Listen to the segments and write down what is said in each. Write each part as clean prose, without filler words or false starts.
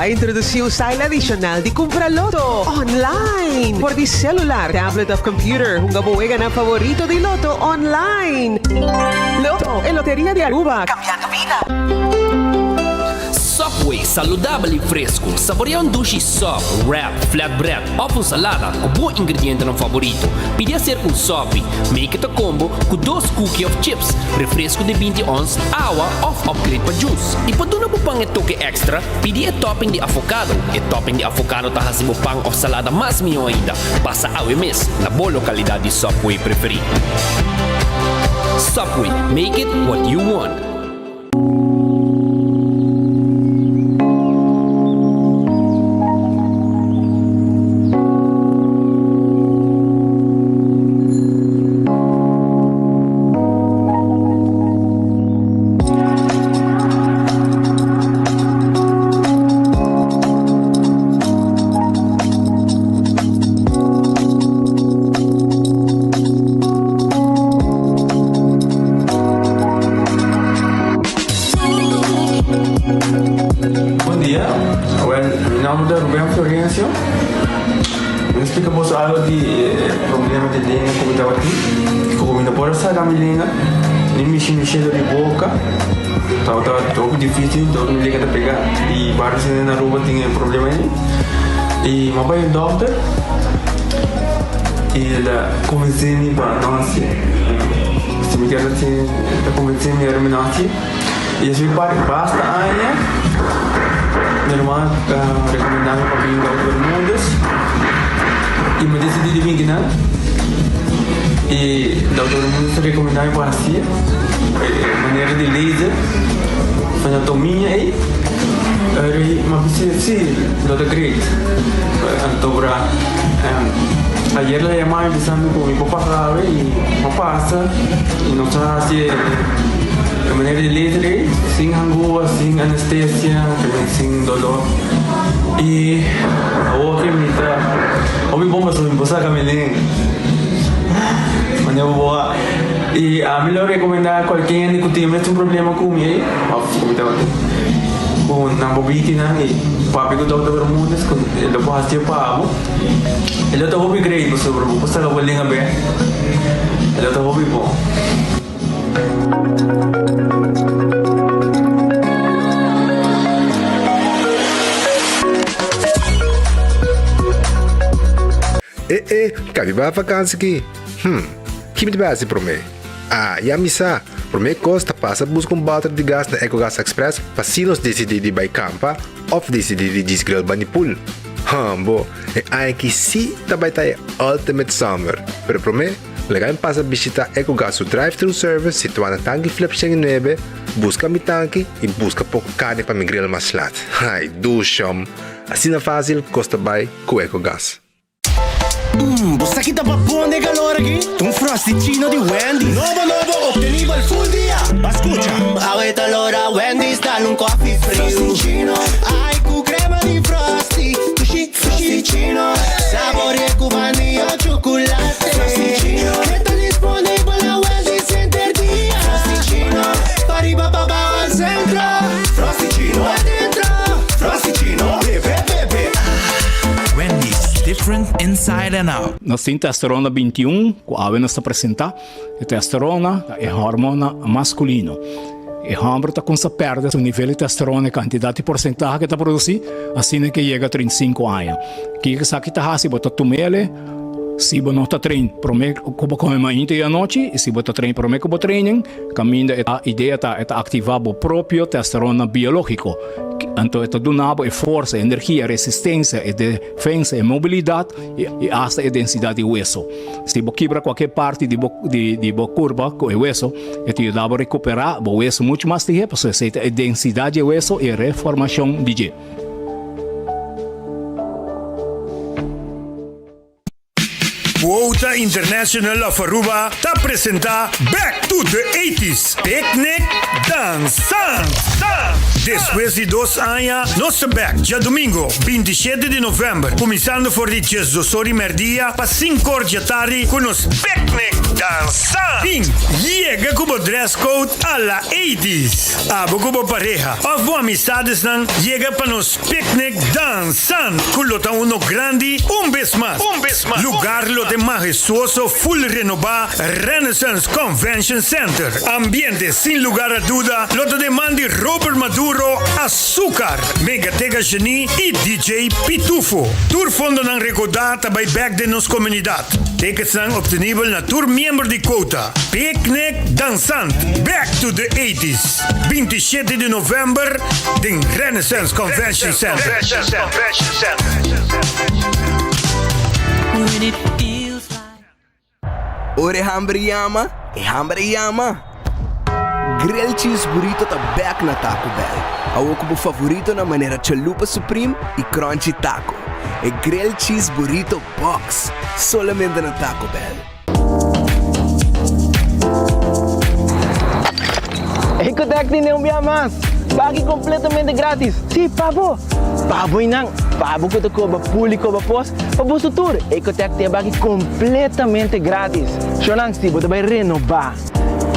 introduci un style adicional di cumpra Lotto online for di celular, tablet of computer. Hunga bo weganan favorito di Lotto online. Lotto, e loteria di Aruba, cambiando bida. Subway, saludabel y fresco. Saborea un dushi sub, wrap, flatbread of un salada cu bo ingredientenan favorito. Pidi hacer un sopi. Make it a combo cu dos cookie of chips, refresco di binti ons, awa of upgrade pa juice. Y pa duna bo pan e toke extra, pidi e topping di avocado. E topping di avocado ta haci bo pan of salada mas miho ainda. Pasa awe mes na bo localidad di Subway preferi. Subway, make it what you want. Bon dia, wel mi nomber ta Ruben Florencio. Mi a splika boso algo di e problema di lenga ku mi tabatin, ku mi no por a saka mi lenga ni mishi mi shelo di boka. Tabata hopi dificil, dor mi lenga ta pega y varios hende na Aruba tin e problema ey. Y mi a bay un dokter y el a convence mi pa no haci. Si mi kier haci, el a convence mi ora mi no haci. Y así pa basta aña mi hermano a recomenda mi pa bin Dokter Bermudez y mi a decidi di bin kinan. Y Dokter Bermudez a recomenda mi pa haci e manera di laser pa na tomia ey. Ey mi a bisa si lo ta great. Anto bra ayer el a yama mi bisa mi cu mi por pasa awe y mi a pasa y nos a haci e manera di laser ey sin hangua, sin anestesia, sin dolor y awor ki mi ta hopi bon pasobra mi por saca mi lenga manera bo por wak y ami lo recomenda cualkier hende cu tin mes un problema cu mi ey of cu mi tabatin cu nan por bini kinan y papia cu dokter Bermudez cu e lo por haci pa bo e lo ta hopi great pasobra bo por saca bo lenga bek e lo ta hopi bon. E e, ka mi bai vakansi ki? Hm, ki mi ta bai hasi promé? Ah, ya mi sa! Promé kos ta pasa buska un bòter di gas na Ecogas Express pa si nos disidí di bai kampa òf disidí di djis grill bani pool. Hòmbo, e aña aki sí ta bai ta e ultimate summer! Pero promé, Laga mi pasa bishita Ecogas su drive-thru service situá na Tanki Flip 109, buska mi tanki i buska poko karni pa mi grill mas lat. Ai, dushom! Asina fásil kos ta bai ku Ecogas. Mmm, bo sa ki ta pa bon den calor aki? Ta un Frosty-chino di Wendy's. Nobo nobo, obtenibel full dia! Ba scucha! Mmm, awe ta lora Wendy's dal un coffee friu. Frosty-chino, ai cu crema di Frosty. Dushi, Frosty-chino, saborea cu vanilla o chocolate. Frosty-chino, e ta disponibel na Wendy's henter dia. Frosty-chino, pa riba pa bao al centro. Frosty-chino, adentro. Frosty-chino, bebe, bebe, ah. Wendy's, different inside and out. Nos tin testosterona 21 ku awe nos ta presentá. E testosterona ta e hormona maskulino. E hòmber ta kumsa pèrdè su nivel di testosterona, e kantidat i porsentahe ke ta produsí, asina ke yega 35 aña. Kiko esaki ta hasi? Bo ta tum'el si bo no ta train promé ku bo kome mainta i anochi, i si bo ta train promé ku bo training, kaminda e idea ta e ta aktivá bo propio testosterona biológiko. Anto e ta duna bo e forsa, e energia, e resistensia, e defensa, e mobilidat i asta e densidat di weso. Si bo kibra kualke parti di bo di bo kurpa ku e weso, e ta yuda bo rekuperá bo weso muchu mas lihé pasobra esei ta e densidat di e weso i e reformashon di dje. Quota International of Aruba ta presenta Back to the Eighties Picnic Dansant! Despues di dos aña nos ta bek djadumingo 27 di november cuminsando for di diesdosor di merdia pa sinkor djatardi cu nos picnic! Dansa! Bin, yega ku bo dress code a la eighties. Abo ku bo pareha òf bo amistadesnan yega pa nos picnic dansant ku lo ta uno grandi un bes mas. Lugar lo ta e mahestuoso full renobá Renaissance Convention Center. Ambiente sin lugar a duda lo ta den man di Robert Maduro, Azúcar, Megatega Genie y DJ Pitufo. Tur fondonan rekoudá ta bai bek den nos komunidat. Ticketsnan obtenibel na tur miembro di Quota. Picnic Dansant, Back to the Eighties, 27 di november den Renaissance Convention Center. Ora e hamber yama, e hamber a yama! Grilled Cheese Burrito ta bek na Taco Bell. Awor ku bo favoritonan manera Chalupa Supreme i Crunchy Taco. E Grilled Cheese Burrito Box! Solamente na Taco Bell. Ecotec tene un bia mas! Baki completamente gratis! Si, pa bo! Pa bo y nan! Pa bo cu ta coba pul y coba pos, Pa boso tur, Ecotec tin e baki completamente gratis. Shownan, si bo ta bay renoba,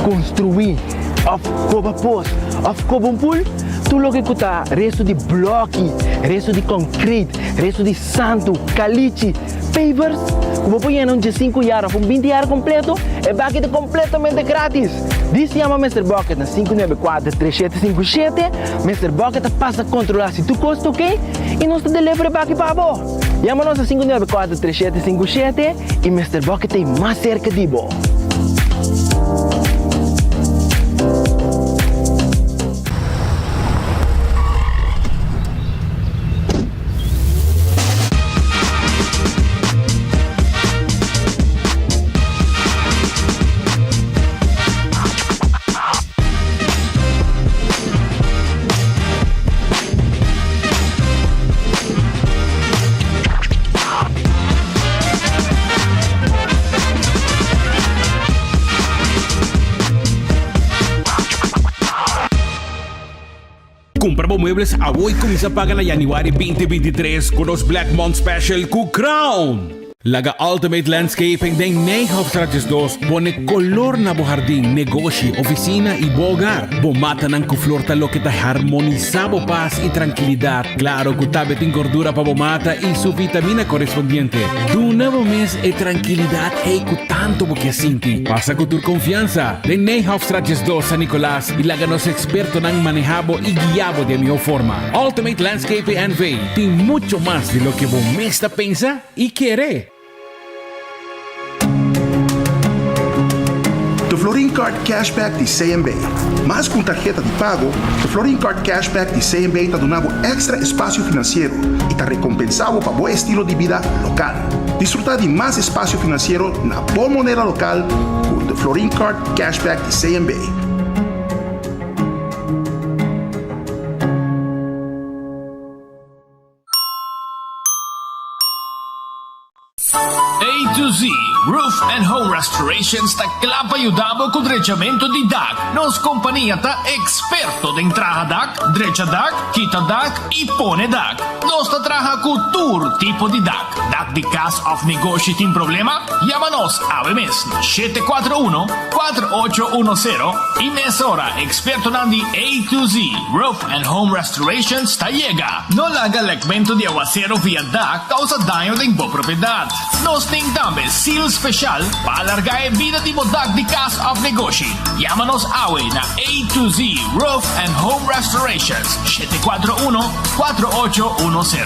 construi, of coba pos, of coba un pool, tur loke cu ta resto di bloki, resto di concrete, resto di santo, calichi, pavers, cu bo por yena un diesinku yar of un binti yar completo, e baki ta completamente gratis. Dis yama Mister Bucket na 594 3757, Mister Bucket ta pasa controla si tur cos ta ok y nos ta deliver e baki pa bo. Yama nos na 594 3757 y Mister Bucket ta ei mas cerca di bo. Cumpra bo muebles awo y cuminsa paga na januari 2023 cu nos Black Month Special cu Crown! Laga Ultimate Landscaping den Nijhofstraat 12 pone color na bo hardin, negoshi, oficina y bo hogar. Bo matanan cu flor ta loke ta harmonisa bo pas y trankilidad. Claro cu tambe tin gordura pa bo mata y su vitamina correspondiente. Duna bo mes e trankilidad ey cu tanto bo ke sinti. Pasa cu tur confiansa den Nijhofstraat 12 San Nicolas y laga nos expertonan maneha bo y guia bo di e miho forma. Ultimate Landscaping NV tin mucho mas di loke bo mes ta pensa y kere. The Florin Card Cashback di CMB. Mas ku un tarheta di pago, The Florin Card Cashback di CMB ta duna bo èkstra espasio finansiero i ta rekompensá bo pa bo estilo di bida lokal. Disfrutá di mas espasio finansiero na bo moneda lokal ku The Florin Card Cashback di CMB. A to Z Roof and Home Restorations ta kla pa yuda bo ku drechamentu di dak. Nos kompania ta eksperto den traha dak, drecha dak, kita dak i pone dak. Nos ta traha ku tur tipo di dak. Dak di kas òf negoshi tin problema? Yama nos awe mes na 741 4810 i mesora ekspertonan di A to Z Roof and Home Restorations ta yega. No laga lekmentu di awasero via dak kousa daño den bo propiedat. Nos tin tambe seal speshal pa alargá e bida di bo dak di kas òf negoshi. Yama nos awe na A to Z Roof and Home Restorations, 741 4810.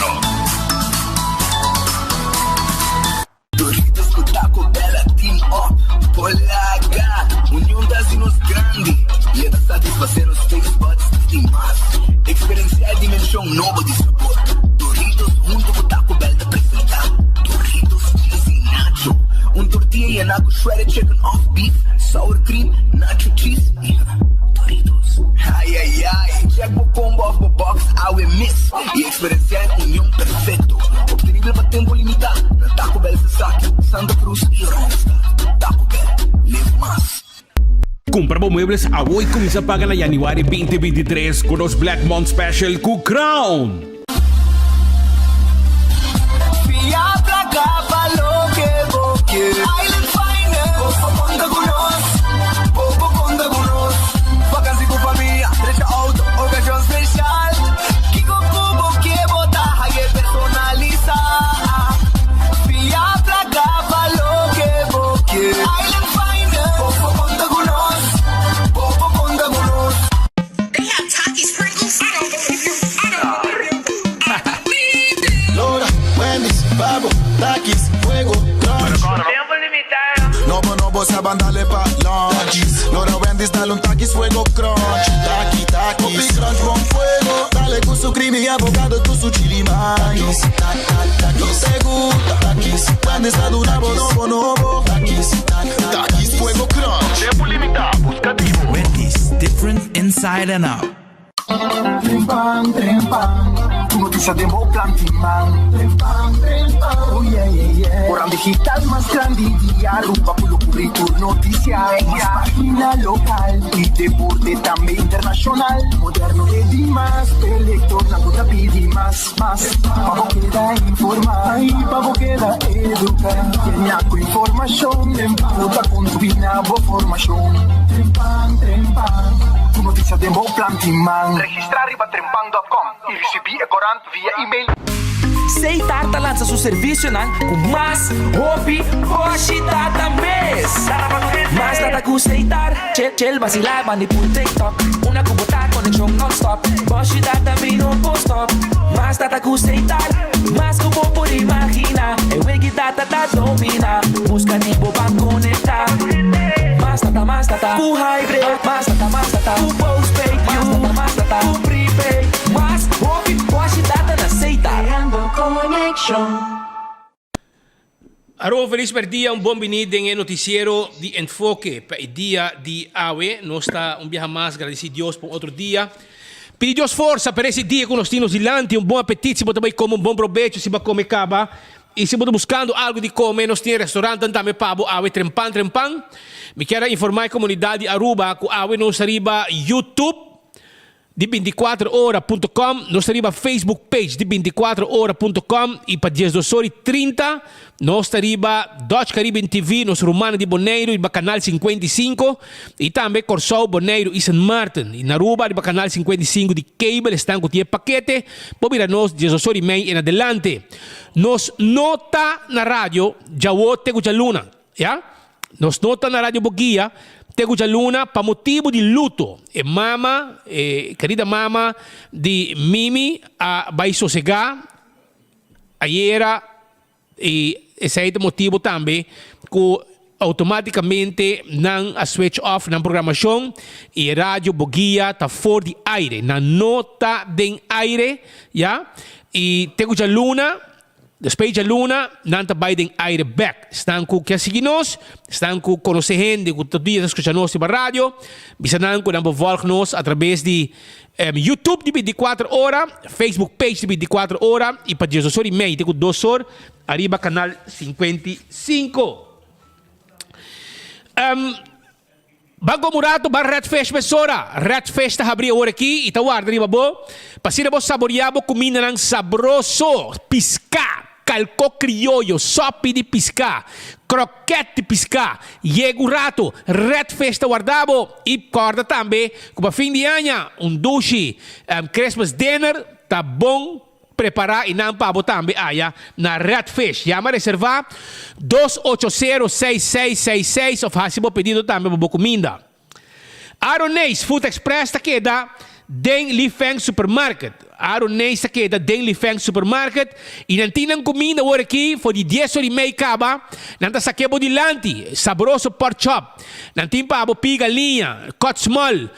Doritos cu Taco Bell a team up por laga Union ta haci nos grandi y e ta satisface nos taste buds di mas. Experiencia e dimension nobo di sabor. Doritos hunto cu Taco Bell ta presenta Doritos Cheesy Nacho, un tortilla yena cu shredded chicken of beef, sour cream, nacho cheese y Doritos. Ay ay ay, check bo combo of bo box awe mes y experiencia e union perfecto. Obtenibel pa tempo limita na Taco Bell Sasaki, Santa Cruz y Oranjestad. Taco Bell, live mas. Cumpra bo muebles awo y cuminsa paga na januari 2023 cu nos Black Month Special cu Crown! Fia placa pa loke bo kier. Island Finance. Pa bo, Takis, fuego, crunch. Tempo limitado. Nobo, nobo, sa ban dale pa lunch. Lora Wendy's dale un Takis, fuego, crunch. Taki, takis. Hopi crunch, bon fuego. Dale cu su creamy avocado, cu su chili mais. Yo te gusta. Takis, Wendy's ta duna bo nobo, nobo. Takis, Takis, fuego, crunch. Tempo limita, busca di bo. Wendy's, different inside and out. Trempan, trempan, ku notisia den bo plan di man. Trempan, trempan, oh yeah, yeah, yeah. Koran digital mas grandi di Aruba ku lo kubri tur notisia. Mas pagina lokal i deporte tambe internashonal. Moderno te dimas, p'e lektornan ku ta pidi mas, mas. Pa bo keda informá i pa bo keda eduká. Yena ku informashon, trempan lo ta kontribuí na bo formashon. Trempan, trempan, ku notisia den bo plan di man. Registrá riba trempan dòt kòm i risibí e korant via email. Seitar ta lansa su servisionan ku mas hopi boshi data mes. Mas data ku Seitar, chel chel basilá bandi pul TikTok. Una ku bo ta konekshon nònstòp, boshi data mi no por stòp. Mas data ku Seitar, mas ku bo por imaginá. E wiki data ta dominá, buska di bo ban konektá. Mas data, mas data ku hybrid, mas data, mas data ku postpaid, mas data, mas data ku prepaid. Mas hopi boshi data na Seitar. Creando conexion. Aruba un felis merdia, un bon bini den e noticiero di Enfoke pa e dia di awe. Nos ta un biaha mas gradeci Dios pa un otro dia. Pidi Dios forsa pa resi dia cu nos tin nos dilanti, un bon apetit si bo ta bay come, un bon probecho si bo a come caba. Y si bo ta buscando algo di come, nos tin e restaurantnan tambe pa bo awe trempan trempan. Mi kier a informa e comunidad di Aruba cu awe nos ta riba YouTube di binticuatro ora punto com, nos ta riba Facebook page di binticuatro ora punto com y pa diesdos ora y trinta nos ta riba Dutch Caribbean TV, nos rumannan di Boneiru riba canal 55 y tambe Corsou, Boneiru y Sint Maarten. Y na Aruba riba canal 55 di cable esnan cu tin e pakete por mira nos diesdos ora y mei en adelante. Nos no ta na radio djawo te ku djaluna, ya. Nos no ta na radio Boguia te ku djaluna pa motibu di luto. E mama, e kerida mama di Mimi a bai sosegá ayera i esei ta motibu tambe ku outomátikamente nan a switch off nan programashon i e radio Boguia ta for di aire. Nan no ta den aire, ya. I te ku djaluna, despues di djaluna, nan ta bai den aire bek. Esnan ku ke sigui nos, esnan ku konosé hende ku tur dia ta skucha nos riba radio, bisa nan ku nan por vòlg nos atrabes di YouTube di bintikuater ora, Facebook page di bintikuater ora i pa diesdos or i mei te ku dos or ariba kanal 55. Ban komo un rato ban Red Fish mesora. Red Fish ta habri awor aki i ta warda riba bo pa asina bo saboreá bo kumindanan sabroso, piská, kalkó krioyo, sòpi di piská, krokèt di piská. Yega un rato, Red Fish ta warda bo i kòrda tambe ku pa fin di aña un dushi Christmas dinner ta bon. Prepará i nan pa bo tambe aya na Red Fish. Yama reservá dos ocho sero seis seis seis seis òf hasi bo pedido tambe pa bo kuminda. Aroneis Food Express ta keda den Li Feng Supermarket. Aroneis ta keda den Li Feng Supermarket i nan tin nan kuminda awor aki for di dies ora i mei kaba nan ta sak'é bo dilanti. Sabroso pork chop. Nan tin pa bo pia galiña, cut small,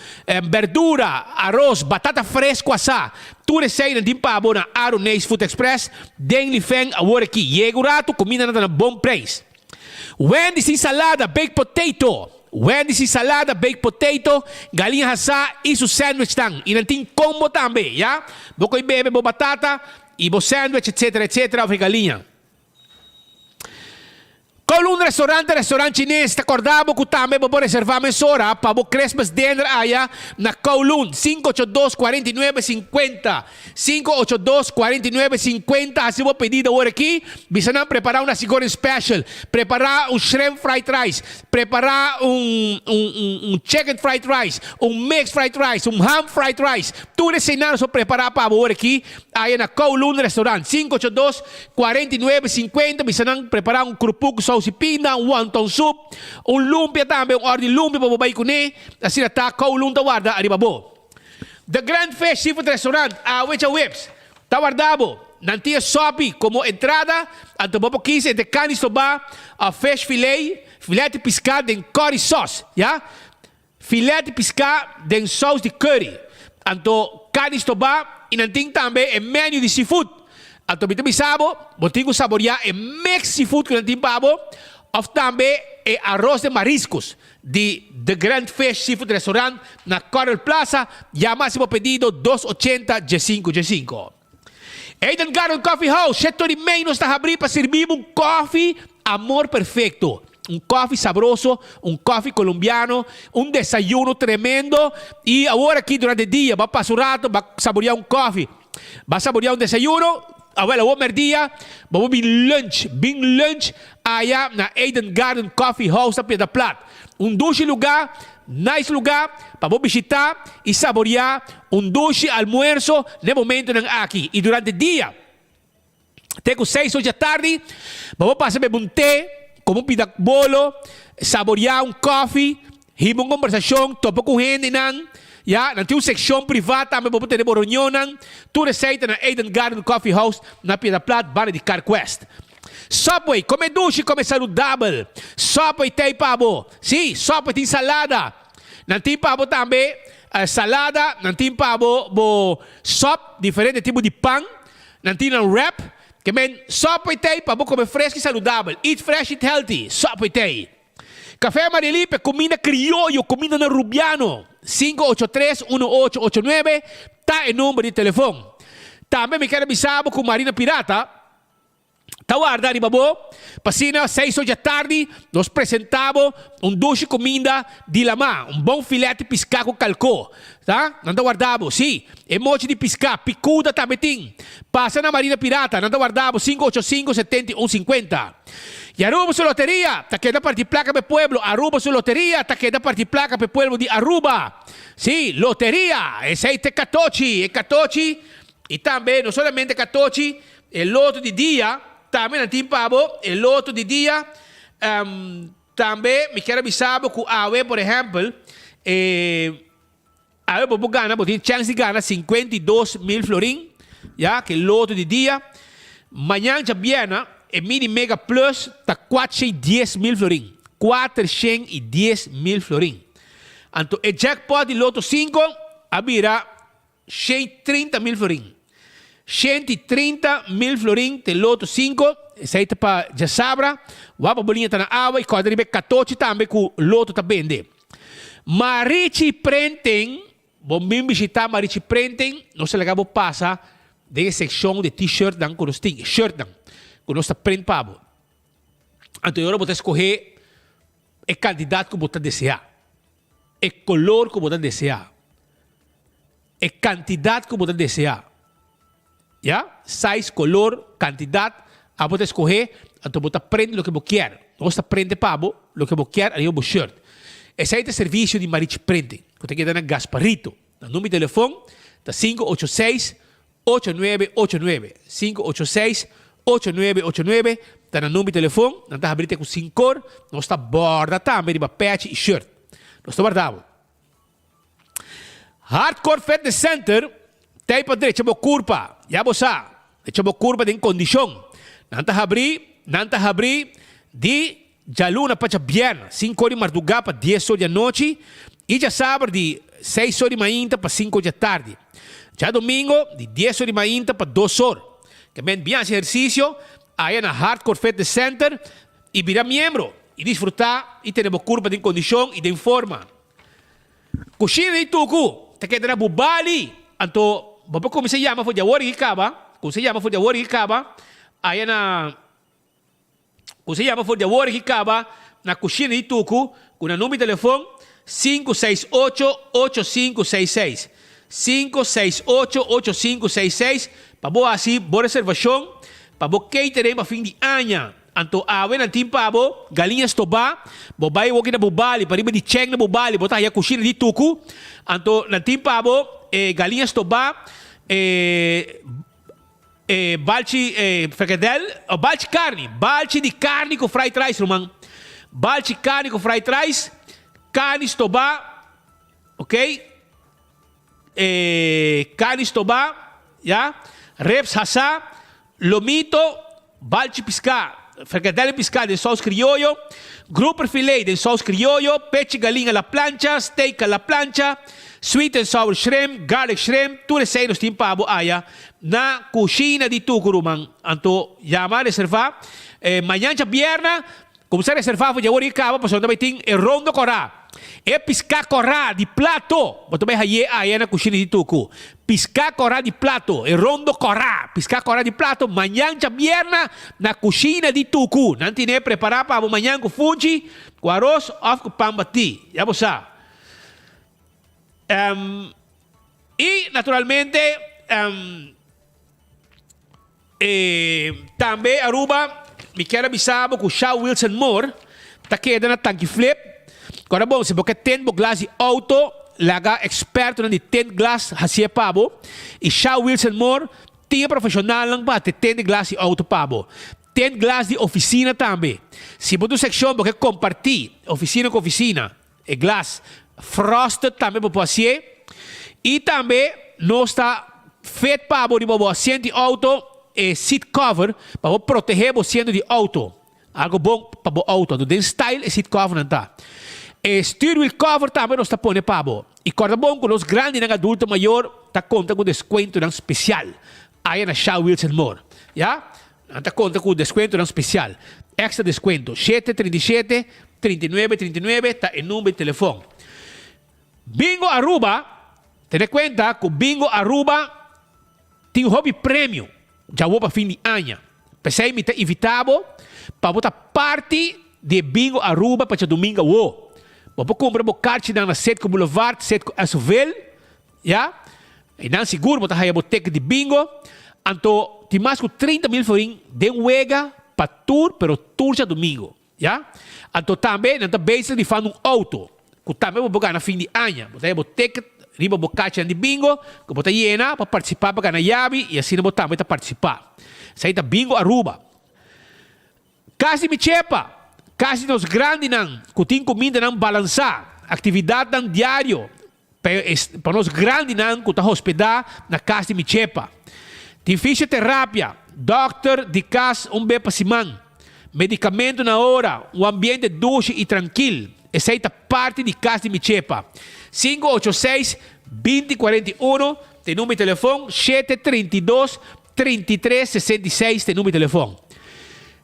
berdura, aros, batata fresco asá. Tur esei nan tin pa bo na Aroneis Food Express den Lifeng awor aki. Yega un ratu, kumindanan ta na bon preis. Wendy's tin salada, baked potato. Wendy's tin salada, baked potato, galiña hasá i su sandwichnan. I nan tin combo tambe, ya. Bo koi bebe bo batata i bo sandwich etcetera etcetera of e galiña. Kowloon Restaurant ta restaurant chines ta korda bo ku tambe bo por reserva mesora pa bo Christmas dinner aya na Kowloon, 582 49 50, 582 49 50, hasi bo pedido awor aki, bisa nan prepara un nasi goreng special, prepara un shrimp fried rice, prepara un un un chicken fried rice, un mixed fried rice, un ham fried rice, tur eseinan nos por prepara pa bo awor aki aya na Kowloon Restaurant, 582 49 50 bisa nan prepara un krupuk ku saus i pinda, un wonton sup, un lumpia tambe, un or di lumpia pa bo bai kuné, asina ta Kowloon ta warda ariba bo. The Grand Fish Seafood Restaurant, awe djaweps, ta warda bo. Nan tin e sòpi komo entrada, anto bo por kis entre karni stobá òf fish filé, filet di piská den curry sauce, ya. Filet di piská den sous di curry, anto karni stobá i nan tin tambe e menu di seafood. Anto mi ta bisa bo, bo tin ku saboriá e mix seafood ku nan tin pa bo òf tambe e aros de mariscos di The Grand Fish Seafood Restaurant na Coral Plaza. Yama hasi bo pedido dos ochenta diesinku diesinku. Eden Garden Coffee House, shete di mei nos ta habrí pa sirbi bo un kòfi amor perfekto. Un kòfi sabroso, un kòfi kolombiano, un desayuno tremendo i awor aki durante dia bo a pasa un rato bo a saboriá un kòfi, bo a saboriá un desayuno, awel awor mèrdia bo por bin lunch, bin lunch aya na Eden Garden Coffee House na Piedra Plat. Un dushi lugá Nice luga pa bo bishita y saboria un dushi almuerzo n'e momentonan aki y durante dia. Te cu seis or dja tardi bo por pasa bebe un te, come un pida bolo, saboria un koffie, hiba un combersacion, topa cu hendenan. Ya, nan tin un seccion priva tambe bo por tene bo reunionnan. Tur esey ta na Eden Garden Coffee House na Piedra Plat banda di Carquest. Subway, come dushi, come saludabel. Subway t'ey pa bo. Sí, Subway tin salada. Nan tin pa bo tambe salada, nan tin pa bo bo sop, diferente tipo di pan. Nan tin nan wrap. Ke men, Subway t'ey pa bo come fresco y saludabel. Eat fresh, eat healthy. Subway t'ey. Café Marielipe, cuminda crioyo, cuminda na Rubiano. 583 1889 ta e number di telefon. Tambe mi kier a bisa bo cu Marina Pirata Ta warda riba bo pa asina seis or djatardi nos presenta bo un dushi kuminda di lamá, un bon filet di piská ku kalkó. Ta? Nan ta warda bo. Sí, e mochi di piská, pikuda tambe tin. Pasa na Marina Pirata, nan ta warda bo 585 71 50. I Aruba su loteria ta keda parti plaka pa e pueblo, Aruba su loteria ta keda parti plaka pa e pueblo di Aruba. Sí, loteria! Esei ta e katochi, e katochi i tambe no solamente katochi, E loto di dia tambe nan tin pa bo, e loto di dia. Tambe mi kier a bisa bo ku awe por ehèmpel, e awe bo por gana, bo tin chèns di gana 52 mil florin, ya, ku e loto di dia. Mañan djabièrnè e mini mega plus ta 410 mil florin, 410 mil florin. Anto e jackpot di loto sinku a bira 130 mil florin. 130 mil florin te loto 5, esei ta pa djasabra. Wapa boliña ta na awa i kòrda riba e katochi tambe ku loto ta bende. Marichi Printing, bo bin bishitá Marichi Printing, nos ta laga bo pasa den e sekshon di t-shirtnan ku nos tin, e shirtnan ku nos ta print pa bo. Anto e ora bo ta skohé e kantidat ku bo ta deseá. E color cu bo ta desea. E cantidad cu bo ta desea. Ya? Size, color, cantidad, abo ta escoge, anto bo ta prende loke bo kier. Nos ta prende pa bo loke bo kier ariba bo shirt. Esey ta e servicio di Marichi Printing, cu ta keda na Gasparito. Nan number di telefon ta 586 8989, 586 8989 ta nan number di telefon. Nan ta habri te cu sincor. Nos ta borda tambe riba pechi y shirt. Nos ta warda bo. Hardcore Fitness Center ta ei pa drecha bo curpa. Ya bo sa, drecha bo curpa den condicion. Nan ta habri, nan ta habri di djaluna pa djabièrnè, sincor di marduga pa dies or di anochi y djasaber di seis or di mainta pa cinco or di atardi. Djadomingo di dies or di mainta pa dos or. Ke men bin haci ehercicio aya na Hardcore Fitness Center y bira miembro y disfruta y tene bo curpa den condicion y den forma. Cushina di tucu ta keda na bo bali, anto bo por cuminsa yama for di awor y caba, cuminsa yama for di awor y caba aya na cuminsa yama for di awor y caba na cushina di tucu cu nan number di telefon 568 8566, 568 8566 pa bo haci bo reservacion pa bo catering pa fin di aña. Anto awe nan tin pa bo galiña stobá, bo bai woki na bo bali, pariba di chèk na bo bali, bo ta haya kushina di tuku. Anto nan tin pa bo e galiña stobá, e e balchi e frikadèl, o balchi karni, balchi di karni ku fried rice ruman. Balchi karni ku fried rice, karni stobá, ok, e karni stobá, ya, ribs hasá. Lomito, balchi piská, frikadèl di piská den sous krioyo, grouper filet den sous krioyo, pechi galin a la plancha, steak a la plancha, sweet and sour shrimp, garlic shrimp, tur esei nos tin pa bo aya na Kushina di Tuku ruman. Anto yama reservá mañan djabièrna. Kumsa reservá for dje ora i kaba pasobra ta bai tin e rondo kòrá. E piská kòrá di plato bo ta bai haye aya na kushina di Tuku. Piská kòrá di plato, e rondo kòrá, piská kòrá di plato mañan djabièrna na kushina di Tuku. Nan tine prepará pa bo mañan ku funchi, ku aros òf ku pan batí. Ya bo sa. I naturalmente. E tambe Aruba, mi kier a bisa bo ku Shaw Wilson Moore ta keda na Tanki Flip. Kòrda bon, si bo ke tint bo glas di outo, laga ekspertonan di tint glas hasié pa bo. I Shaw Wilson Moore tin e profeshonalnan pa te tint e glas di outo pa bo. Tint glas di ofisina tambe. Si bo ta un sekshon bo ke kompartí ofisina ku ofisina, E glas frosted tambe bo por hacié. Y tambe nos ta fit pa bo riba bo asiento di auto e seat cover pa bo protege bo asiento di auto. Algo bon pa bo auto. Anto den style e seat cover nan ta. E stuurwiel cover tambe nos ta pone pa bo. Y corda bon cu nos grandinan adulto mayor ta conta cu descuentonan special. Aya na Shell Wheels and More. Ya. Nan ta konta ku deskuentonan spesial. Èkstra deskuento, shete 37, 39 39 ta e number di telefòn. Bingo Aruba, Tene kuenta ku Bingo Aruba tin hopi premio djawo pa fin di aña. P'esei mi ta invitá bo pa bo ta parti di e Bingo Aruba pa djadumingu awo. Bo por kumpra bo karchinan na Citgo Boulevard, Citgo Esoville. Ya, einan sigur bo ta haya bo ticket di bingo. Anto tin mas ku 30 mil florin den wega pa tur, pero tur djadumingu. Ya, anto tambe nan ta bezig rifando un auto ku tambe bo por gana fin di aña. Bo ta haya bo ticket riba bo kachinan di bingo ku bo ta yena pa partisipá pa gana yabi i asina bo tambe ta partisipá. Esei ta Bingo Aruba. Kas di mi chepa, kas di nos grandinan ku tin kumindanan balansá, aktividatnan diario, Pa nos grandinan ku ta hospedá na kas di mi chepa. Tin fisioterapia, dòkter di kas un be pa siman, medikamentu na ora, un ambiente dushi i trankil. Esei ta parti di kas di mi chepa. Sinku ocho seis, 20 41 ta e number di telefon, shete 32, 33 66 ta e number di telefon.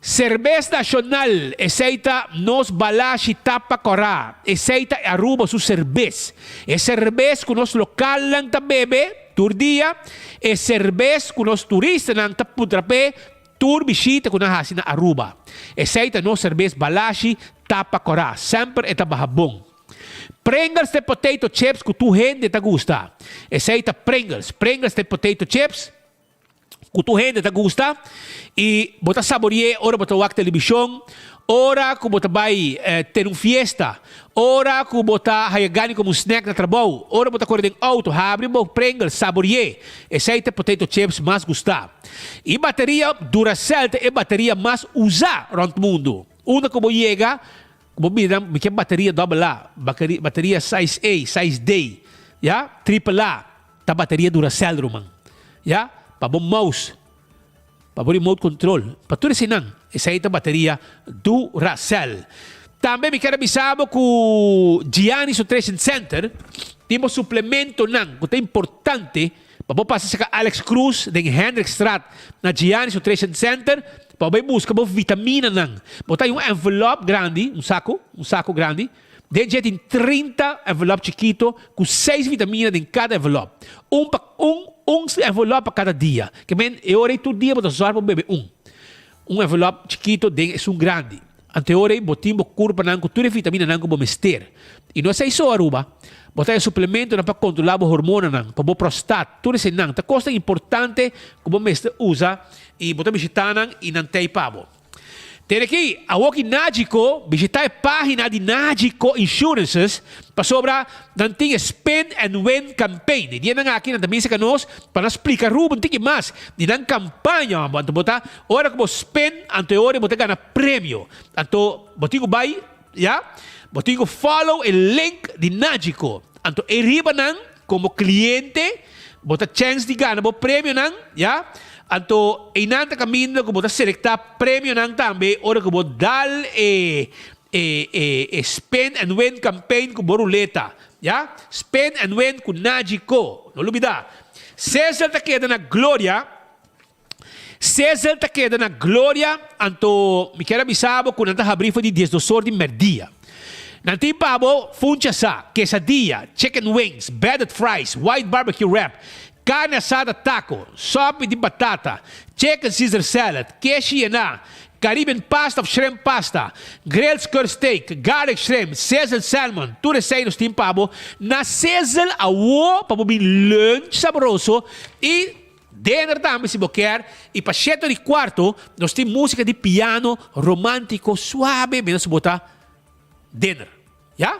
Serbes Nacional, esey ta nos balashi tapa cora, esey ta Aruba su serbes. E serbes cu nos localnan ta bebe tur dia, e serbes cu nos turistanan ta puntra p'e tur bishita cu nan haci na Aruba. Esey ta nos serbes balashi tapa cora, semper e ta baha bon. Pringles ta e potato chips cu tur hende ta gusta. Esey ta Pringles. Pringles ta e potato chips. Ku tur hende ta gusta i bo ta sabori'é ora bo ta wak telebishon, ora ku bo ta bai tene un fiesta, ora ku bo ta haya gani komo un snack na trabou, ora bo ta kore den outo, habri bo Pringles, sabori'é. Esei ta e potato chips mas gustá. I bateria Duracell ta e bateria mas usá rònt mundu. Unda ku bo yega, ku bo mira mi ke bateria dòbel A, bateria size A, size D, ya, triple A. Ta bateria Duracell ruman. Ya, pa bo mouse, pa bo remote control, pa tur eseinan, esei ta bateria Duracell. Tambe mi kier a bisa bo ku Gianni's Nutrition Center tin bo suplementonan ku ta importante pa bo pasa serka Alex Cruz den Hendrikstraat na Gianni's Nutrition Center pa bo bai buska bo vitaminanan. Bo ta hay un envelop grandi, un saku, un saku grandi. Den dje tin 30 envelop chikito ku seis vitamina den kada envelop. Un pa un un envelop pa kada dia. Ke men e ora ei tur dia bo ta zòrg pa bo bebe un. Un envelop chikito den esun grandi. Anto e ora ei bo tin bo kurpanan ku tur e vitaminanan ku bo mester. I no esei so Aruba. Bo ta e suplementonan pa kontrolá bo hormonanan, pa bo prostat, tur eseinan ta kosnan importante ku bo mester usa i bo ta bishitá nan i nan tei pa bo. Tene aki, awoki Nagico, bishita e pagina di Nagico Insurances pasobra nan tin e Spin and Win campaign. E dianan aki nan ta bin serka nos pa nan splika Ruben tiki mas di nan campaña. Anto bo ta, ora ku bo spin anto e ora bo ta gana premio. Anto bo tin ku bai, ya, bo tin ku follow e link di Nagico. Anto e riba nan komo kliente bo ta chèns di gana bo premionan, ya. Anto einan ta kaminda ku bo ta selektá premionan tambe ora ku bo dal e e e e spin and win campaign ku bo ruleta. Ya? Spin and win ku Nagico. No lubidá. Sizzle ta keda na Gloria. Sizzle ta keda na Gloria, anto mi kier a bisa bo ku nan ta habrí for di diesdos or di mèrdia. Nan tin pa bo funchi asá, quesadilla, chicken wings, breaded fries, white barbecue wrap, Carne asada taco, sopi di batata, chicken Caesar salad, keshi yená, Caribbean pasta of shrimp pasta, grilled skirt steak, garlic shrimp, sizzled salmon, tur esei nos tin pa bo na Sizzle awo pa bo bin lunch sabroso y dinner tambe si bo kier y pa shete di cuarto nos tin musica di piano romantico suave mientras bo ta dinner ya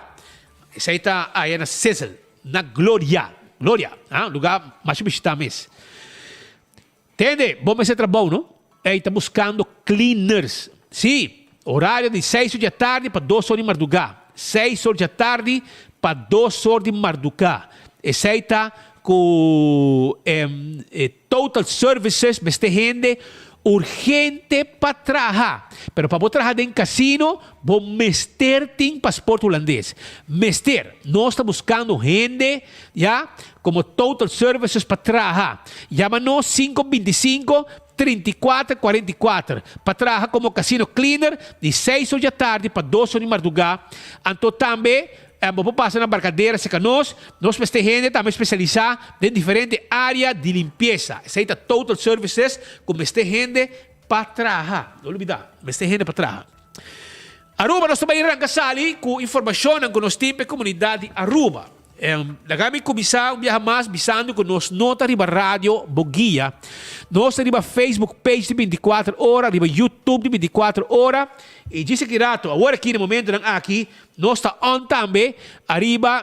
esei ta aya na Sizzle. Na Gloria, Gloria, ah, lugar masha bishita mes. Tende, bo mester trabou, no? Ey ta buscando cleaners. Sí, horario di seis or di atardi pa dos or di marduga. Seis or di atardi pa dos or di marduga. Esey ta cu e Total Services mester hende urgente pa traha. Pero pa bo traha den casino, bo mester tin pasport hulandes. Mester. Nos ta buscando hende, ya, como Total Services pa traha. Yama nos sinku bintisinko, 34, 44 pa traha como casino cleaner di seis or di atardi pa dos or di marduga. Anto tambe Bo por pasa na Barcadera cerca nos. Nos mester hende tambe specialisa den diferente area di limpiesa. Esey ta Total Services cu mester hende pa traha. No lubida, mester hende pa traha. Aruba nos ta bay ranca sali cu informacionnan cu nos tin pa e comunidad di Aruba. Laga mi cuminsa un biaha mas bisando cu nos no ta riba radio Boguia. Nos ta riba Facebook page di 24 ora, riba YouTube di 24 ora. Y djis aki rato, awor aki na momentonan aki, Nos ta on tambe ariba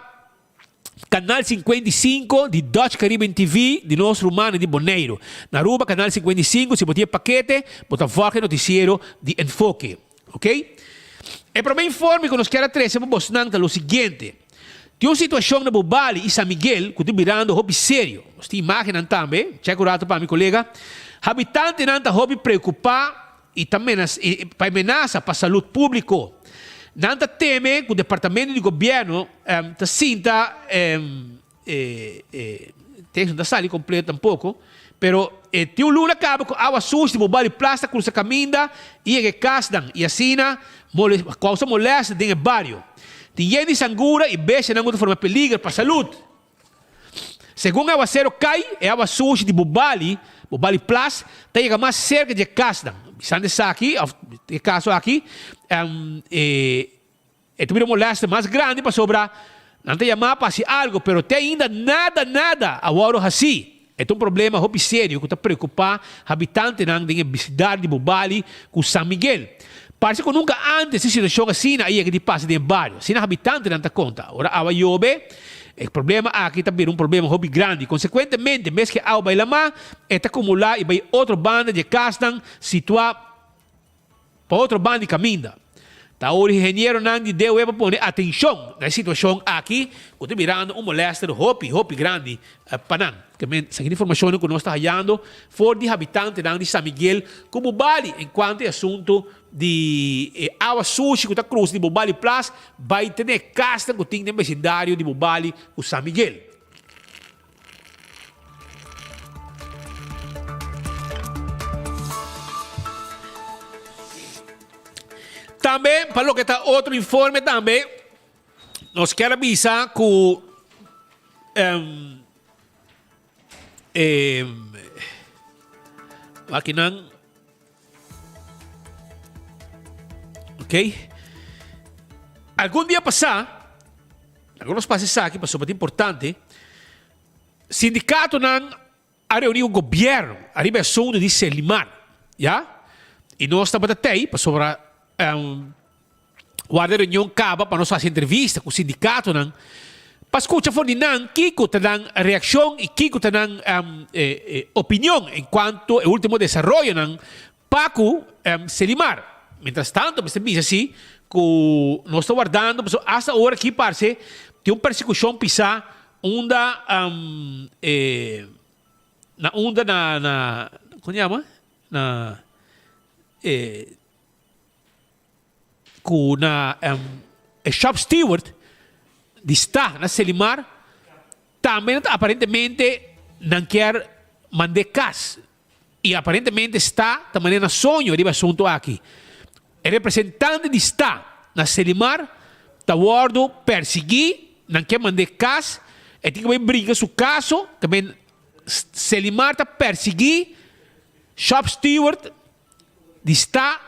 Canal 55 di Dutch Caribbean TV di nos rumannan di Boneiru. Na Aruba Canal 55 si bo tin e pakete bo ta volg e noticiero di Enfoke. Ok. E prome informe ku nos kier a trese pa bosnan ta lo siguiente. Tin un situacion na Bobali y San Miguel ku ta birando hopi serio. Nos tin imagennan tambe. Check un rato pa mi kolega. Habitantenan ta hopi preocupa y ta pa e menasa pa salud publico. Nan ta teme cu departamento di gobierno ta sinta, e texto no ta sali completo tampoco, pero e tin un luna caba cu awa sushi di Bobali Plaza ta crusa caminda y yega e casnan y asina causa molestia den e bario. Tin yen di sangura y bestianan cu ta forma peliger pa salud. Segun e awasero kai, e awa sushi di Bobali, Bobali Plas, ta yega mas serka di e kasnan. Bisando esaki, òf e kaso aki, e ta bira un molèster mas grandi pasobra nan ta yamá pa hasi algu, pero te ainda nada, nada a wòrdu hasí. E ta un problema hopi serio ku ta preokupá habitantenan den e bisidat di Bobali ku San Miguel. Parse ku nunka ántes e situashon asina a yega di pasa den e bario, asina habitantenan ta konta. Ora awa yobe, e problema aki ta bira un problema hopi grandi. Konsekuentemente, mes ku e awa bai lamá, e ta kumulá i bai otro banda di e kasnan situá Pa otro banda di kaminda, ta ora ingenieronan di DOE pa pone atenshon na e situashon aki ku ta birando un molèster hopi, hopi grandi pa nan. Esaki ta informashonnan ku nos ta hayando for di habitantenan di San Miguel ku Bubali enkuanto e asuntu di e awa sushi ku ta krusa di Bubali Plas bai te na e kasnan ku tin den besindario di Bubali ku San Miguel. Tambe, pa loke ta otro informe tambe, nos kier a bisa ku um, eh, akinan Ok. Algun dia pasá, algun nos pasa esaki pasobra ta importante, sindikatonan a reuní ku gobièrnu ariba e asuntu di Selimar, ya. I nos tabata tei pasobra Warda reunion kaba pa nos hasi entrevista ku sindikatonan pa skucha for di nan kiko ta nan reakshon i kiko ta nan opinion enkuanto e ultimo desaroyonan pa ku Selimar. Mientras tanto mester bisa si ku nos ta wardando pasobra asta ora aki parse tin un persekushon pisá unda e Na unda na na Kon yama? Na e ku na e shop steward di sta na Selimar tambe nan ta aparentemente nan kier mand'é kas y aparentemente sta ta manera na soño riba e asunto aki. E representante di sta na Selimar ta wordo persigui, nan kier mand'é kas, e tin ku bai bringa su kaso, tambe Selimar ta persigui shop steward di sta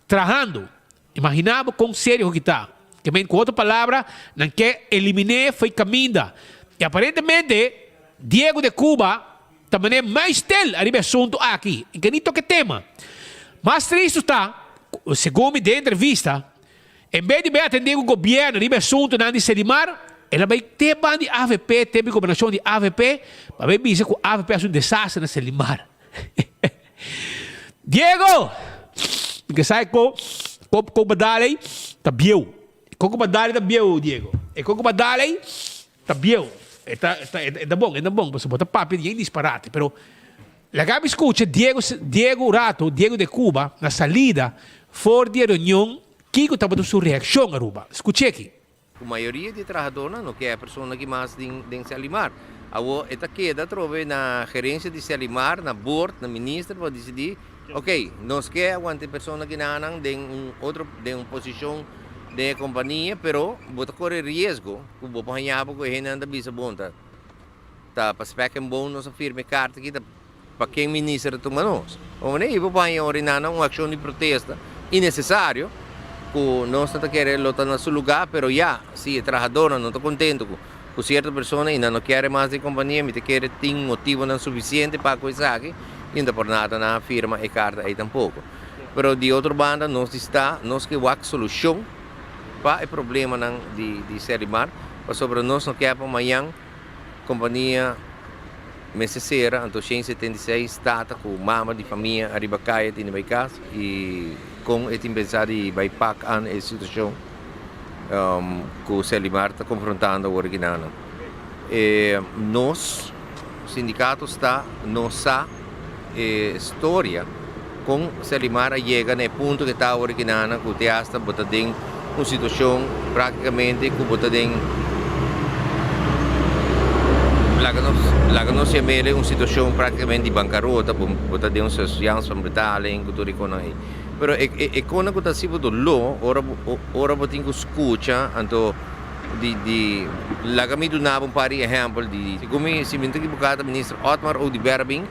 trahando. Imagina bo kon serio hoki ta. Ke men ku otro palabra, nan ke elimin'é fo'i kaminda. I aparentemente Diego de Cuba ta man'é muistel ariba e asuntu aki. I ke ni toka e tema. Mas tristu ta, ku segun mi den entrevista, en bes di bai atendé ku gobièrnu riba e asuntunan di Selimar, el a bai te ban di avp, te bi gobernashon di avp, pa bai bisa ku avp a hasi un desastre na Selimar. Diego! Mi ke sa e ko ko ko ba dal ei ta bieu. E ko ku ba dal ei ta bieu, Diego. E ko ku ba dal ei ta bieu. E ta e ta e ta bon, e ta bon, pasobra bo ta papia di yen disparate. Pero laga mi skucha Diego Diego un rato, Diego de Cuba, na salida for di e reunion, kiko tabata su reakshon Aruba. Skuch'e aki. Ku mayoria di e trahadornan no ke e persona ki mas den den Selimar. Awor e ta keda atrobe na gerensia di Selimar, na board, na minister pa disidí, ok, nos ke aguanta e persona kinanan den un otro den un posishon den e kompania, pero bo ta kore riesgo ku bo por haña bo ku e hendenan ta bisa bon ta ta pa spek en bone nos a firma e karta aki ta pa ken minister a tuma nos. Bo manera i bo por haña ora nan un akshon di protesta innesesario ku nos no ta kere lo ta na su lugá, pero ya si e trahadornan no ta kontento ku ku sierto persona i nan no kere mas di e kompania mi ta kere tin motibonan sufisiente pa ku esaki i no ta por nada nan a firma e karta ei tampoko. Pero di otro banda nos di sta nos ke wak solushon pa e problemanan di di Selimar pasobra nos no ke pa mañan Kompania mester sera, anto 176 tata ku mama di famia ariba kaya tin di bai kas i kon e tin pensa di bai pak an e situashon ku Selimar ta konfrontando awor aki nan. E nos sindikato sta no sa e storia kon Selimar a yega na e punto ku e ta awor aki nan ku te asta bo ta den un situashon praktikamente ku bo ta den laga nos laga nos yam'el un situashon praktikamente di bankarota bo bo ta den un surseance van betaling ku tur e konan ei pero e e konan ku ta hasi bo doló ora bo ora bo tin ku skucha anto di di laga mi duna bo un par di ehèmpel di segun mi si mi no ta ekiboká ta minister Otmar Oduber a bin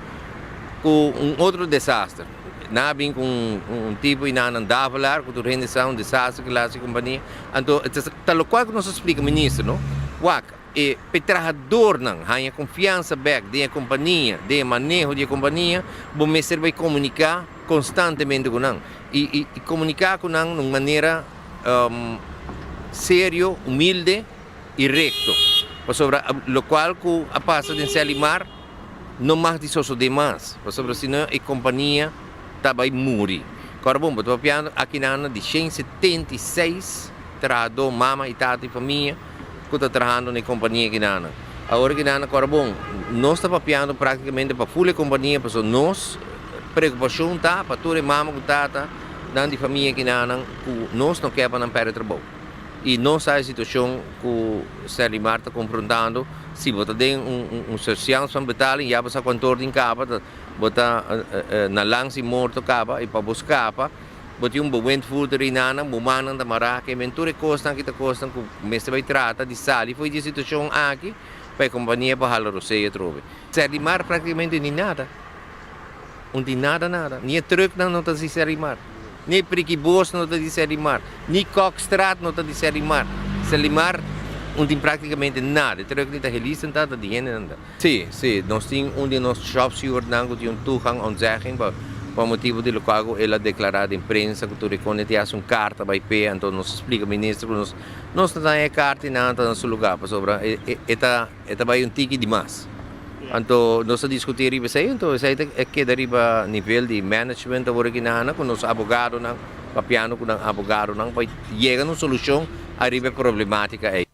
ku un otro desaster. Nan a bin ku un tipo i nan nan Davelaar ku tur hende sa un desaster ku el a hasi kompania. Anto ta lokual ku nos a splika minister no, wak e pa e trahadornan haña konfiansa bèk den e kompania, den e maneho di e kompania, bo mester bai komuniká konstantemente ku nan i i komuniká ku nan na un manera serio, humilde i rekto. Pasobra lokual ku a pasa den Selimar no mag di sosodé mas, pasobra si no e kompania ta bai muri. Kòrda bon, bo ta papiando akinan di 176 trahadó, mama i tata i famia ku ta trahando na e kompania akinan. Awor akinan, kòrda bon, nos ta papiando praktikamente pa ful e kompania, pasobra nos preokupashon ta pa tur e mama ku tata nan di famia akinan ku nos no ke pa nan pèrdè trabou. I nos sa e situashon ku Serlimar ta konfrontando. Si bo ta den un surseance van betaling ya bo sa kuantu or tin kaba ta bo ta na langs di morto kaba i pa bo skapa bo tin un bewindvoerder rinanan bo mannan ta mará ke men tur e kosnan aki ta kosnan ku mester bai trata di sali for di e situashon aki pa e kompania por hala rosei atrobe. Serlimar praktikamente ni nada. Un tin nada nada. Ni e trucknan no ta di Serlimar. Ni e prikibos no ta di Serlimar. Ni Kokstraat no ta di Serlimar. Serlimar un tin praktikamente nada. E truck ni ta helisten ta, ta di hendenan ta. Si, si. Nos tin un di nos shopstewardnan ku tin un toegang ontzegging pa pa motibu di lokual ku el a deklará den prensa ku tur e kone tin hasi un karta bai p'e. Anto nos a splika minister ku nos nos ta daña e karta i nan ta na su lugá pasobra e e ta E ta bai un tiki di mas. Anto nos a diskutí riba esei, anto esei ta keda riba nivel di management awor aki na Hana ku nos abogadonan, papiando ku nan abogadonan pa yega na un solushon ariba e problematika ei.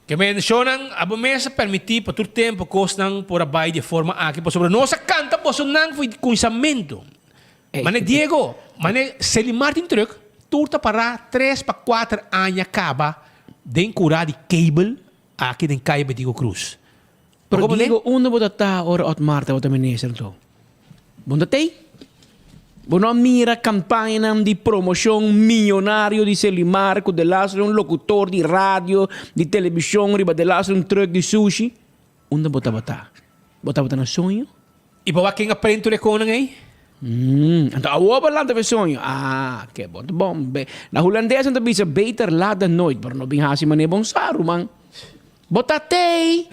Ke menshonnan abo mes a permití pa tur tempu kosnan por a bai di e forma aki pasobra nos a kanta bosonan for di kuminsamentu. Mane Diego, mane Celimar tin truk, tur ta pará tres pa kuater aña kaba den kurá di cable aki den Kaya Betico Cruz. Pero Diego, unda bo ta ta ora Otmar tabata minister anto? Bo no ta tei? Bo no a mira campañanan di promocion millonario di Celimar cu delas un locutor di radio, di television riba delas un truck di sushi? Unda bo tabata? Bo tabata na soño? Y bo wak ken a prende tur e conan ey? Anto awor bo lanta fe soño? Ah, ke bon ta bon. Na Hulandes nan ta bisa beter laat dan nooit, pero no bin haci manera bon sa, ruman. Bo ta tei.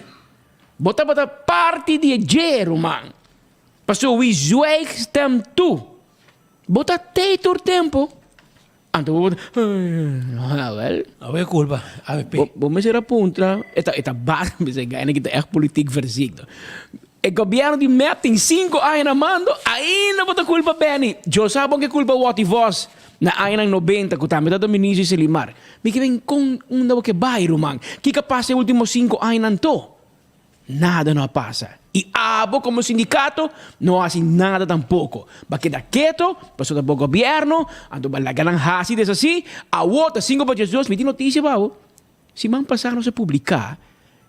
Bo tabata parti di e dje, ruman. Pasobra wie zwijgt stemt toe. Bo ta tei tur tempo. Anto bo ta, Awel. Awe e kulpa, avp. Bo, bo mester a puntra, e ta, e ta bas, mi gaina ki ta echt politiek verziekt. E gobierno di mep tin cinco aña na mando, ainda bo ta culpa Benny. Yo sa bon ke culpa Watty Vos na añanan nobenta ku tambe tabata ministro di Selimar. Mi ke ben kon unda bo ke bai ruman? Kiko a pasa e ultimo cinco añanan to? Nada no a pasa. I abo komo sindikato no a hasi nada tampoko. Bo a keda keto pasobra ta bo gobierno, anto bo a laga nan hasi desasi. Awo ta cinco pa diesdos, mi tin notisia pa bo. Siman pasa nos a publika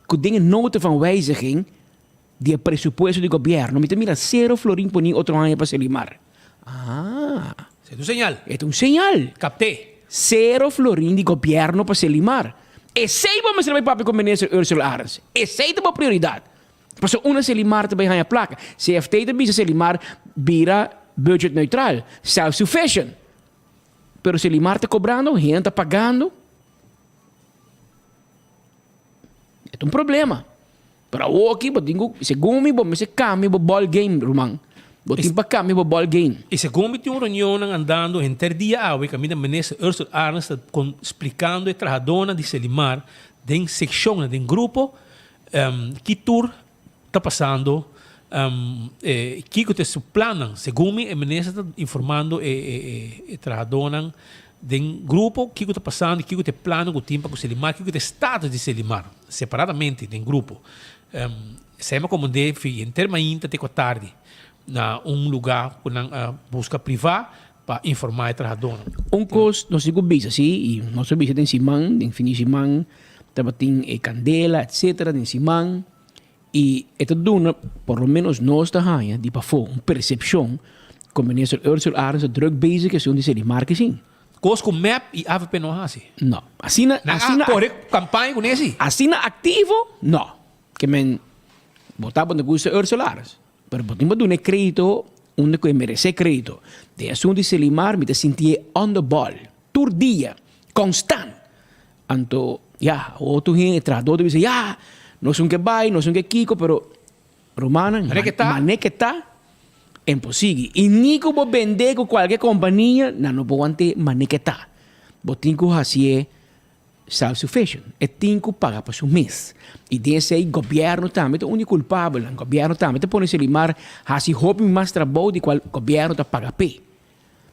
ku den e nota van wijziging di e presupuesto di gobierno mi ta mira sero florin poni otro aña pa Selimar. Ah. E ta un señal. E ta un señal. Capté. Sero florin di gobierno pa Selimar. Esey bo mester bay papia cu minister Ursula Arends. Esey ta bo prioridad. Pasobra unda Selimar ta bay haña placa? CFT ta bisa Selimar bira budget neutral, self sufficient. Pero Selimar ta cobrando, hende ta pagando. E ta un problema. Pero awoki bo tin ku, segun mi bo mester kambia bo ball game ruman. Bo tin pa kambia bo ball game. I segun mi tin un reunionnan andando henter dia awe kaminda Minister Ursula Arends ta kon splikando e trahadónan di Selimar den sekshonnan, den grupo, ki tur ta pasando, kiko ta su plannan. Segun mi e minister ta informando e trahadónan den grupo kiko ta pasando, kiko ta e plannan ku tin pa ku Selimar, kiko ta e status di Selimar separadamente den grupo. Esei mi a komand'é fi henter mainta te ku atardi na un lugá ku nan a buska privá pa informá e trahadónan. Un kos nos tin ku bisa si, i nos a bisa den siman, den fin di siman tabatin e kandela etcetera den siman. I e ta duna, por lo menos nos ta haña di pafó, un persepshon ku Minister Ursula Arends ta druk bezig ku esun di seri marketing. Kos ku mep i avp no a hasi. No. Asina, Nan a asina, kore kampaña ku nesi. asina aktivo, no. Ke men, bo tabata gusta Ursula Arends, pero bo tin pa duna e kredito unda ku e meresé kredito. Den asuntu di Selimar mi ta sintié on the ball, tur dia, konstant. Anto, ya, otro hende, e trahadó ta bisa, ya, nos un ke bai, nos un ke kiko, pero rumannan, Mane ke ta? mane ke ta, en por sigui. I ni ku bo bendé ku kualke kompania, nan no por want'é mane ke ta. Bo tin ku hasié self-sufficient. E tin ku paga pa su mes. I den esei, gobièrnu tambe ta un di kulpabelnan. Gobièrnu tambe ta pone Selimar hasi hopi mas trabou di kual gobièrnu ta paga p'e.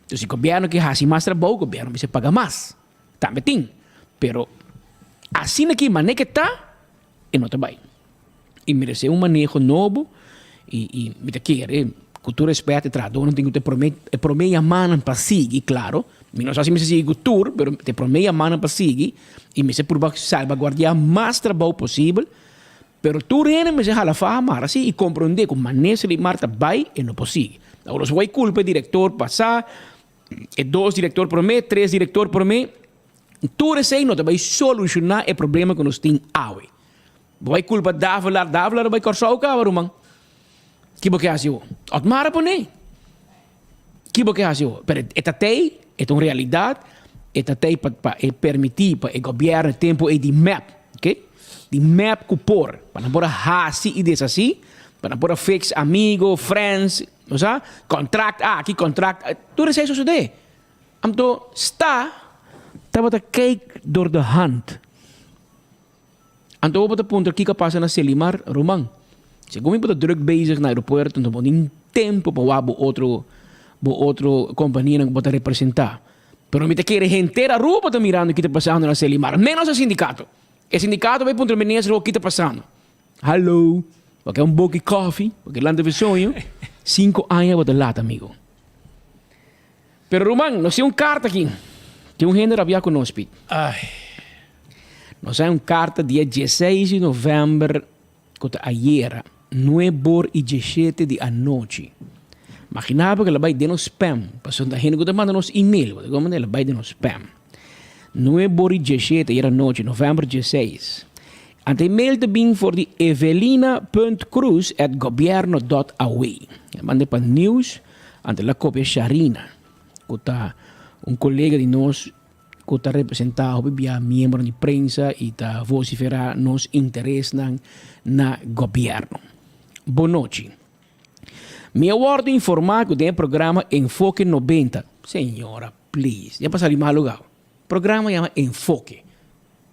Entonces, si gobièrnu ke hasi mas trabou, gobièrnu mester paga mas. Tambe tin, pero asina ki mane ke ta, e no ta bai. I merece un maneho nobo i i mi ta kere ku tur respet e trahadornan tin ku ta e prome e prome yamanan pa sigui, klaro, mi no sa si mester sigui ku tur, pero ta e prome yamanan pa sigui i mester purba salbaguardia mas trabou posibel, pero tur hende mester hala faha mara si i komprende ku mane Selimar ta bai e no por sigui. Awor nos wou kulpa e direktor pasá. E dos director prome, tres director prome, tur esey no ta bay soluciona e problema cu nos tin awe. Bo bay culpa Davelaar, Davelaar a bay Corsou caba ruman. Ki bo ke haci bo? Otmar a pone. Ki bo ke haci bo? Pero e ta tey, e ta un realidad, e ta tey pa pa e permiti pa e gobierno e tempo ey di mep, ok? Di mep cu por, pa nan por a haci y deshaci, pa nan por a fix amigo, friends, Bo sa? Contract aki, contract a, tur esei sosodé. Anto sta tabata kijk door de hand. Anto bo ta puntra kiko a pasa na Selimar, ruman. Segun mi bo ta druk bezig na aeropuerto, anto bo tin tempo pa wak bo otro bo otro kompanianan ku bo ta representá. Pero mi ta kere henter Aruba ta mirando ki ta pasando na Selimar, menos e sindikato. E sindicato bay puntra minister awor ki ta pasando. Hallo, bo ke un boki koffie? Bo ke lanta soño? Cinco aña bo ta laat amigo. Pero ruman, nos tin un carta aki. Tin un hende rabia cu nos, Piet. Nos hay un carta dia dieseis di november cu ta ayera, nuebor y dieshete di anochi. Magina bo cu el a bay den nos spam, pasobra ta hende cu ta manda nos email, bo ta comprende? El a bay den nos spam. Nuebor y dieshete ayera anochi, november dieseis. Anto e mail ta bin for di evelina punt cruz at gobierno dot aw. El a manda pa nieuws, anto el a copia Sharina, cu ta un colega di nos cu ta representa hopi bia miembronan di prensa y ta vocifera nos interesnan na gobierno. Bonochi. Mi a wordo informa cu den e programa Enfoke 90, señora please, ya pa sali mal lugar, programa yama Enfoke.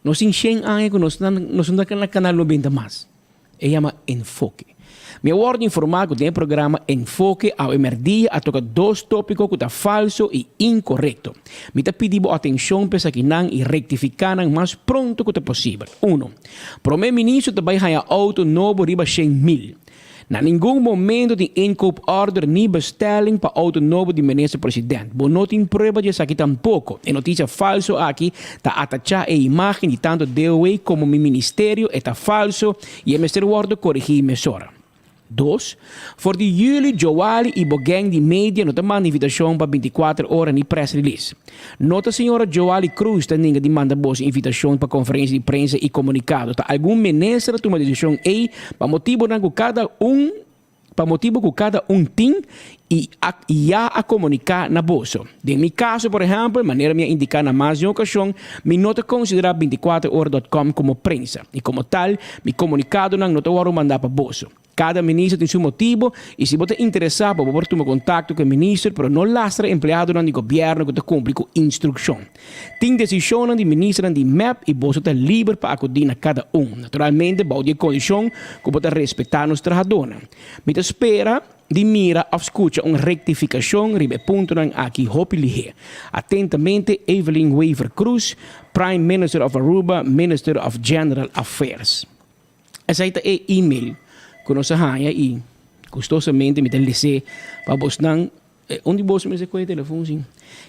Nos tin shen aña cu nos nos no ta na Canal 90 mas. E yama Enfoke. Mi a wòrdu informá ku den e programa Enfoke awe mèrdia a toka dos tópiko ku ta falso i inkorekto. Mi ta pidi bo atenshon pa esakinan i rektifiká nan mas pronto ku ta posibel. Uno, Promé Ministro ta bai haña outo nobo riba 100,000. Na ningun momento tin inkooporder ni bestelling pa auto nobo di Minister President. Bo no tin prueba di esaki tampoko. E noticia falso aki ta atacha e imagen di tanto DOW como mi ministerio, e ta falso y e mester wordo coregi mesora. Dos, For di juli Joali y bo gang di media no ta manda invitacion pa 24 ora ni press release. No ta señora Joali Cruz ta ninga di manda boso invitacion pa conferencia di prensa y comunicado. Ta algun minister a tuma decision ey pa motibonan cu cada un pa motibo cu cada un tin y a y ya a comunica na boso. Den mi caso por ehempel, manera mi a indica na mas di un ocasion, mi no ta considera 24 ora dot com como prensa y como tal mi comunicadonan no ta wordo manda pa boso. Cada minister tin su motibo y si bo ta interesa bo por tuma contacto cu e minister pero no lastra empleadonan di gobierno cu ta cumpli cu instruccion. Tin decisionnan di ministernan di mep y boso ta liber pa acudi na cada un, naturalmente bou di e condicion cu bo ta respeta nos trahadornan. Mi ta spera di mira of scucha un rectificacion riba e puntonan aki hopi lihe. Atentamente, Evelyn Wever-Croes, Prime Minister of Aruba, Minister of General Affairs. Esei ta e email ku nos a haña i gustosamente mi ta les'é pa bosnan. Un di boso mester kohe e telefon si.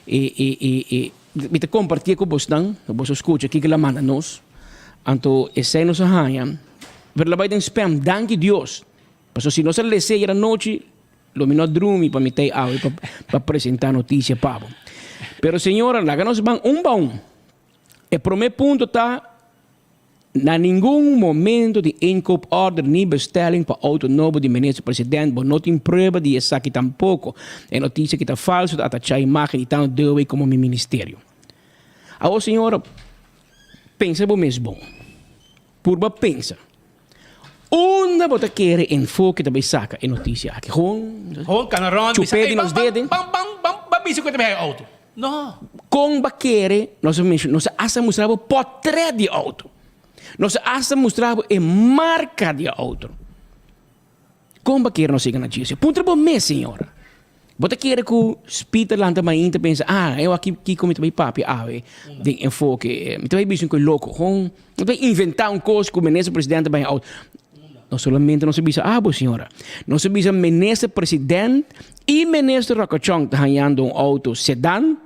E e e e mi ta kompartié ku bosnan pa boso skucha kiko el a manda nos. Anto esei nos a haña. Pero el a bai den spam, danki Dios. Pasobra si nos a les'é ayer anochi lo mi no a drumi pa mi ta ei awe pa pa presentá notisia pa bo. Pero señora laga nos ban un pa un. E promé punto ta Na ningun momento di inkooporder ni bestelling pa auto nobo di Minister President bo no tin prueba di esaki tampoco. E noticia ki ta falso ta atacha imagen di tanto DOW como mi ministerio. Awor señora, pensa bo mes bon. Purba pensa. Unda bo ta kere enfoke ta bay saca e noticia aki? Gewoon Gewoon cana rond bisa, chupé ey di ban nos ban dede? ban ban ban ban bisa cu e ta bay haya auto. No. Kon bo a kere nos a menshona? Nos a hasta mustra bo potret di e outo. Nos a hasta mustra bo e marka di e outo. Kon bo a kere nos yega na djis? Puntra bo mes, señora. Bo ta kere ku Speed ta lanta mainta pensa, ah, eu aki kiko mi ta bai papia awe den enfoke. Mi ta bai bisa un kos loko. Gewoon, mi ta bai inventa un kos ku minister president ta bai outo. No solamente nos a bisa abo, señora. Nos a bisa minister president y minister Rocco Chong ta hañando un auto sedan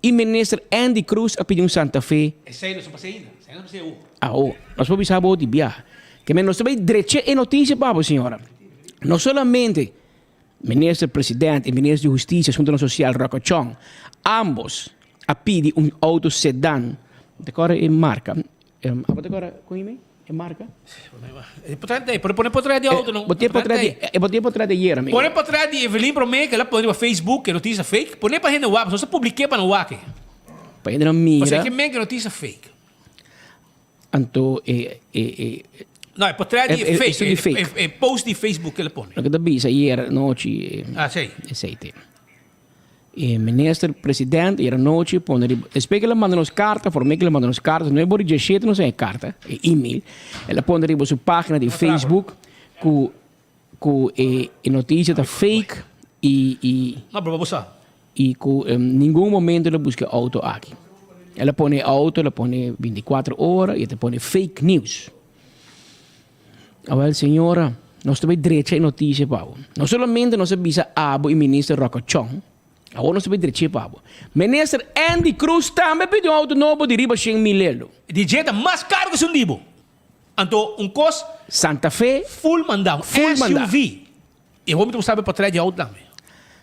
y minister Endy Croes a pidi un Santa Fe. Esey no sa pasa ainda. Esey no sa pasa awo. Awo. Nos por bisa abo di biaha. Ke men nos ta bay drecha e noticia pa abo, señora. No solamente minister president y minister di husticia, asuntonan social Rocco Chong, ambos a pidi un auto sedan. Te acorda e marca? Abo ta acorda con e E marca? E potret di, pone pone potret di auto no. Bo tin potret di, e bo tin potret di ayer amigo. Pone potret di Evelyn Prome ke el a pone riba Facebook ke notisia fake, pone pa hende wak, pasobra nos a publike pa nan wak e. Pa hende nan mira. Pasobra ke men ke notisia fake. Anto e e e. No, e potret di fake, e e e post di Facebook ke el a pone. Loke ta bisa ayer anochi. Ah, si. Esei te. E minister president ayer anochi pone riba, despues ke el a manda nos karta, for me ke el a manda nos karta, no e por di diashete nos a e karta, e email, el a pone riba su pagina di Facebook ku ku e e notisia ta fake i i No, pero bo sa. i ku ningun momento el a buska e auto aki. El a pone auto, el a pone 24 ora y e ta pone fake news. Awel señora, nos ta bay drecha e noticia pa bo. No solamente nos a bisa abo y minister Rocco Chong, awor nos ta bay drecha pa bo. Minister Andy Cruz tambe a pidi un auto nobo di riba shen mil elo. Di dje ta mas caro cu esun di bo. Anto un cos. Santa Fe. Full manda, un Full manda. SUV. E hopi ta sabi portret di auto tambe.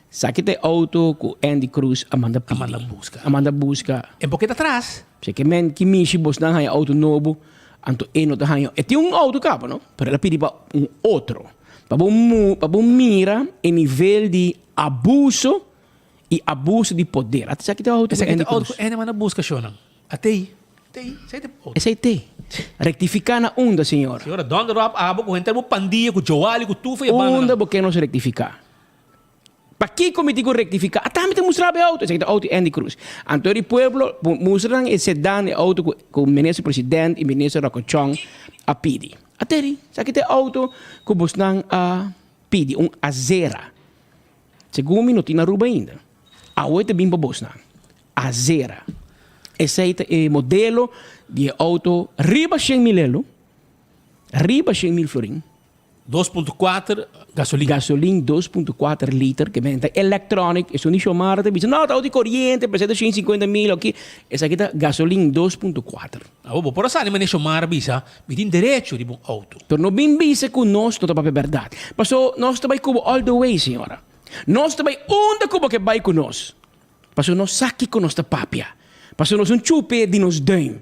Sa ki ta e auto cu Andy Cruz a manda pidi. A manda busca. A manda busca. E por ke ta tras? P'esei ke men ki mishi bosnan haña auto nobo, anto e no ta haña. E tin un auto caba no, pero el a pidi pa un otro. Pa bo mu, pa bo mira e nivel di abuso y abuso di poder. Ata esaki ta e auto cu Esaki ta Andy e auto Cruz. cu Andy a manda busca shownan. Atei. Tei, esei ta otro. Esei te. Rectifica na unda, señor? Señora, donde rob abo cu henter bo pandilla, cu Joali, cu Tufa y e bandanan? Unda bo ke nos rectifica? Pakico mi tin cu rectifica? Ata mi ta mustra bo e auto. Esaki ta auto di Andy Cruz. Anto di pueblo, mustra nan e sedan, e auto cu cu minister president y minister Rocco Chong a pidi. Ateri, esaki ta e auto cu bosnan a pidi, un Azera. Segun mi no tin na Aruba ainda. Awe ta bin pa bosnan. Azera. Esei ta e modelo di e auto riba shen mil elo, riba shen mil florin. 2.4 gasolin. Gasolin 2.4 liter, ke men ta electronic, esun di Shomara ta bisa, no, ta auto di coriente, p'esei ta shen sinkuenta mil oki. Esaki ta gasolin 2.4. Awor bo por a sali manera Shomara bisa, mi tin derecho riba un auto. Pero no bin bisa ku nos no ta papia bèrdat. Paso nos ta bai ku bo all the way, señora. Nos ta bai unda ku bo ke bai ku nos. Pasobra nos sa kiko nos ta papia. Pasobra nos un chupe di nos duim.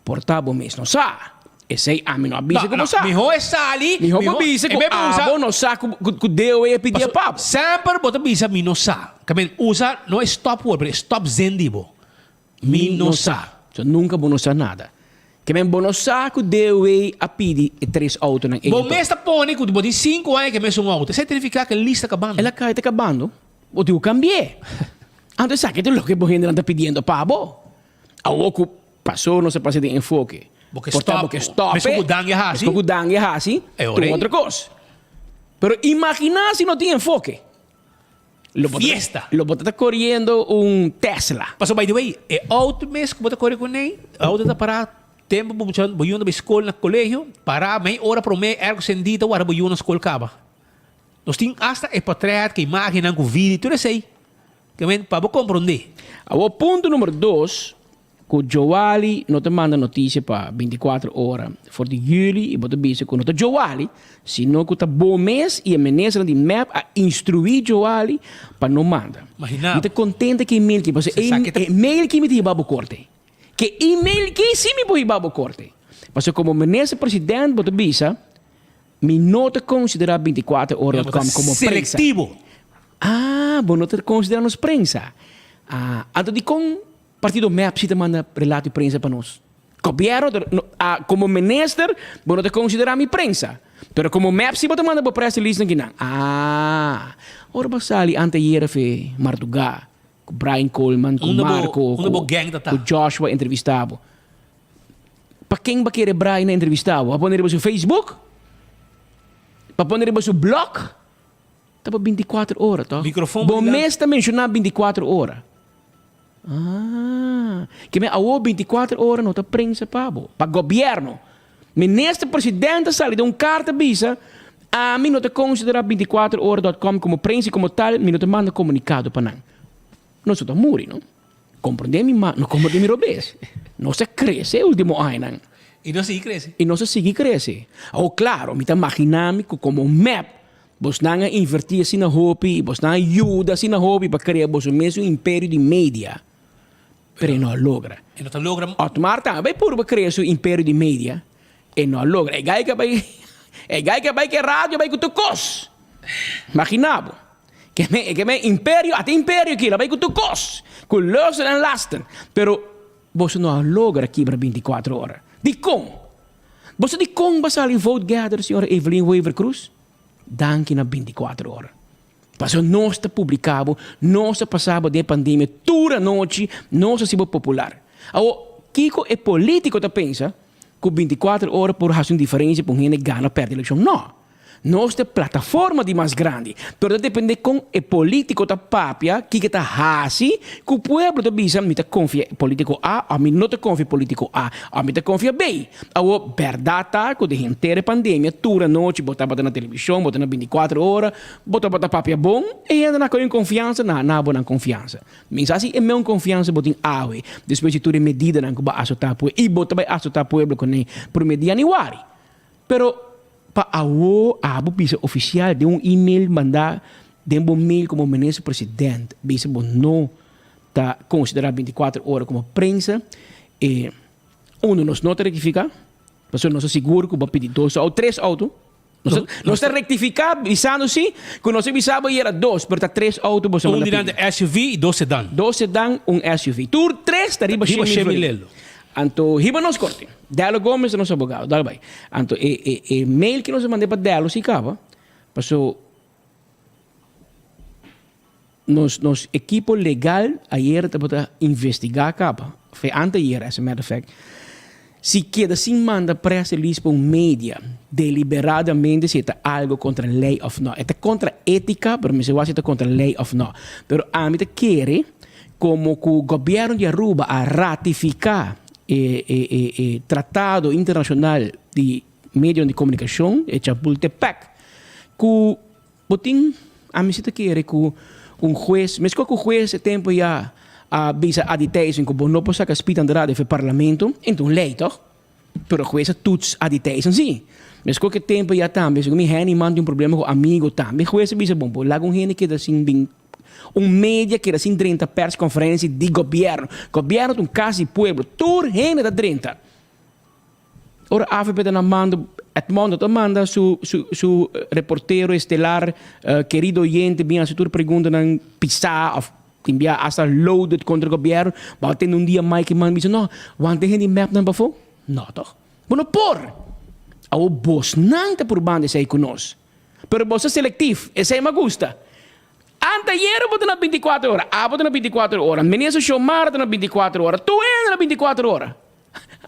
Por ta bo mes no sa. Esei ami no a bisa ku bo sa. Mihó e sali. Mihó bo bisa ku abo no sa ku Deo ei a pidi a pabo. Semper bo ta bisa mi no sa. Kamen usa no e stop word pero e stop zin di bo. Mi no sa. So nunka bo no sa nada. Kemen bo no sa ku Deo ei a pidi e tres outonan ei. Bo mes ta pone ku bo tin sinku aña ke mesun outo. Esei ta nifiká ku e lista kabando. El a kai ta kabando. Bo tin ku kambi'é. Anto esaki ta loke bo hendenan ta pidiendo pa bo. Awor ku pasó nos a pasa den enfoke. Bo ke Por ta stòp. bo ke stòp Meskos e, ku Dangui a hasi. Meskos ku Dangui a hasi, E ta ora un ei. otro kos. Pero imaginá si no tin enfoke. Lo bo ta, Fiesta. lo bo ta ta koriendo un Tesla. Pasobra by the way, e outo mes ku bo ta kore kuné, e outo ta pará tempu bo mucha bo yu na bai skol na kolegio, pará mei ora promé erko sendí ta warda bo yu na skol kaba. Nos tin asta e portret ku imagennan ku video tur esei. Ke men pa bo komprondé. Awor punto numero dos, ku Joali no ta manda notisia pa 24 ora for di juli i bo ta bisa ku no ta Joali, sino ku ta bo mes i e ministernan di mep a instruí Joali pa no manda. Imagina Mi ta bo. kontento ku e mail ki pasobra Se sa ke ta. e mail ki mi ta hiba bo korte. Ke email ki si mi por hiba bo korte. Pasobra komo minister president bo ta bisa. Mi no ta considera 24 ora dot com como prensa. Selectivo. Ah, bo no ta considera nos prensa. Ah, anto dicon partido mep si ta manda relato di prensa pa nos? Gobierno ta, no, ah, como minister bo no ta considera mi prensa. Pero como mep si bo ta manda bo press release nan kinan. Ah, ora bo sali anteayer afe marduga cu Brian Coleman, cu Unda bo, Marco, unda bo cu, gang ta ta? cu Joshua entrevista bo. Pa ken ba kere Brian a entrevista bo? Pa pone riba su Facebook? Pa pone riba su blog? Ta pa 24 ora, toch? Microfon Bo dilanti. mes ta menciona 24 ora. Ah, ke men awo 24 ora no ta prensa pa bo, pa gobierno. Minister president a sali den un carta bisa, ami no ta considera 24 ora dot com como prensa y como tal mi no ta manda comunicado pa nan. Nos no ta muri, no? Comprende mi ma, no comprende mi robes. Nos a crece e ultimo añanan. Y nos a sigui crece. Y nos a sigui crece. Awor, claro, mi ta magina mi cu como mep, bosnan a inverti asina hopi y bosnan a yuda asina hopi pa crea boso mesun imperio di media. Pero e no a logra. E no ta logra. Otmar tambe bay purba crea su imperio di media. E no a logra. E guy ke bay, e guy ke bay ke radio bay cu tur cos. Magina bo. Ke men, ke men imperio, ata imperio kila bay cu tur cos. Cu lusten en lasten. Pero boso no a logra kibra 24 ora. Dicon? Boso dicon ba sali vote gather, señora Evelyn Wever Croes? Danki na 24 ora. Pasobra nos ta publica bo, nos ta pasa bo den e pandemia tur anochi, nos a haci bo popular. Awor, kico e politico ta pensa cu 24 ora por haci un diferencia pa un hende gana o perde eleccion? No! Nos ta e plataforma di mas grandi, pero ta depende kon e politico ta papia, kiko e ta hasi, ku pueblo ta bisa mi ta konfia politico A of mi no ta konfia politico A of mi ta konfia B. Awor, bèrdat ta ku den henter e pandemia tur anochi bo tabata na televishon, bo ta na bintikuater ora, bo tabata papia bon, e hendenan a kohe un konfiansa, nan a na bo nan konfiansa. Mi sa si e meun konfiansa bo tin awe, despues di tur e medidanan ku bo a asotá pueblo i bo ta bai asotá pueblo kuné promé di yanüari. Pero pa awo abo bisa ofisial den un email mandá den bo mail komo minister president bisa bo no ta konsiderá bintikuater ora komo prensa, e uno nos no ta rektifiká, pasobra nos ta sigur ku bo a pidi dos outo, tres outo. Nos ta, nos ta rectifica bisando si cu nos a bisa bo yera dos, pero ta tres auto boso Un manda di nan pidi. ta SUV y dos sedan. Dos sedan, un SUV. Tur tres ta riba Riba Shemi Shemi Florin. Lelo. Anto hiba nos corte. Dello Gomez ta nos abogado, dal bay. Anto e, e, e mail cu nos a manda pa Dello si caba, paso nos, nos equipo legal ayer tabata investiga caba, fe anteayer as a matter of fact, si keda sin manda press release pa un media deliberadamente si e ta algo contra ley of no. E ta contra etica, pero mester wak si e ta contra ley of no. Pero ami ta kere como cu gobierno di Aruba a ratifica e, e, e, e tratado internacional di medionan di comunicacion, e Chapultepec, cu Bo tin, ami si ta kere ku un hues, meskos ku hues e tempu ya a bisa Adi Thijssen ku bo no por saka Speed Andrade for parlamento, enta un lei tòg? Pero hues a tuts Adi Thijssen si. Meskos ku e tempu ya tambe, segun mi Henny Man tin un problema ku amigo tambe, hues a bisa bon bo laga un hende keda sin bin, un media keda sin drenta persconferencia di gobierno. Gobierno ta un kas di pueblo, tur hende ta drenta. Ora avp ta na mando, Edmondo ta manda su su su reportero estelar, querido oyente bin haci tur preguntanan pisa of tin bia hasta loaded contra gobierno, bo a tende un dia Mike Eman bisa no, wanta e hende di mep nan pafo? No toch? Bo no por! Awor bosnan ta purbando esey cu nos. Pero bo sa selectief, esey mi a gusta. Anteayer bo ta na binticuater ora, abo ta na binticuater ora, Minister Xiomara ta na binticuater ora, tur hende na binticuater ora.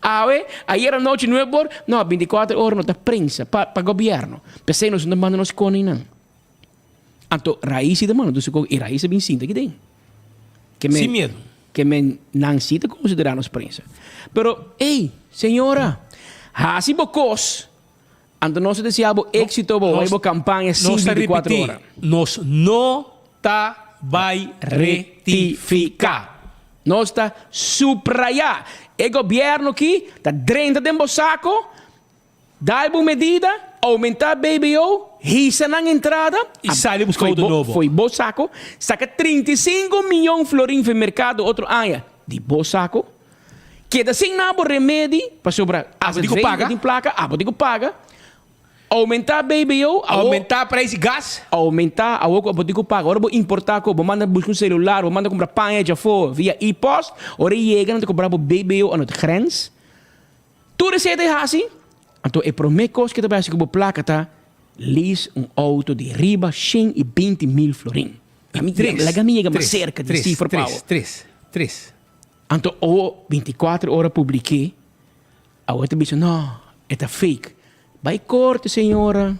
Awe, ayer anochi nuebe or, no, binticuater ora no ta prensa pa pa gobierno. P'esei nos no ta manda nos koningnan. Anto Rais si ta manda tur su kos i Rais a bin sinta aki den. Ke men, Sin miedo. Ke men nan si ta konsiderá nos prensa. Pero, ey, señora, hasi bo kos, anto nos ta deseá bo éksito, bo bai bo kampaña sin Nos ta binticuater ripití, ora. nos no ta bai rectifica. Nos ta subraya e gobierno ki ta drenta den bo saco, dal bo medida, aumenta BBO, hisa nan entrada, Y sali busca otro nobo. Fo'i bo saco, saca 35 miyon florin fo'i mercado otro aña di bo saco, keda sin na bo remedi pasobra Abo di cu AZV paga. no tin placa, abo di cu paga. Aumentá BBO, awor. Aumentá prijs di gas. Aumentá, awor ku bo tin ku paga. Ora bo importá ku, bo manda buska un selular, bo manda kumpra paña djafó via e-post, ora e yega nan ta kobra bo BBO aan het grens. Tur esei ta e hasi. Anto e promé kos ke ta bai hasi ku bo plaka ta lease un outo di riba 120 mil florin. Tres. Laga mi yega mas serka di sifra pa bo. Tres, tres, tres. Anto owo 24 ora publiké, awo ta bisa no, e ta fake. Bai korte señora,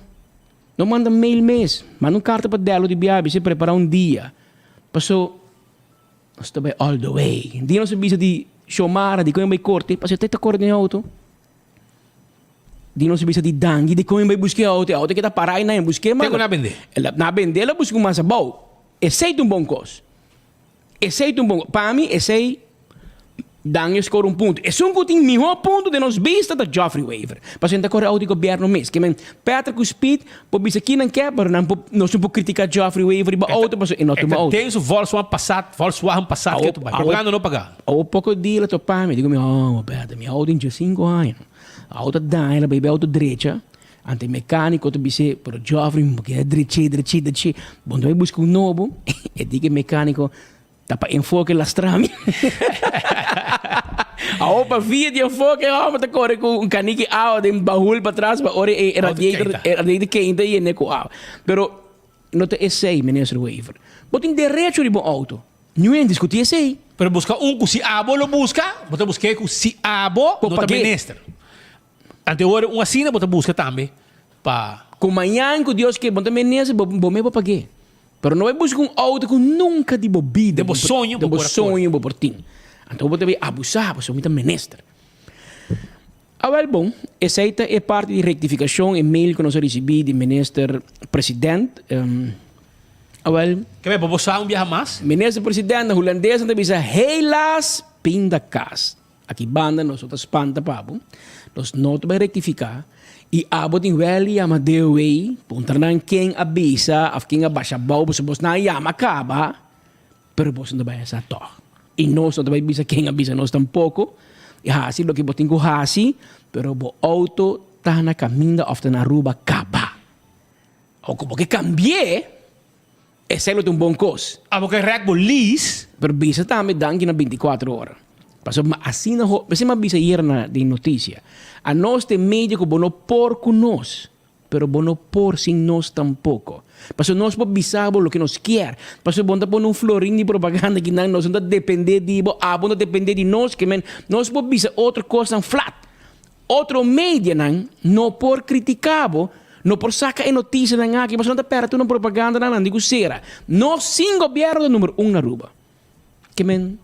no manda mail mes, manda un karta pa Dello di bia bisa prepara un dia. Paso nos ta bai all the way. Dia nos a bisa di Xiomara di kon e bai korte, paso e ta kore den e auto. Di nos a bisa di Dangui di kon e bai buska e auto, e auto keda para ei nan e busk'é Te ku nan a bendé? Nan a bendé el a buska un mas abou. Esei ta un bon kos. Esei ta un bon. Pa mi esei dan e score un punto. Esun ku tin mihó punto den nos bista ta Geoffrey Wever. Pasobra nan ta kore out di gobièrnu mes. Ke men Patrick ku Speed por bisa kinan ke, pero nan por nos no por kritiká Geoffrey Wever riba outo pasobra e no tuma outo. E ta den su Volkswagen Passat, Volkswagen Passat ke ta bai. Propaganda no paga. Awo poko dia el a topa mi, digo mi, oh Patrick, mi outo tin diesinko aña. Outo a daña, el a bai outo drecha. Anto e mecanico ta bis'é, pero Geoffrey, bo keda drech'é, drech'é, drech'é. Bo no ta bai busca un nobo? E di ku e mecanico, Ta pa enfoke lastra mi. Awor pa via di enfoke e homber ta kore ku un kaniki awa den bahul patras pa ora e radiator, e radiator keinta i yene ku awa. Pero no ta esei, Minister Wever. Bo tin derecho riba un auto. Niun hende diskutí esei. Pero buska un ku si abo lo buska, bo ta busk'é ku si abo no ta minister. Ante ora un asina bo ta buska tambe pa. Ku mañan ku Dios ke bo ta menester bo bo me bo pag'é. Pero no bai buska un outo ku nunka di bo bida Den bo soño den bo bo por a kore. soño bo por tin. Anto bo ta bai abusá pasobra mi ta menester. Awel bon, esei ta e parti di rektifikashon, e mail ku nos a risibí di Minister President. Awel. Ke bai bo bo sa un biaha mas? Minister President na Hulandes nan ta bisa helaas pindakaas. Aki banda nos no ta spanta pa bo, nos no ta bai rektifiká i abo tin wèl di yama DOW puntra nan ken a bisa òf ken a basha abou pasobra bos nan a yama kaba. Pero boso no ta bai hasa tòg. I nos no ta bai bisa ken a bisa nos tampoko. I hasi loke bo tin ku hasi, pero bo outo ta na kaminda òf ta na Aruba kaba. Ò ku bo ke kambi'é, esei lo ta un bon kos. Abo ke rèk bo lease. Pero bisa tambe danki na bintikuater ora. Pasobra asina ho, p'esei mi a bisa ayera na den notisia. Anos ta e medio ku bo no por ku nos. Pero bo no por sin nos tampoco. Pasobra nos por bisa bo loke nos kier. Pasobra bo no ta pone un florin di propaganda kinan, nos no ta depende di bo, abo no ta depende di nos, ke men nos por bisa otro cosnan flat. Otro medianan no por critica bo, no por saca e noticianan aki, pasobra nan ta perde tur nan propagandanan, nan di cu cera. Nos sin gobierno ta numero un na Aruba. Ke men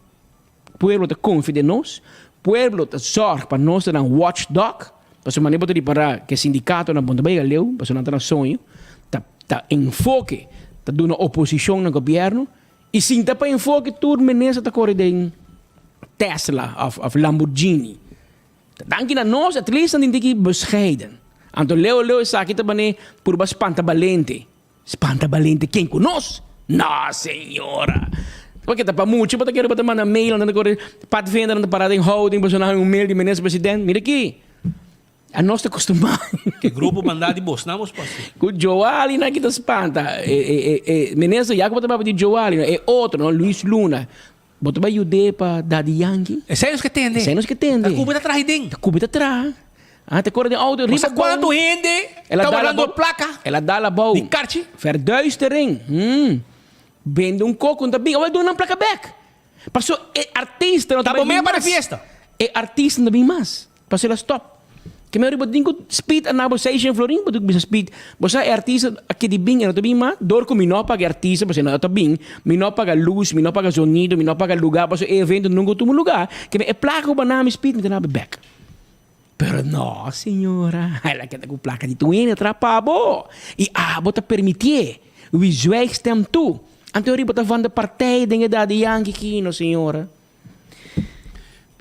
Pueblo ta konfia den nos, pueblo ta zòrg pa nos ta nan watchdog, pasobra manera bo ta ripará ku e sindikatonan bon ta bai leu, pasobra nan ta na soño, ta ta enfoke ta duna oposishon na gobièrnu i sin ta pa enfoke tur minister ta kore den Tesla òf òf Lamborghini. Ta danki na nos at least nan tin tiki bescheiden. Anto leu leu esaki ta manera purba spanta balente. Spanta balente ken ku nos? No señora! Paske ta pa mucha bo ta kere bo ta manda mail nan ta kore padvinder nan ta para den houding pasobra nan haña un mail di minister president. Mira aki, anos ta kostumá. Ke grupo manda di bos nan bos por hasi? Ku Joali nan ki ta spanta. E e e minister ya ku bo ta papia di Joali no e otro no Luis Luna bo ta bai yud'é pa Daddy Yankee? Esei nos ke tende. Esei nos ke tende. Ta kubi ta traha den. Ta kubi ta traha. Ah, ta kore den auto riba Bo sa kuantu hende ta wardando plaka El a dal abou. di karchi? Verduistering. Hmm. Bende un koko no ta bin. Awor duna nan plaka bek. Paso e artista no ta Ta bo bai bin mea pa mas. di fiesta. E artista no ta bin mas. Paso el a stop. Ke mea riba tin ku speed a na bo seishen florin bo tin ku bisa speed. Bo sa e artista a kedi bin e no ta bin mas. Dor ku mi no a paga e artista pasobra e no ta bin. Mi no a paga lus, mi no a paga zonido, mi no a paga luga pasobra e evento nunka tuma luga. Ke mea e plaka ku bo a na mi speed mi ta na bo bek. Pero no, señora, el a keda ku plaka di tur hende atrapá bo, i abo ta permitié. Wie zwijgt stemt toe. Anto riba ta van de partij den e Daddy Yankee ki, no señora.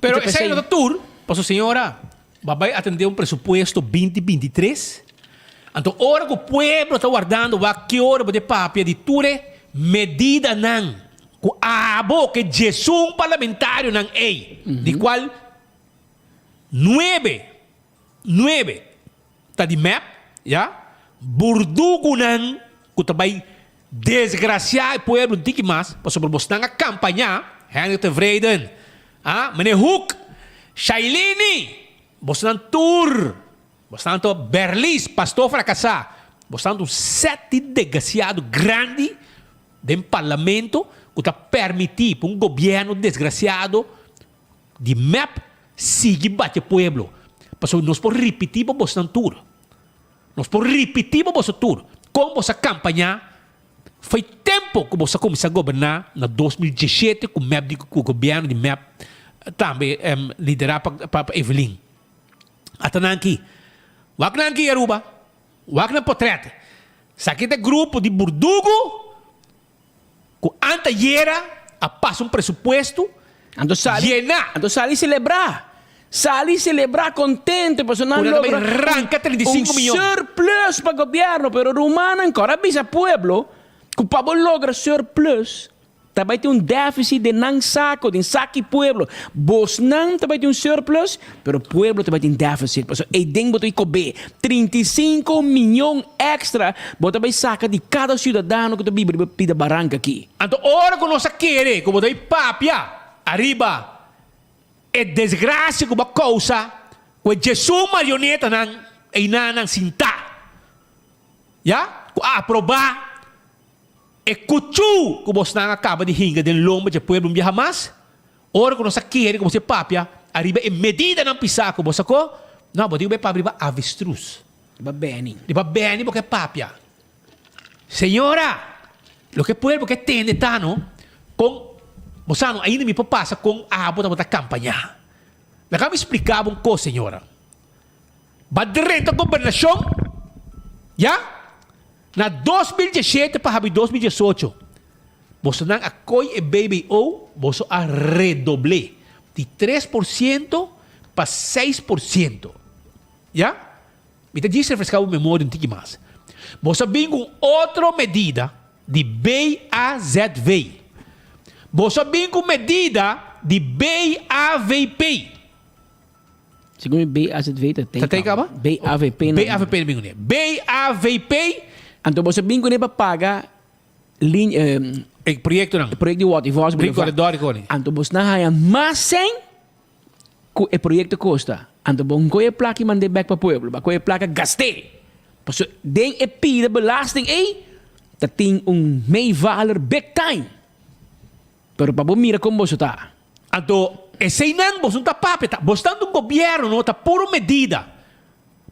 Pero esei no ta tur, pasobra señora, bo a bai atendé un presupuesto binti 23, anto ora ku pueblo ta wardando wak ki ora bo ta papia di tur e medidanan ku abo ke djesun parlamentarionan ei, di kual Nuebe, nuebe ta di mep, ya, burdugunan ku ta bai desgrasiá e pueblo un tiki mas, pasobra bosnan a kampañá, Henry Tevreden, ah, meneer Hoek, Shailini, bosnan tur, bosnan ta Berlis, pastor frakasá, bosnan ta un sèt di desgrasiado grandi den parlamento ku ta permití pa un gobièrnu desgrasiado Di mep sigui bati e pueblo, pasobra nos por ripití pa bosnan tur. Nos por ripití pa boso tur kon bos a kampañá fo'i tempu ku bos a kuminsá goberná na 2017 ku mep di ku gobièrnu di mep tambe liderá pa pa Evelyn. Ata nan aki. Wak nan aki Aruba. Wak nan potrèt. Esaki ta e grupo di burdugu. Ku antayera a pasa un presupuesto Anto sali, yená. Anto sali selebrá. Sali selebrá kontento pasobra nan Ku nan ta bai logra ranka 35 un miyon. surplus pa gobièrnu. Pero rumannan kòrda bisa pueblo ku pa bo logra surplus ta bai tin un deficit den nan sako, den saki pueblo. Bosnan ta bai tin un surplus, pero pueblo ta bai tin deficit. Pasobra eiden bo ta bai kob'é 35 miyon extra bo ta bai saka di kada ciudadano ku ta biba riba pida baranka aki. Anto ora ku nos a kere ku bo ta bai papia ariba e desgrasia ku bo a kousa ku e djesun marionetanan einanan sintá, ya, ku a aprobá e kuchú ku bosnan a kaba di hinga den lomba dje pueblo un biaha mas, Ora ku nos a kere ku bo se papia ariba e medidanan pisá ku bo sako, no, bo tin ku bai papia riba avestruz. Riba Benny. Riba Benny bo ke papia. Señora, loke pueblo ke tende ta no, kon, bo sa no, ainda mi por pasa kon abo tabata kampañá. Laga mi splika bo un kos, señora. Ba drenta gobernashon, ya, na 2017 pa habi 2018, bosonan a koi e BBO, boso a redobl'é di 3% pa 6%. Ya? Mi ta djis refreská bo memoria un tiki mas. Boso a bin ku un otro medida di BAZV. Boso a bin ku medida di BAVP. Segun mi BAZV ta Ta tei kaba? BAVP na. BAVP na bin kuné. BAVP. Anto boso a bin kuné pa paga lin E proyektonan. E proyekto di Waterfalls Boulevard. Ring corridor. Anto boso na haña mas sèn ku e proyekto kosta. Anto bo nkoe e plaka i mand'é bèk pa pueblo. Bo a kohe e plaka gast'é. Pasobra den e pida belasting ei ta tin un meevaller big time. Pero pa bo mira kon boso ta. Anto eseinan boso no ta papia ta. Boso ta un gobierno no ta puro medida.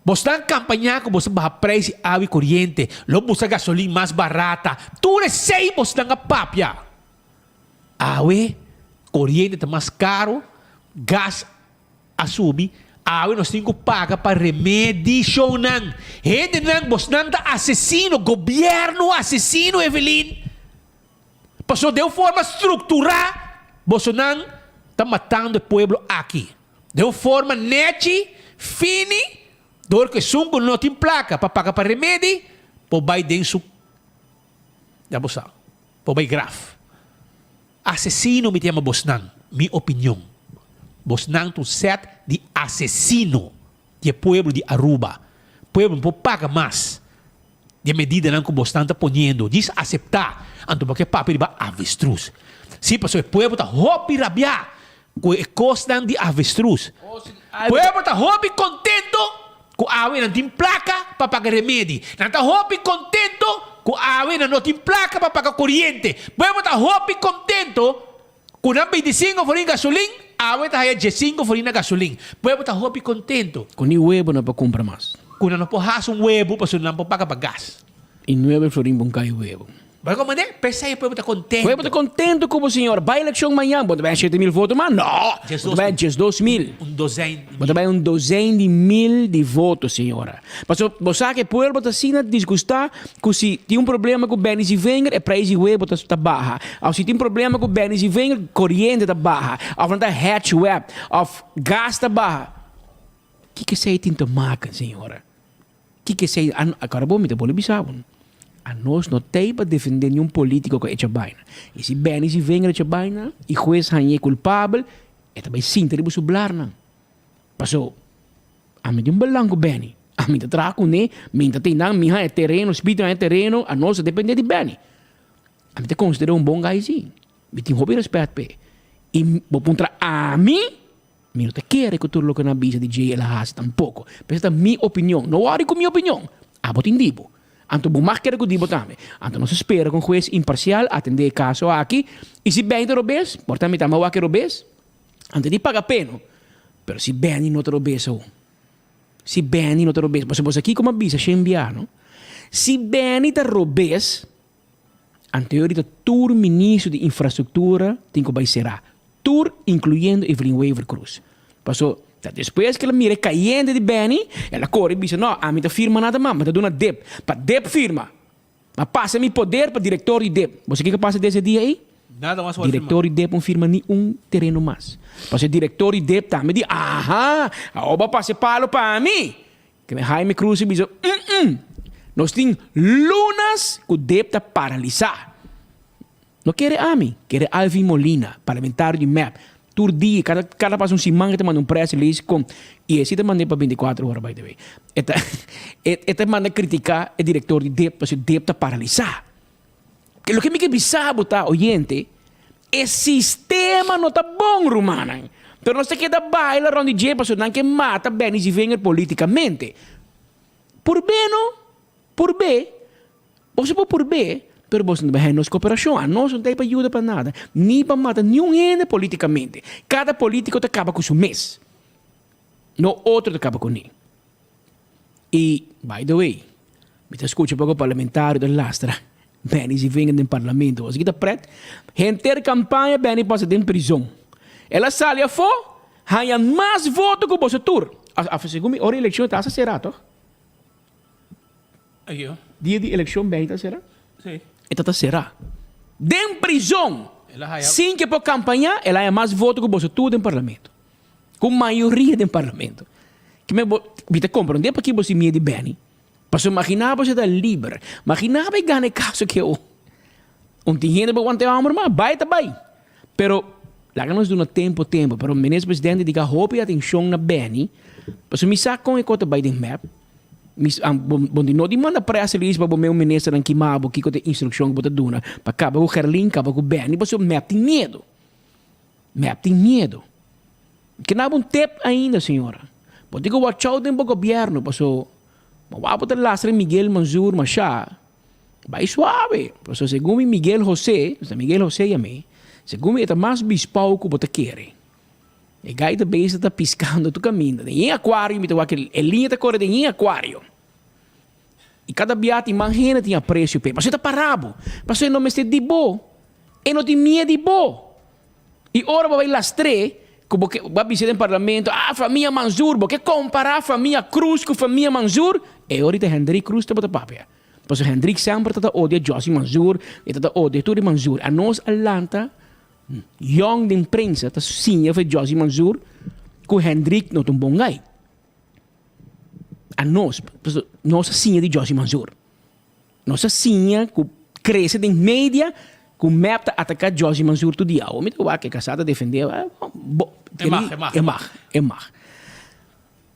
Boso ta campaña cu boso baha prijs di awa y coriente, lo busa gasolin mas barata. Tur esei boso nan a papia. Awe coriente ta mas caro, gas a subi, awe nos tin cu paga pa remedicionnan. Hendenan bosnan ta asesino, gobierno asesino Evelyn. Pasobra den un forma strukturá bosonan ta matando e pueblo aki. Den un forma nechi, fini, dor ku esun ku no tin plaka pa paga pa remedi por bai den su, ya bo sa, por bai graf. Asesino mi ta yama bosnan, mi opinion. Bosnan ta un sèt di asesino di e pueblo di Aruba. Pueblo no por paga mas. Di e medidanan ku bosnan ta poniendo, djis aseptá, anto bo ke papia riba avestruz. Sí, pasobra e pueblo ta hopi rabiá ku e kosnan di avestruz. Pueblo ta hopi kontento ku awe nan tin plaka pa paga remedi. Nan ta hopi kontento ku awe nan no tin plaka pa paga koriente. Pueblo ta hopi kontento ku nan 25 forin gasolin, awe ta haya 15 forin na gasolin. Pueblo ta hopi kontento. Ku ni webo no por kumpra mas. Ku nan no por hasi un webu pasobra nan por paga pa gas. I nuebe florin bon kai webu. Bo ta komprendé? P'esei e pueblo ta kontento. Pueblo ta kontento ku bo, señor. Bai elekshon mañan, bo ta bai 7000 voto mas? No! Bo ta bai 12000. Un dozein di mil. Bo ta bai un dozein di mil di voto, señora. Pasobra bo sa ku e pueblo ta asina disgustá ku si tin un problema ku Benny Zievinger, e prijs di webu ta ta baha. Òf si tin problema ku Benny Zievinger, koriente ta baha. Òf nan ta hatch web. Òf gas ta baha. Kiko esei tin te maken, señora? Kiko esei? Akora bo mi ta bolbe bisa bo, anos no tei pa defende niun politico ku a echa baina. I si Benny Zievinger echa baina i hues hañ'é kulpabel, e ta bai sinta riba su blarnan. Paso, ami tin un belang ku Benny. Ami ta traha kuné, mi ta tei nan, mi haña tereno, Speed haña tereno, anos ta depende di Benny. Ami ta konsider'é un bon guy si. Mi tin hopi rèspèt p'e. I bo puntra ami? Mi no ta kere ku tur loke nan a bisa di dje el a hasi tampoko. Pero esa ta mi opinion. No wòri ku mi opinion. Abo tin di bo. Anto bo mag kere ku di bo tambe. Anto nos a spera ku un hues imparsial atendé e kaso aki. I si Benny ta robes, por ta mi tambe a wak e robes. Anto e di paga peno. Pero si Benny no ta robes awo. Si Benny no ta robes. Pasobra bo sa kiko mi a bisa shen bia, no? Si Benny ta robes. Anterior ta tur ministro di infrastructura tin cu bay cera. Tur incluyendo Evelyn Wever Croes. Paso ta despues cu el a mira e cayente di Benny, el a core y bisa no, ami ta firma nada mas, mi ta duna dip. Pa dip firma. Ma pasa mi poder pa director di dip. Bo sa kico a pasa desde e dia ey? Nada mas por firma. Director di dip no firma ni un tereno mas. Paso e director di dip tambe di aha, awor bo a pasa e palo pa mi. Kende Jaime Cruz a bisa, Mm-mm! Nos tin lunas ku dep ta paralisá. No kere ami, kere Alvin Molina, parlamentario di mep. Tur dia, kada kada pas un siman e ta manda un press release kon, i e si ta mand'é pa bintikuater ora by the way. E ta e ta manda kritiká e direktor di dep pasobra dep ta paralisá. Loke mi ke bisa bo ta, oyente, e sistema no ta bon, rumannan. Pero nos ta keda baila rond di dje pasobra nan ke mata Benny Zievinger politikamente. Purbé no, purbé. Boso por purbé, pero boso no ta bai haña nos koperashon. Anos no ta ei pa yuda pa nada, ni pa mata niun hende politikamente. Kada politiko ta kaba ku su mes. No otro ta kaba kuné. I, by the way, mi ta skucha poko parlamentario ta lastra Benny Zievinger den parlamento. Esaki ta pret. Henter kampaña Benny pasa den prizon. El a sali afó, haña mas voto ku boso tur. Af, segun mi, ora elekshon ta hasta será, tòg? Dia di elekshon Benny ta será? Sí. E ta ta será. Den prizon! Sin ke por kampañá, el a haña mas voto ku boso tur den parlamento. Ku mayoria den parlamento. Ke men bo, mi ta komprondé pakiko bo sin miedu di Benny. Pasobra maginá bo si ta liber. Maginá bo e gana e kaso ke o. Un tin hende bo wanta e hòmber mas, bai ta bai. Pero laga nos duna tempu tempu. Pero Minister Presidente dediká hopi atenshon na Benny. Pasobra mi sa kon e kos ta bai den mep. Mi sa, bo, bo no di manda press release pa bo meu ministernan kima bo kiko ta e instrukshon ku bo ta duna pa kaba ku Gerlin, kaba ku Benny, pasobra mep tin miedu. Mep tin miedu. Ke na bo un tip ainda, señora. Bo tin ku watch out den bo gobièrnu, paso bo wak bo ta lastra Miguel Manzur mashá, bai suave. Paso segun mi Miguel José, ta Miguel José yam'é, segun mi e ta mas bispou ku bo ta kere. E gai ta bezig ta piskando tur kaminda. Den yen akuario mi ta wak e liña ta kore den yen akuario. I kada bia tin man hende tin apresio p'e. Paso e ta para bo. Paso e no mester di bo. E no tin miedu di bo. I ora bo bai lastr'é, ku bo ke bo a bisa den parlamento, ah, famia Manzur, bo ke kompará famia Cruz ku famia Manzur? E ora ta Hendrik Cruz tabata papia. Pasobra Hendrik semper ta ta odia Jossy Manzur, e ta ta odia tur e Manzur. Anos a lanta yòn den prensa ta siña for Jossy Manzur ku Hendrik no ta un bon gai. Anos, pasobra nos a siña di Jossy Manzur. Nos a siña ku krese den media ku mep ta ataká Jossy Manzur tur dia. Awor mi ta wak e kasá ta defendé, bo, E mag, e mag. E mag, e mag.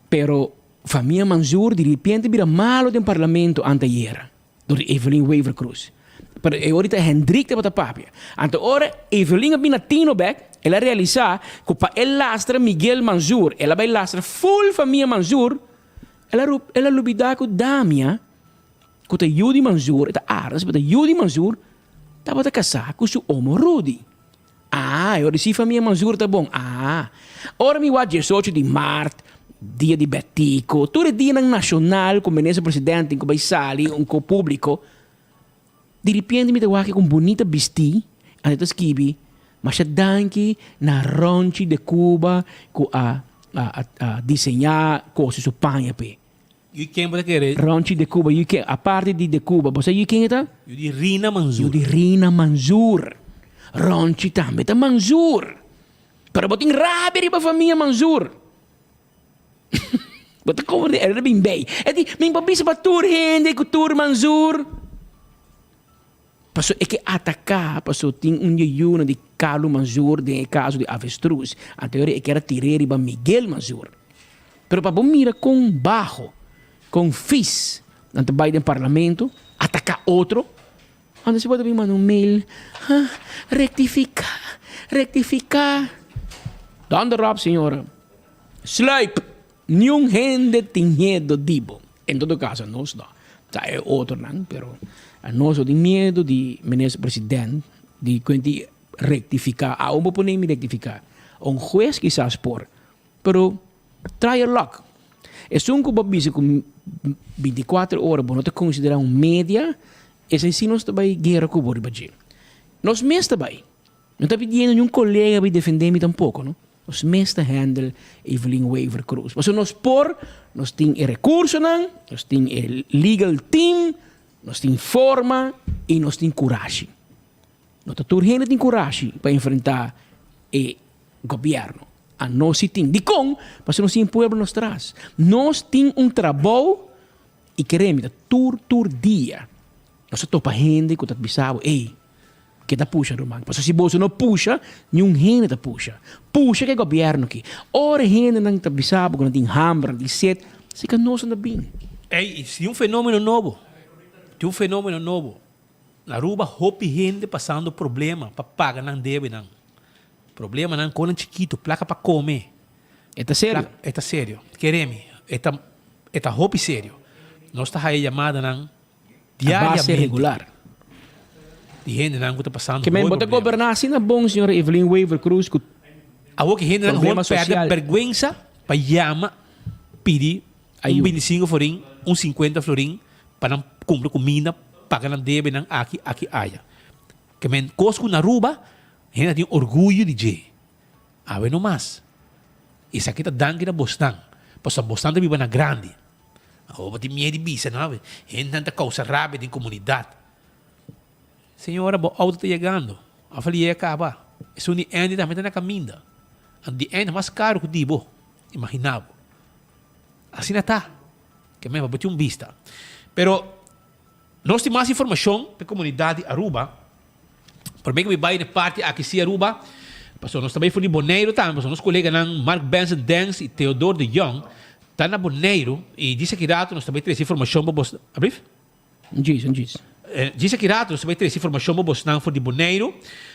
Pero famia Manzur di ripiente bira malo den parlamento antayera dor di Evelyn Wever Croes. Pero e ora ta Hendrik tabata papia. Anto ora Evelyn a bini na tino bek, el a realisá ku pa e lastra Miguel Manzur, el a bai lastra ful famia Manzur, el a el a lubidá ku Damia, ku ta yu di Manzur, e ta Aras, pero ta yu di Manzur, tabata kasá ku su omo Rudy. Ah, e ora di si famia Manzur ta bon. Ah, ora mi wak diesocho di mart, dia di Betico, tur e dianan nashonal ku minister presidente tin ku bai sali un ko públiko, di ripiente mi ta wak ku un bunita bistí, anto ta skibi, Masha danki na Ronchi de Cuba ku a a a diseñá kosi su paña p'e. Yu ken bo ta kere? Ronchi de Cuba, yu ken, aparte di de Cuba, bo sa yu ken e ta? Yu di Rina Manzur. Yu di Rina Manzur. Ronchi tambe ta Manzur. Pero bo tin rabia riba famia Manzur. Bo ta komprende? E ta bin bei. E di, mi por bisa pa tur hende ku tur Manzur. Paso e ke ataká, paso tin un yeyuna di Carlo Manzur den e kaso di avestruz. Anto e kier a tir'é riba Miguel Manzur. Pero pa bo mira kon baho, kon fis nan ta bai den parlamento, ataká otro, anto si bo ta bin manda un mail, ha, rektifiká, rektifiká. Donder op, señora. Sluip! Niun hende tin miedo di bo. En todo caso nos no. Ta e otronan, pero nos no tin miedo di minister president di kuenti rectifica. Aun bo pone mi rectifica. Un hues kisas por, pero try your luck. Esun ku bo bisa ku binticuatro ora bo no ta considera un media, esei si nos ta bai guera ku bo riba dje. Nos mes ta bai. No ta pidiendo niun colega bai defende mi tampoco, no. Nos mes ta handle Evelyn Wever Croes. Pasobra nos por, nos tin e recursonan, nos tin e legal team, nos tin forma y nos tin curashi. No ta tur hende tin curashi pa enfrenta e gobierno. Anos si tin. Dicon? Pasobra nos tin e pueblo nos tras. Nos tin un trabou y kere mi ta tur tur dia nos ta topa hende cu ta bisa bo, ey, Ke ta pusha ruman? Pasobra si boso no pusha, niun hende ta pusha. Pusha ke gobièrnu aki. Ora e hendenan ta bisa bo ku nan tin hamber, nan tin set, si ka nos nan ta bini. Ey, tin un fenomeno nobo. Tin un fenomeno nobo. Na Aruba hopi hende pasando problema pa paga nan debenan. Problemanan kon nan chikito, plaka pa kome. E ta serio. E ta serio. Kere mi, e ta e ta hopi serio. Nos ta haya yamadanan A base regular. Di hendenan ku ta pasando Ke men bo ta goberná asina bon señora Evelyn Wever Croes ku Awor ki hendenan problema hoor perde social. bergwensa pa yama pidi un Ayuda. 25 forin. un 50 florin pa nan kumpra kuminda, paga nan debenan aki, aki, aya. Ke men kos ku na Aruba hende ta tin orguyo di dje. Awe no mas. Esaki ta danki na bosnan, pasobra bosnan ta biba na grandi. Awor bo tin miedu di bisa no awe. Hendenan ta kousa rabia den komunidat. Señora bo outo ta yegando. Of el yega kaba. Esun di Andy tambe ta na kaminda. Anto di Andy ta mas karu ku di bo. Imagina bo. Asina ta. Ke men pa bo tin un bista. Pero nos tin mas informashon pa e komunidat di Aruba. Prome ku mi bai na e parti aki si Aruba, pasobra nos ta bai for di Boneiru tambe, pasobra nos koleganan Mark Benson Dens i Theodore de Jong ta na Boneiru i djis aki rato nos ta bai trese informashon pa bos. Ablief? Djis, un djis. Djis aki rato nos ta bai trese informashon pa bosnan for di Boneiru.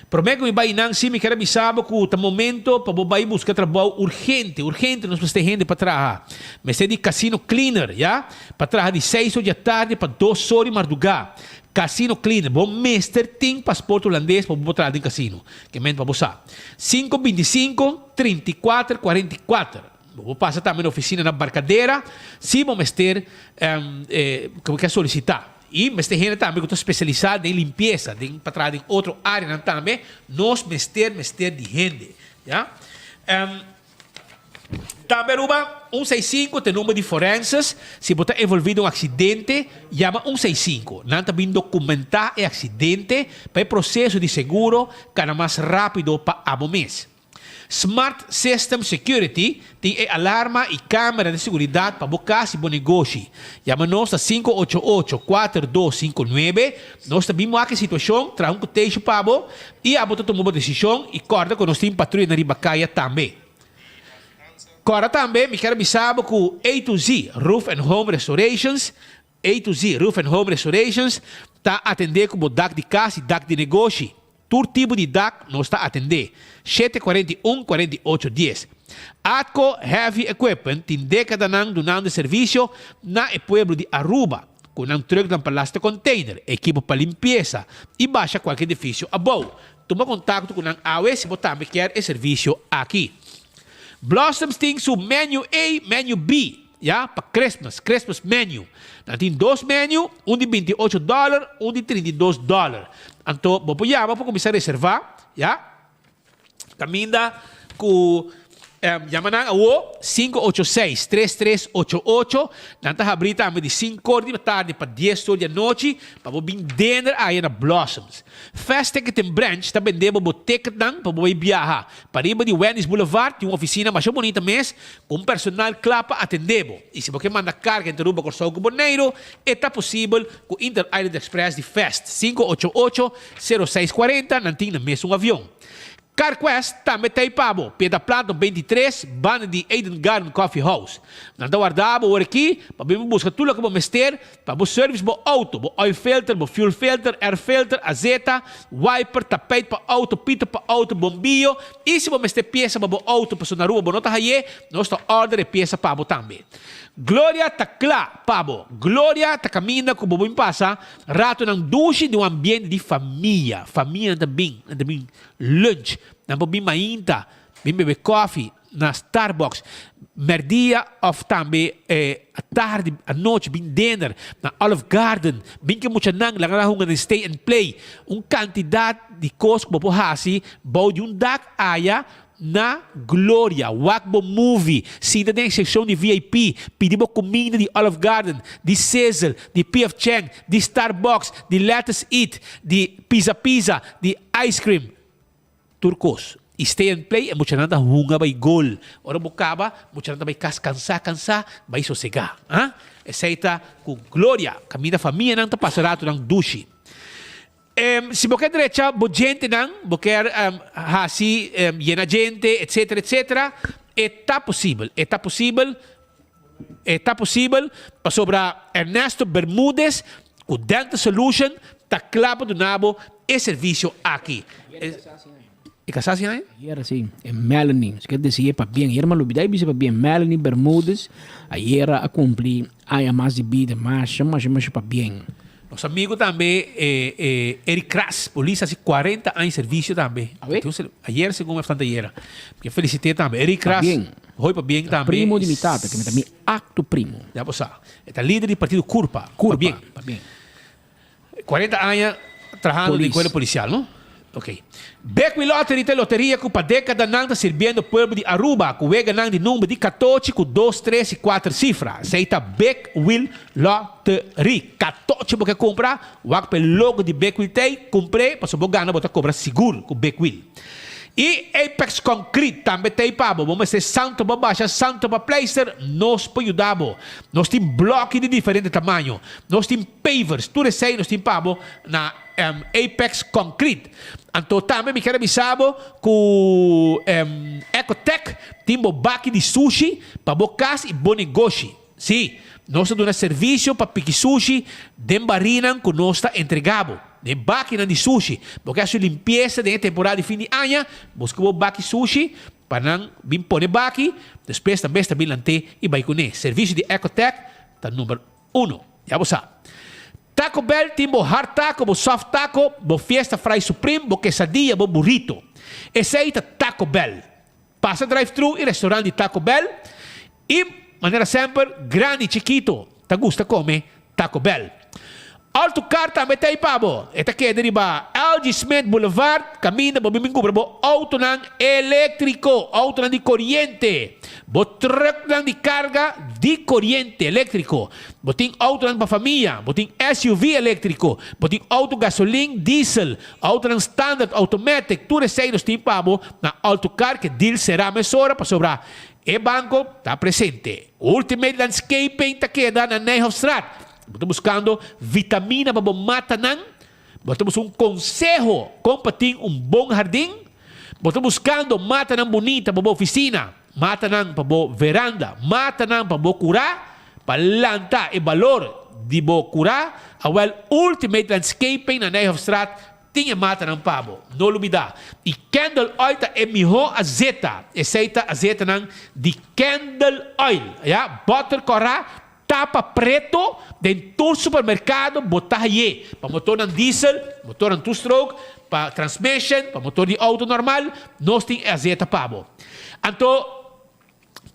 Prome ku mi bai nan si mi ker a bisa bo ku ta momento pa bo bai buska trabou urgente, urgente nos mester hende pa traha. Mester di casino cleaner, ya, pa traha di seis or di atardi pa dos or di mardugá. Casino cleaner, bo mester tin pasport hulandes pa bo por traha den casino. Ke ment pa bo sa. Sinku 25, 34, 44. Bo por pasa tambe na oficina na Barcadera si bo mester ku bo ke solicita. I mester hende tambe ku ta specialisa den limpiesa, den pa traha den otro areanan tambe. Nos mester mester di hende. Ya. Tambe Aruba, un seis sinku ta e number di forenses. Si bo ta envolvi den un aksidente, yama un seis sinku. Nan ta bin dokumentá e aksidente pa e proseso di seguro kana mas rápido pa abo mes. Smart System Security tin e alarma i kamera di seguridat pa bo kas i bo negoshi. Yama nos na 588 4259. Nos ta bin wak e situashon, traha un kutesho pa bo i abo ta tuma bo desishon i kòrda ku nos tin patruya na riba kaya tambe. Kòrda tambe mi kier a bisa bo ku A to Z Roof and Home Restorations, A to Z Roof and Home Restorations, ta atendé ku bo dak di kas i dak di negoshi. Tur tipo di dak nos ta atendé. 741 48 dies. Atco Heavy Equipment tin dékadanan dunando servisio na e pueblo di Aruba ku nan trùknan pa lastra container, ekipo pa limpiesa i basha kualke edifisio abou. Tuma kontakto ku nan awe si bo tambe kier e servisio aki. Blossoms tin su menu A, menu B, ya, pa Christmas, Christmas menu. Nan tin dos menu, un di 28 dòler, un di 32 dòler. Anto bo por yama pa kuminsá reservá, ya. Kaminda ku yama nan awo 586 3388. Nan ta habrí tambe di 5 or di tardi pa 10 or di anochi pa bo bin dinner aya na Blossoms. Fast Ticketing Branch ta bende bo bo ticketnan pa bo bai biaha. Pariba di Wendy's Boulevard tin un oficina masha bonita mes cu un personal cla pa atende bo. Y si bo ke manda carga entre Aruba, Corsou cu Boneiru, e ta posibel cu Inter Island Express di Fast 588 06 40, nan tin na mesun avion. CarQuest tambe ta ei pa bo, Piedra Plata 23, banda di Eden Garden Coffee House. Nan ta warda bo ora aki pa bin busca tur loke bo mester pa bo service bo auto, bo oil filter, bo fuel filter, air filter, azeta, wiper, tapijt pa auto, pita pa auto, bombillo y si bo mester pieza pa bo auto pasobra na Aruba bo no ta haye, nos ta order e pieza pa bo tambe. Gloria ta cla pa bo. Gloria ta caminda cu bo bin pasa Ratonan dushi di un ambiente di famia. Famianan ta bin, nan ta bin lunch, nan por bin mainta, bin bebe kofi na Starbucks, merdia of tambe atardi, anochi bin dinner na Olive Garden, bin ke muchanan laga nan hunga den stay and play. Un kantidat di kos ku bo por hasi bou di un dak aya Na Gloria, wak bo movie, sinta den e seccion di VIP, pidi bo cuminda di Olive Garden, di Sizzle, di PF Chang, di Starbucks, di Lettuce Eat, di Pizza Pizza, di Ice Cream. Tur cos. Y stay and play e muchanan ta hunga bay gol. Ora bo caba, muchanan ta bay cas cansa cansa, bay sosega. Ah? Esey ta cu Gloria, caminda famianan ta pasa ratonan dushi. Si bo ke drecha bo djentenan, bo kier hasi yena djente, etcetera, etcetera, e ta posibel. E ta posibel, e ta posibel pasobra Ernesto Bermudez ku Dental Solution ta kla pa duna bo e servisio aki. E kasá si aña? Ayer si, e Melanie, si ke desi e pabien, ayer mi a lubida e bisa pabien, Melanie Bermudez, ayer a cumpli aña mas di bida, masha, masha, masha pabien. Nos amigo tambe e Eric Kras, polis haci 40 aña servicio tambe. Ayer segun mi bastante ayer. Mi ke felicite tambe Eric Kras. Pabien. Hoy pabien tambe. Primo di mi tata, ke mi ta mi acto primo. Ya bo sa. E ta lider di partido Curpa. Curpa, Pabien. pabien. 40 aña trahando den Polis. cuerpo policial, no? Ok. Bekwin Lottery ta e loteria cu pa decadanan ta sirbiendo pueblo di Aruba cu weganan di number di catochi cu dos, tres y cuater cifra. Esey ta Big Wheel Lottery. Catochi bo ke cumpra, wak pa e logo di Big Wheel t'ey, cumpr'e pasobra bo gana bo ta cobra sigur cu Big Wheel. Y Apex Concrete tambe t'ey pa bo. Bo mester santo pa basha, santo pa pleister, nos por yuda bo. Nos tin bloki di diferente tamaño. Nos tin pavers, tur esey nos tin pa bo na Apex Concrete. Anto tambe mi kier a bisa bo cu Ecotech tin bo baki di sushi pa bo cas y bo negoshi. Si, nos ta duna servicio pa piki sushi den barinan cu nos ta entrega bo. Den bakinan di sushi. Bo ke haci limpieza den e temporada di fin di aña, busca bo baki sushi pa nan bin pone baki, despues nan bes ta bin lant'é y bay cun'é. Servicio di Ecotech ta number uno. Ya bo sa. Taco Bell tin bo hard taco, bo soft taco, bo fiesta fry supreme, bo quesadilla, bo burrito. Esey ta Taco Bell. Pasa drive thru y restaurant di Taco Bell y manera semper grandi y chikito ta gusta come Taco Bell. Alto Car tambe ta ey pa bo. E ta keda riba LG Smith Boulevard caminda bo bin cubra bo autonan electrico, autonan di coriente, bo trucknan di carga di coriente electrico. Bo tin autonan pa famia, bo tin SUV electrico, bo tin auto gasolin, diesel, autonan standard, automatic, tur esey nos tin pa bo na Alto Car ke deal sera mesora pasobra e banco ta presente. Ultimate Landscaping ta keda na Nijhofstraat. Bo ta buscando vitamina pa bo matanan? Bo ta busca un conseho con pa tin un bon hardin? Bo ta buscando matanan bunita pa bo oficina, matanan pa bo veranda, matanan pa bo cura? Pa lanta e balor di bo cura, awel Ultimate Landscaping na Nijhofstraat tin e matanan pa bo. No lubida, y candle oil ta e miho azeta. Esey ta azetanan di candle oil. Ya, boter cora, tapa preto, den tur supermercado bo ta haye. Pa motornan diesel, motornan two stroke, pa transmission, pa motor di auto normal, nos tin e azeta pa bo. Anto.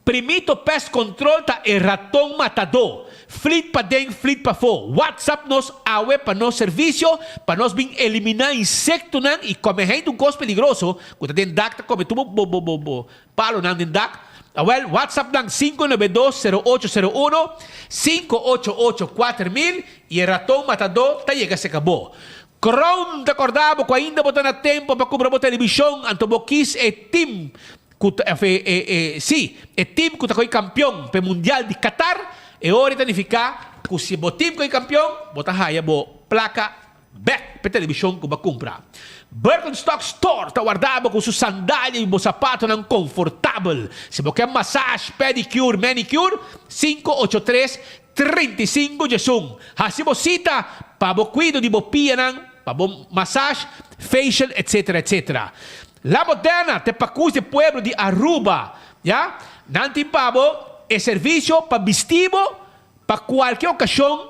Primito Pest Control ta e raton matadó. Flit paden, flit pafó. WhatsApp nos awe pa nos servisio pa nos bin eliminá insektonan i kome hende un kos peligroso ku ta den dak ta kome tur bo bo bo bo palonan den dak. Awel WhatsApp nan 592 0801 588 4000 i e raton matadó ta yega serka bo. Crown ta kòrda bo ku ainda bo ta na tempo pa kumpra bo televishon anto bo kis e tim Ku ta e e e sí, e tim ku ta koi kampion p'e mundial di Qatar, e ora ta nifiká ku si bo tim koi kampion, bo ta haya bo plaka bèk p'e televishon ku bo a kumpra. Birkenstock Store ta warda bo ku su sandalia i bo sapatonan konfortabel. Si bo ke massage, pedicure, manicure, 583 35 diesun. Hasi bo sita pa bo kuido di bo pianan. Pa bo massage, facial etc etc. La Moderna te pakus di pueblo di Aruba ya, nan tin pa bo e servicio pa bisti bo pa cualke ocasion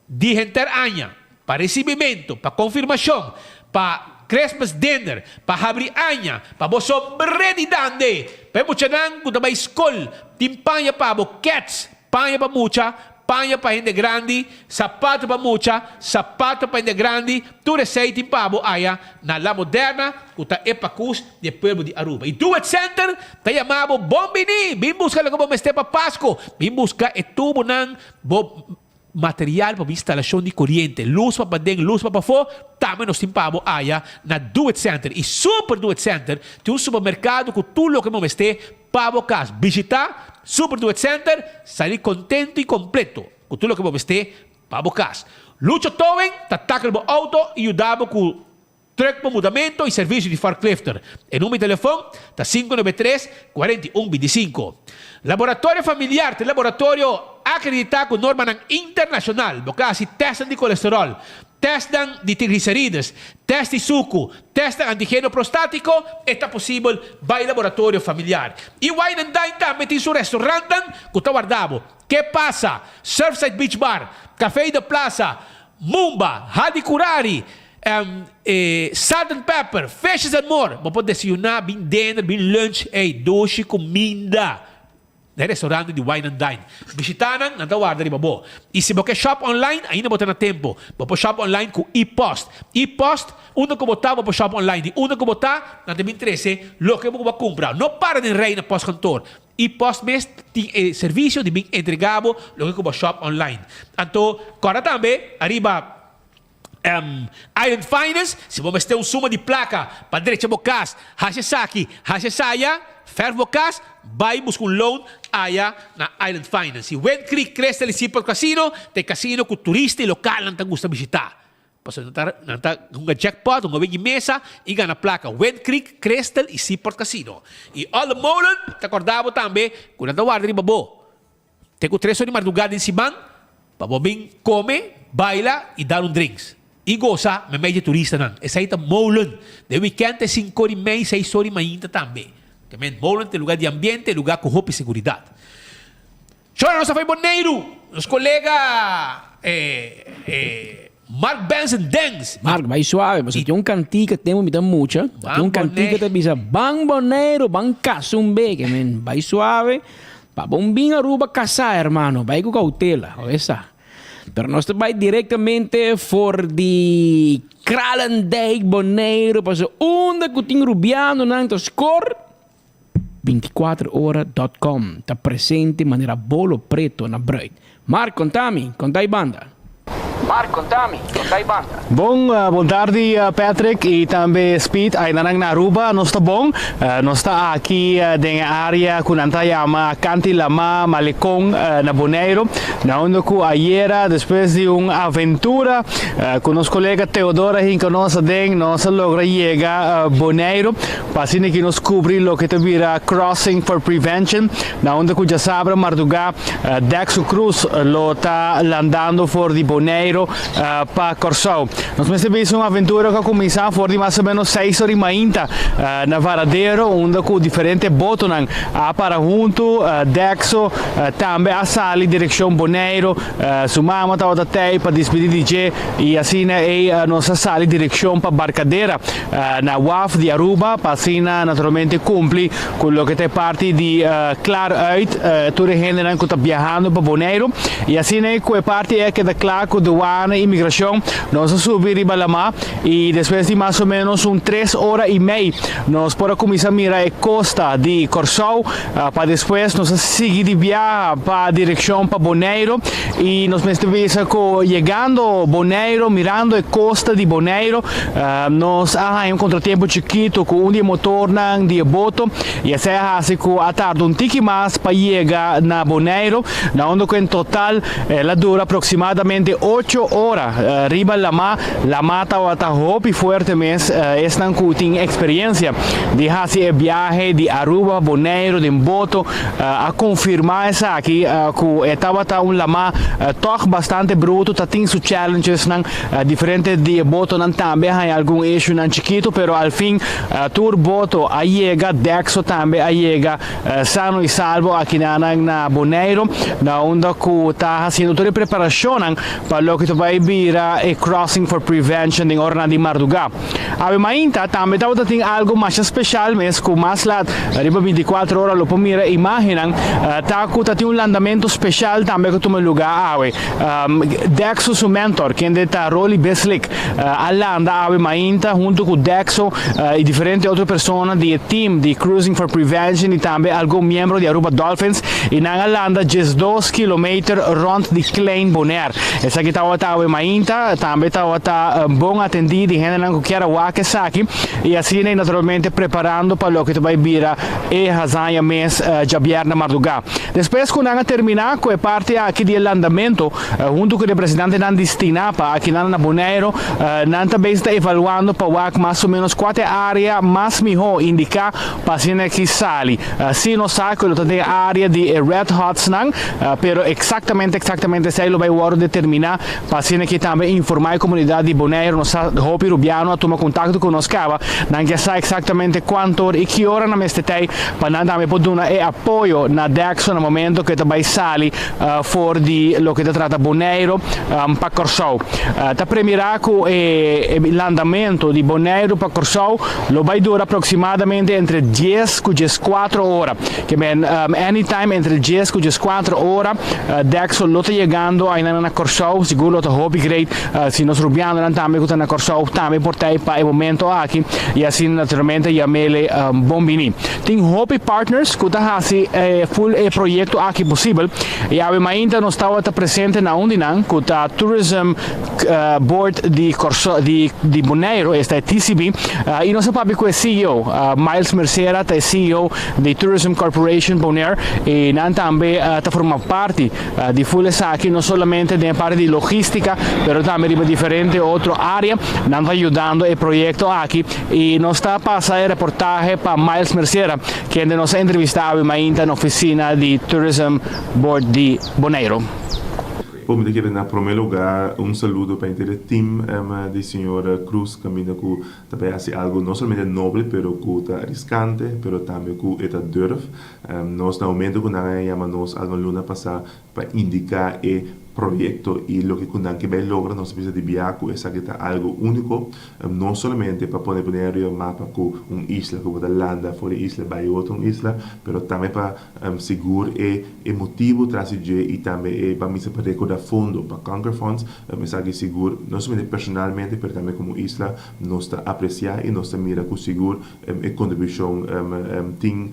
di henter aña, pa recibimento, pa confirmacion, pa Christmas dinner, pa habri aña, pa bo sombre di dande, pa e muchanan cu ta bay scol tin paña pa bo, kets, Paña pa mucha, paña pa hende grandi, sapato pa mucha, sapato pa hende grandi, tur esei tin pa bo aya na La Moderna ku ta e pakus di e pueblo di Aruba. I Do It Center ta yama bo bon bini! Bin buska loke bo mester pa Pasko, bin buska e tubonan, bo material pa bo instalashon di koriente, lus pa paden, lus pa pafó, tambe nos tin pa bo aya na Do It Center. I Super Do It Center tin un supermerkado ku tur loke bo mester Pa bo kas, bishita Super Do It Center, sali kontento i kompleto ku tur loke bo mester pa bo kas. Lucho Towing ta tackle bo auto i yuda bo ku truck pa mudamento i servisio di forklifter. E number di telefon ta 593 41 25. Laboratorio Familiar ta e laboratorio akreditá ku normanan internashonal. Bo ka hasi tèstnan di kolesteròl, Testnan di triglicerides, test di suku, testnan antigeno prostatiko, e ta posibel bai laboratorio familiar. I Wine and Dine tambe tin su restaurantnan ku ta warda bo. Ke pasa? Surfside Beach Bar, Café de Plaza, Mumba, Hadi Curari, Salt and Pepper, Fishes and More. Bo por desayuná, bin dinner, bin lunch, ey, dushi kuminda. Na e restaurante di Wine and Dine. Bishitá nan, nan ta warda riba bo. I si bo ke shop online, ainda bo ta na tempu. Bo por shop online ku e-post. E-post, unda ku bo ta bo por shop online. Di unda ku bo ta, nan ta bin trese loke bo ku bo a kumpra. No para den rei na postkantoor. E-post mes tin e servisio di bin entregá bo loke ku bo a shop online. Anto, kòrda tambe ariba. Island Finance, si bo mester un suma di plaka pa drecha bo kas, hasi esaki, hasi esaya, fèrf bo kas, bai buska un loan aya na Island Finance. I Wind Creek Crystal i Seaport Casino ta e kasino ku turista i lokalnan ta gusta bishitá. Pasobra nan ta nan ta hunga jackpot, hunga wegi mesa i gana plaka. Wind Creek Crystal i Seaport Casino. I All the Molen ta kòrda bo tambe ku nan ta warda riba bo. Te ku tres or di mardugá den siman pa bo bin kome, baila i dar un drinks. I gosa meimei dje turistanan. Esei ta Molen. Den wikènt te sinku or i mei, seis or di mainta tambe. Ke men Molen ta e lugá di ambiente, e lugá ku hopi seguridat. Shora nos a fai Boneiru. Nos kolega Mark Benson Dens. Mark, bai suave, pasobra tin un kantika tempu mi ta mucha, tin un kantika ta bisa ban Boneiru, ban kasa un beke, men bai suave. Pa bon bin Aruba casá, hermano, bai cu cautela, oe sa. Pero nos ta bai directamente for di Kralendijk, Boneiru, pasobra unda cu tin Rubianonan ta score, 24 ora dot com ta presente manera bolo preto na bruid. Mark, contami, conta e banda. Mark, contami, conta e banda. Bon, bon tardi Patrick y tambe Speed, aynanan na Aruba nos ta bon, nos ta aki den e area cu nan ta yama Kanti Lama Malecon na Boneiro, na unda cu ayera despues di un aventura cu nos colega Theodora hinca nos aden nos a logra yega Boneiro pa asina ki nos cubri loke ta bira Crossing for Prevention na unda cu djasabra marduga Dexo Cruz lo ta landando for di Boneiro pa Kòrsou. Nos mester bisa un aventura ku a kuminsá for di mas o ménos seis or i mainta na Varadero unda ku diferente botonan a para huntu. Dexo tambe a sali direkshon Boneiru. Su mama tabata tei pa dispidí di dje i asina ei nos a sali direkshon pa Barcadera na waf di Aruba pa asina naturalmente kumpli ku loke ta e parti di klaar uit tur e hendenan ku ta biahando pa Boneiru i asina ku e parti ei a keda kla ku duana i migrashon nos a subi riba lamá i despues di mas o menos un tres ora i mei nos por a kuminsá mira e kosta di Kòrsou pa despues nos a sigui di biaha pa direkshon pa Boneiru i nos mester bisa ku yegando Boneiru mirando e kosta di Boneiru Nos a haña un kontratiempo chikitu ku un di e motornan di e boto i esei a hasi ku a tarda un tiki mas pa yega na Boneiru, na unda ku en total el a dura aproksimadamente ocho ora riba lamá. Lamá tabata hopi fuerte mes. Esnan ku tin eksperiensia di hasi e biahe di Aruba pa Boneiru den boto a konfirmá esaki ku e tabata un lamá tòg bastante brutu, ta tin su challengesnan. Diferente di e botonan tambe a haña algun issuenan chikitu, pero al fin tur boto a yega, Dexo tambe a yega sano y salvo akinanan na Boneiru, na unda ku ta hasiendo tur e preparashonnan pa loke ta bai bira e Crossing for Prevention den oranan di mardugá. Awe mainta tambe tabata tin algo masha special mes cu mas laat riba 24 ora lo por mira imagennan ta cu ta tin un landamento special tambe cu tuma lugar awe. Dexo su mentor kende ta Rolly Bislick a landa awe mainta hunto cu Dexo y diferente otro persona di e team di Cruising for Prevention y tambe algun miembro di Aruba Dolphins y nan a landa 12 kilometer rond di Klein Bonaire. Esaki tabata awe mainta, tambe tabata bon atendí di hendenan ku kier a wak esaki i asina i naturalmente preparando pa loke ta bai bira e hazaña mes djabièrnè mardugá. Despues ku nan a terminá ku e parti aki di e landamentu huntu ku e representantenan di Stinapa akinan na Boneiru, nan ta bezig ta evaluando pa wak mas o ménos kua ta e área mas mihó indiká pa asina aki sali. Sí nos sa ku lo ta den e área di e Red Hotsnan, pero eksaktamente eksaktamente esei lo bai wòrdu determiná. pa asina aki tambe informa e comunidad di Bonaire. Nos sa hopi Rubiano a tuma contacto cu nos caba, nan ke sa exactamente cuanto ora y ki ora nan mester tey pa nan tambe por duna e apoyo na Dexo na momento cu e ta bay sali for di loke ta trata Bonaire pa Corsou. Ta premira cu e landamento di Bonaire pa Corsou lo bay dura aproximadamente entre dies cu diescuatro ora. Ke men anytime entre dies cu diescuatro ora Dexo lo ta yegando aynan na Corsou. Sigur lo ta hopi great si nos Rubianonan tambe cu ta na Corsou tambe por ta pa e momento aki y asina naturalmente yamele bon bini. Tin hopi partners cu ta haci e full e proyecto aki posibel y awe mainta nos tawata presente na un di nan cu ta Tourism Board di Corsou di di Bonaire, esta e TCB, y nos a papia cu e ceo, Miles Mercera ta e ceo di Tourism Corporation Bonaire y nan tambe ta forma parti di full esaki no solamente den e parti di logistica pero tambe riba diferente otro area nan ta yudando e proyecto aki. Y nos ta pasa e reportahe pa Miles Mercera, kende nos a entrevista awe mainta na oficina di Tourism Board di Boneiro. Bo mi ta kere na prome lugar un saludo pa henter e team di señor Cruz caminda cu ta bay haci algo no solamente noble pero cu ta riscante pero tambe cu e ta durf. Nos na momento cu nan a yama nos algun luna pasa pa indica e proyecto y loke cu nan ke bay logra nos ta bisa di bia cu esaki ta algo unico no solamente pa pone Bonaire riba mapa cu un isla cu bo ta landa for di isla bay otro un isla pero tambe pa sigur e e motibo tras di dje y tambe e pa misa pa recorda fondo pa Kanker Fonds esaki sigur no solamente personalmente pero tambe como isla nos ta aprecia y nos ta mira cu sigur e contribucion tin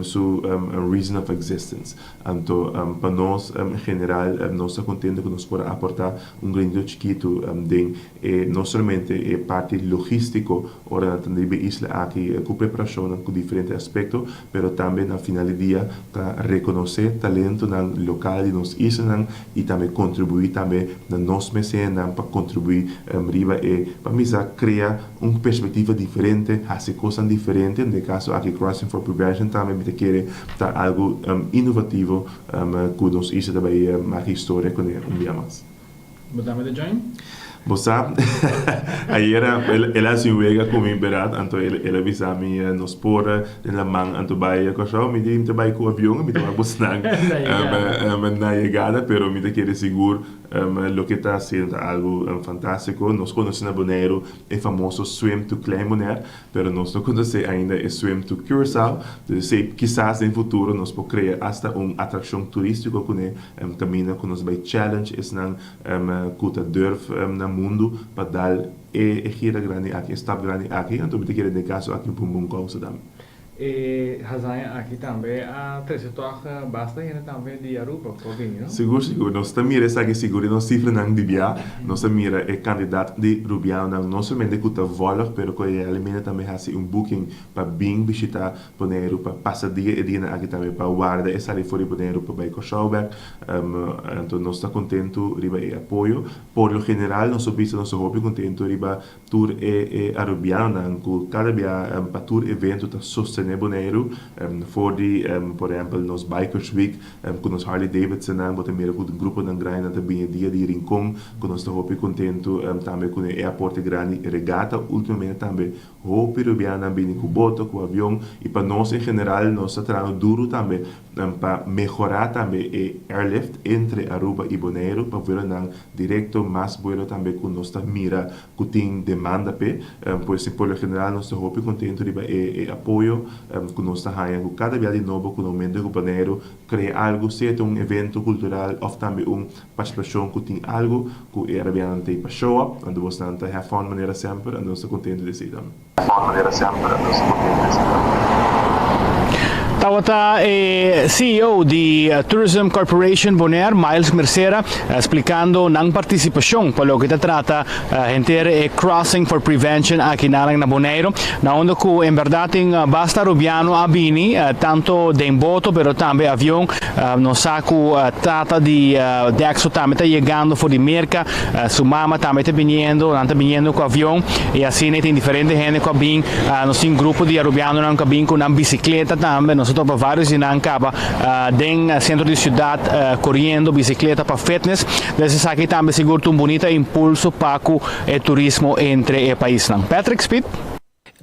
su reason of existence. Anto pa nos en general nos ta contento cu nos por a aporta un granito chikito den e no solamente e parti logistico ora nan ta riba e isla aki cu preparacionnan cu diferente aspecto pero tambe na final di dia ta reconoce talentonan local di nos islanan y tambe contribui tambe na nos mes hendenan pa contribui riba e pa misa crea un perspectiva diferente, haci cosnan diferente, den e caso aki Crossing for Prevention tambe mi ta kere ta algo innovativo cu nos isla ta bay maki historia cune un bia mas. Bo tambe ta join? Bo sa, ayera el a haci un wega cu mi berat, anto el a bisa mi nos por den laman anto bay Curaçao, mi di mi ta bay cu avion, mi ta wak bosnan na yegada, pero mi ta kere sigur Loke ta haciendo ta algo fantastico. Nos conoce na Boneiru e famoso Swim to Klein Bonaire, pero nos no conoce ainda e Swim to Curaçao. Entonces esey kisas den futuro nos por crea hasta un atraccion turistico cune caminda cu nos bay challenge esnan cu ta durf na mundo pa dal e gira grandi aki, e stap grandi aki. Anto mi ta kere den e caso aki un bon causa tambe. E hazaña aki tambe a trece toch basta hende tambe di Aruba cu a bini, no? Sigur, sigur. Nos ta mira esaki sigur den nos cifranan di bia. Nos ta mira e cantidad di Rubianonan, no solamente cu ta volg, pero cu realmente tambe haci un booking pa bin bishita Boneiru, pa pasa dia e dianan aki tambe, pa warda e sali for di Boneiru pa bay Corsou bek. Anto nos ta contento riba e apoyo. Por lo general nos a bisa nos ta hopi contento riba Tur e e Arubianonan ku kada bia pa tur evento ta sostené Boneiru, for di por ehèmpel nos Bikers Week ku nos Harley Davidsonnan, bo ta mira ku gruponan grandinan ta bini dia di Rincon ku nos ta hopi kontentu tambe ku e aporte grandi regata ultimamente tambe hopi Rubianonan bini ku boto ku avion i pa nos en general nos ta trahando duru tambe pa mehorá tambe e airlift entre Aruba i Boneiru pa vuelonan Directo mas buelo tambe cu nos ta mira cu tin demanda p'e. Pues por lo general nos ta hopi contento riba e e apoyo cu nos ta haña cu cada bia di nobo cu Momento cu Boneiru crea algo, sea ta un evento cultural of tambe un participacion cu tin algo cu e Arabianan ta pa show up, anto bosnan ta have fun manera semper, anto nos ta contento di esey tambe. Manera semper a nos Tabata e ceo di Tourism Corporation Bonaire, Miles Mercera, splicando nan participacion pa loke ta trata henter e Crossing for Prevention aki nan na Bonaire, na unda cu en berdad tin basta Arubiano a bini, tanto den boto pero tambe avion. Nos sa cu tata di Dexo tambe ta yegando for di Merca. Su mama tambe ta biniendo, nan ta biniendo cu avion y asina y tin diferente hende cu. ku a bin, nos tin grupo di Arubianonan ku a bin ku nan bisikleta tambe, nos a topa varios di nan kaba den sentro di siudat koriendo bisikleta pa fitness, dus esaki tambe sigur ta un bunita impulso pa ku e turismo entre e paisnan. Patrick Speed.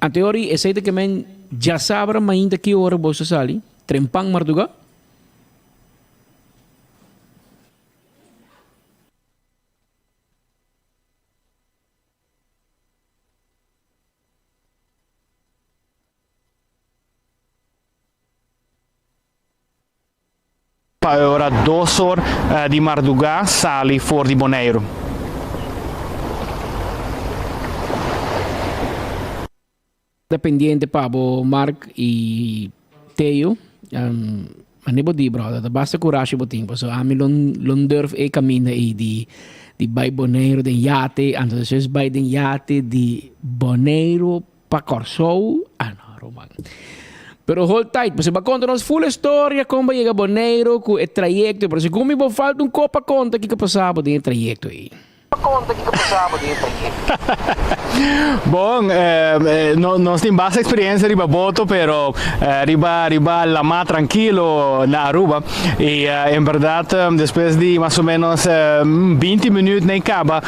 Anteori esei ta ke men djasabra mainta ki ora boso sali? Trempan marduga? Pa e ora dos or di mardugá sali for di Boneiru. Ta pendiente pa bo Mark y Theo. Mane bo di brother, ta basta curashi bo tin paso ami lo lo durf e caminda ey di di bay Boneiru den yate, anto despues bay den yate di Boneiru pa Kòrsou, ah no ruman. Pero hold tight, pasobra bo a konta nos full e storia kon bo a yega Boneiru ku e trayekto, pero segun mi bo falta un kos pa konta kiko pasa bo den e trayekto ei. Pa konta kiko pasa bo den e trayekto. Bon, nos tin basta experiencia riba boto, pero riba riba lamá trankilo na Aruba. Y en berdad despues di mas o menos 20 minuut n'e caba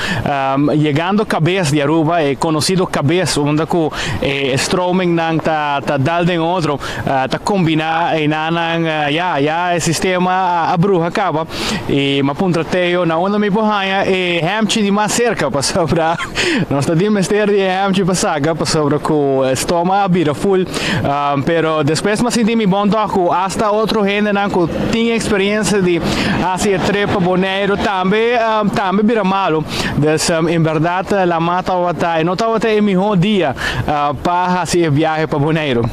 yegando cabes di Aruba, e conocido cabes unda cu e stromingnan ta ta dal den otro, ta combina enanan ya ya e sistema a bruha caba. Y m'a puntra Theo na unda mi por haña e hemchi di mas cerca pasobra nos ta tin mester di e hemchi pa saca pasobra cu e stoma a bira full. Pero despues m'a sinti mi bon tog cu hasta otro hendenan cu tin experiencia di haci e trip pa Boneiru tambe tambe bira malo. Dus en berdad lama tabata e no tabata e miho dia pa haci e biahe pa Boneiru.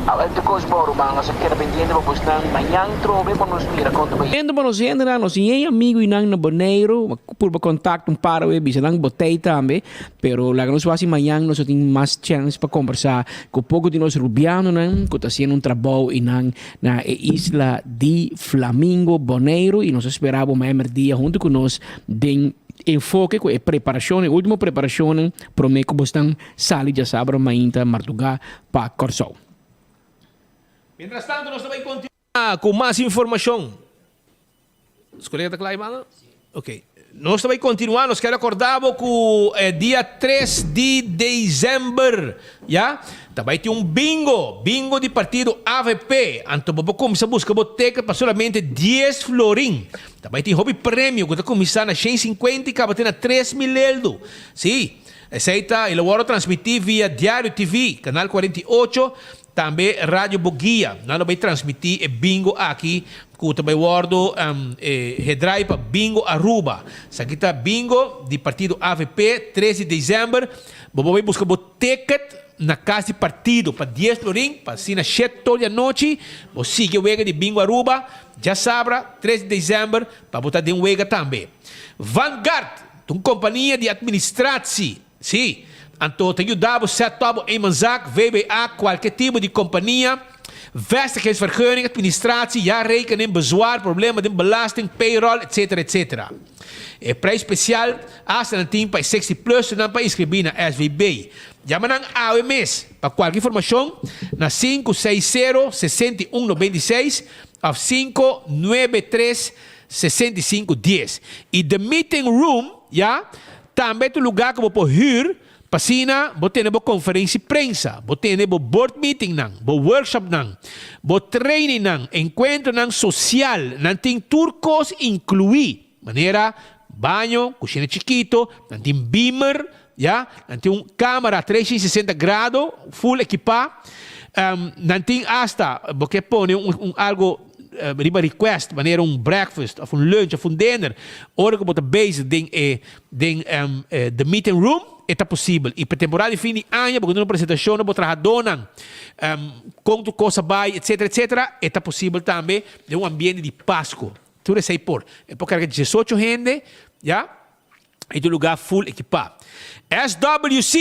Awel tur kos bon ruman, nos a keda pendiente pa bosnan mañan trobe pa nos mira kon ta bai. Pendiente pa nos hendenan, nos tin yen amigu i nan na Boneiru, purba kontakto un par awe bisa nan botei tambe, pero laga nos wak si mañan nos a tin mas chèns pa kombersá ku poko di nos rubianonan ku ta hasiendo un trabou i nan na e isla di Flamingo, Boneiru, i nos a spera bo mañan merdia huntu ku nos den enfoke ku e preparashon, e ultimo preparashonnan promé ku bosnan sali djasabra mainta mardugá pa Kòrsou. Mientras tanto nos ta bai continua cu mas informacion. Nos colega ta cla Ivana? Ok. Nos ta bai continua, nos kier acorda bo cu e dia tres di december, ya, ta bai tin un bingo, bingo di partido avp. Anto bo por cuminsa busca bo ticket pa solamente dies florin. Ta bai tin hopi premio cu ta cuminsa na shen cincuenta y caba te na 3000 eldo. Si. Esei ta, i lo wòrdu transmití via Diario TV, Kanal 48, tambe Radio Boguia. Nan lo bai transmití e bingo aki ku ta bai wòrdu hedrai pa Bingo Aruba. Esaki ta bingo di partido avp, tres di desèmber. Bo por bai buska bo ticket na kas di partido pa dies florin, pa asina shet tor di anochi bo sigui e wega di Bingo Aruba djasabra, tres di desèmber, pa bo ta den wega tambe. Vanguard! Ta un kompania di atministratsi, sí. Anto ta yuda bo set op bo eenmanszaak, VBA, kualke tipo di kompania, vestigingsvergunning, atministratsi, jaarrekening, bezwaar, problema den belasting, payroll, etc. Etc. E prijs spesial hasta nan tin pa e 60 plus nan pa inskribí na SVB. Yama nan awe mes pa kualke informashon na 560 61 96 òf 593 65 dies. I The Meeting Room, ya, tambe ta un lugá ku bo por hür pa asina bo tene bo konferensia di prensa, bo tene bo board meetingnan, bo workshopnan, bo trainingnan, enkuentronan sosial. Nan tin tur kos inkluí, manera baño, kushina chikito, nan tin beamer, ya, nan tin un kamera 360 grado, full ekipá. Nan tin asta bo ke pone un algo. riba request manera un breakfast of un lunch of un dinner ora ku bo ta bezig den e den the meeting room e ta posibel y pa temporada di fin di aña bo ke duna un presentacion na bo trahadónan kon tur kos a bai etcetera etcetera e ta posibel tambe den un ambiente di Pasco tur esei por e por karga diesocho hende ya y ta un lugar full ekipa. SWC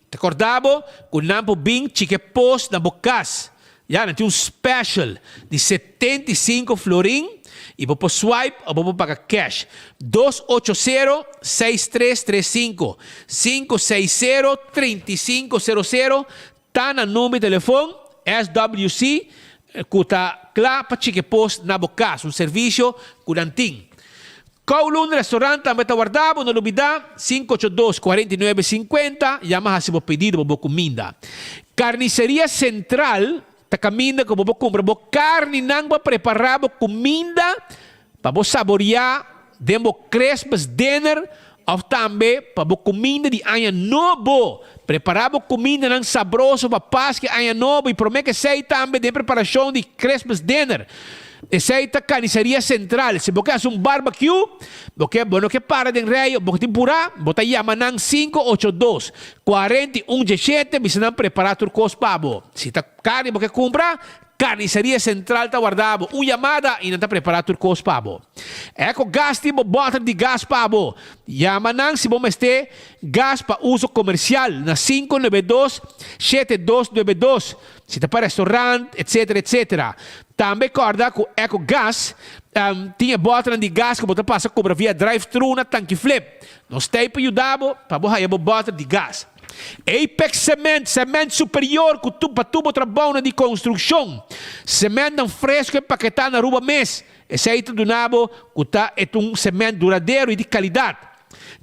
ta corda bo cu nan por bin chike post na bo cas. Ya, nan tin un special di 75 florin. I bo por swipe of bo por paga cash. 280 6335 560 3500 ta na number di telefon SWC ku ta kla pa chike post na bo kas, un servisio ku nan tin. Kowloon Restaurant tambe ta warda bo, no lubida, 582 49 50, yama hasi bo pedido pa bo kuminda. Carniceria Central ta kaminda ku bo por kumpra bo karninan pa prepara bo kuminda pa bo saboria den bo Christmas dinner òf tambe pa bo kuminda di aña nobo. Prepara bo kumindanan sabroso pa Paskua i Aña Nobo i promé ku esei tambe den preparashon di Christmas dinner. Esei ta Carniceria Central. Si bo ke hasi un barbecue, bo ke bo no ke para den rei of bo tin purá, bo ta yama nan 582 41 17 bisa nan prepará tur kos pa bo. Si ta karni bo ke kumpra, Carniceria Central ta warda bo un yamada y nan ta prepara tur cos pa bo. Eco Gas tin bo boter di gas pa bo. Yama nan si bo mester gas pa uso comercial na 592 7292, si ta pa restaurant etc etc. Tambe corda cu Eco Gas tin e boternan di gas cu bo ta pasa cobra via drive thru na Tanki Flip. Nos ta ey pa yuda bo pa bo haya bo boter di gas. Apex Cement, cement superior cu pa tubo trabounan di construccion. Cementnan fresco empaketá na Aruba mes. Esey ta duna bo cu ta e ta un cement duradero y di calidad.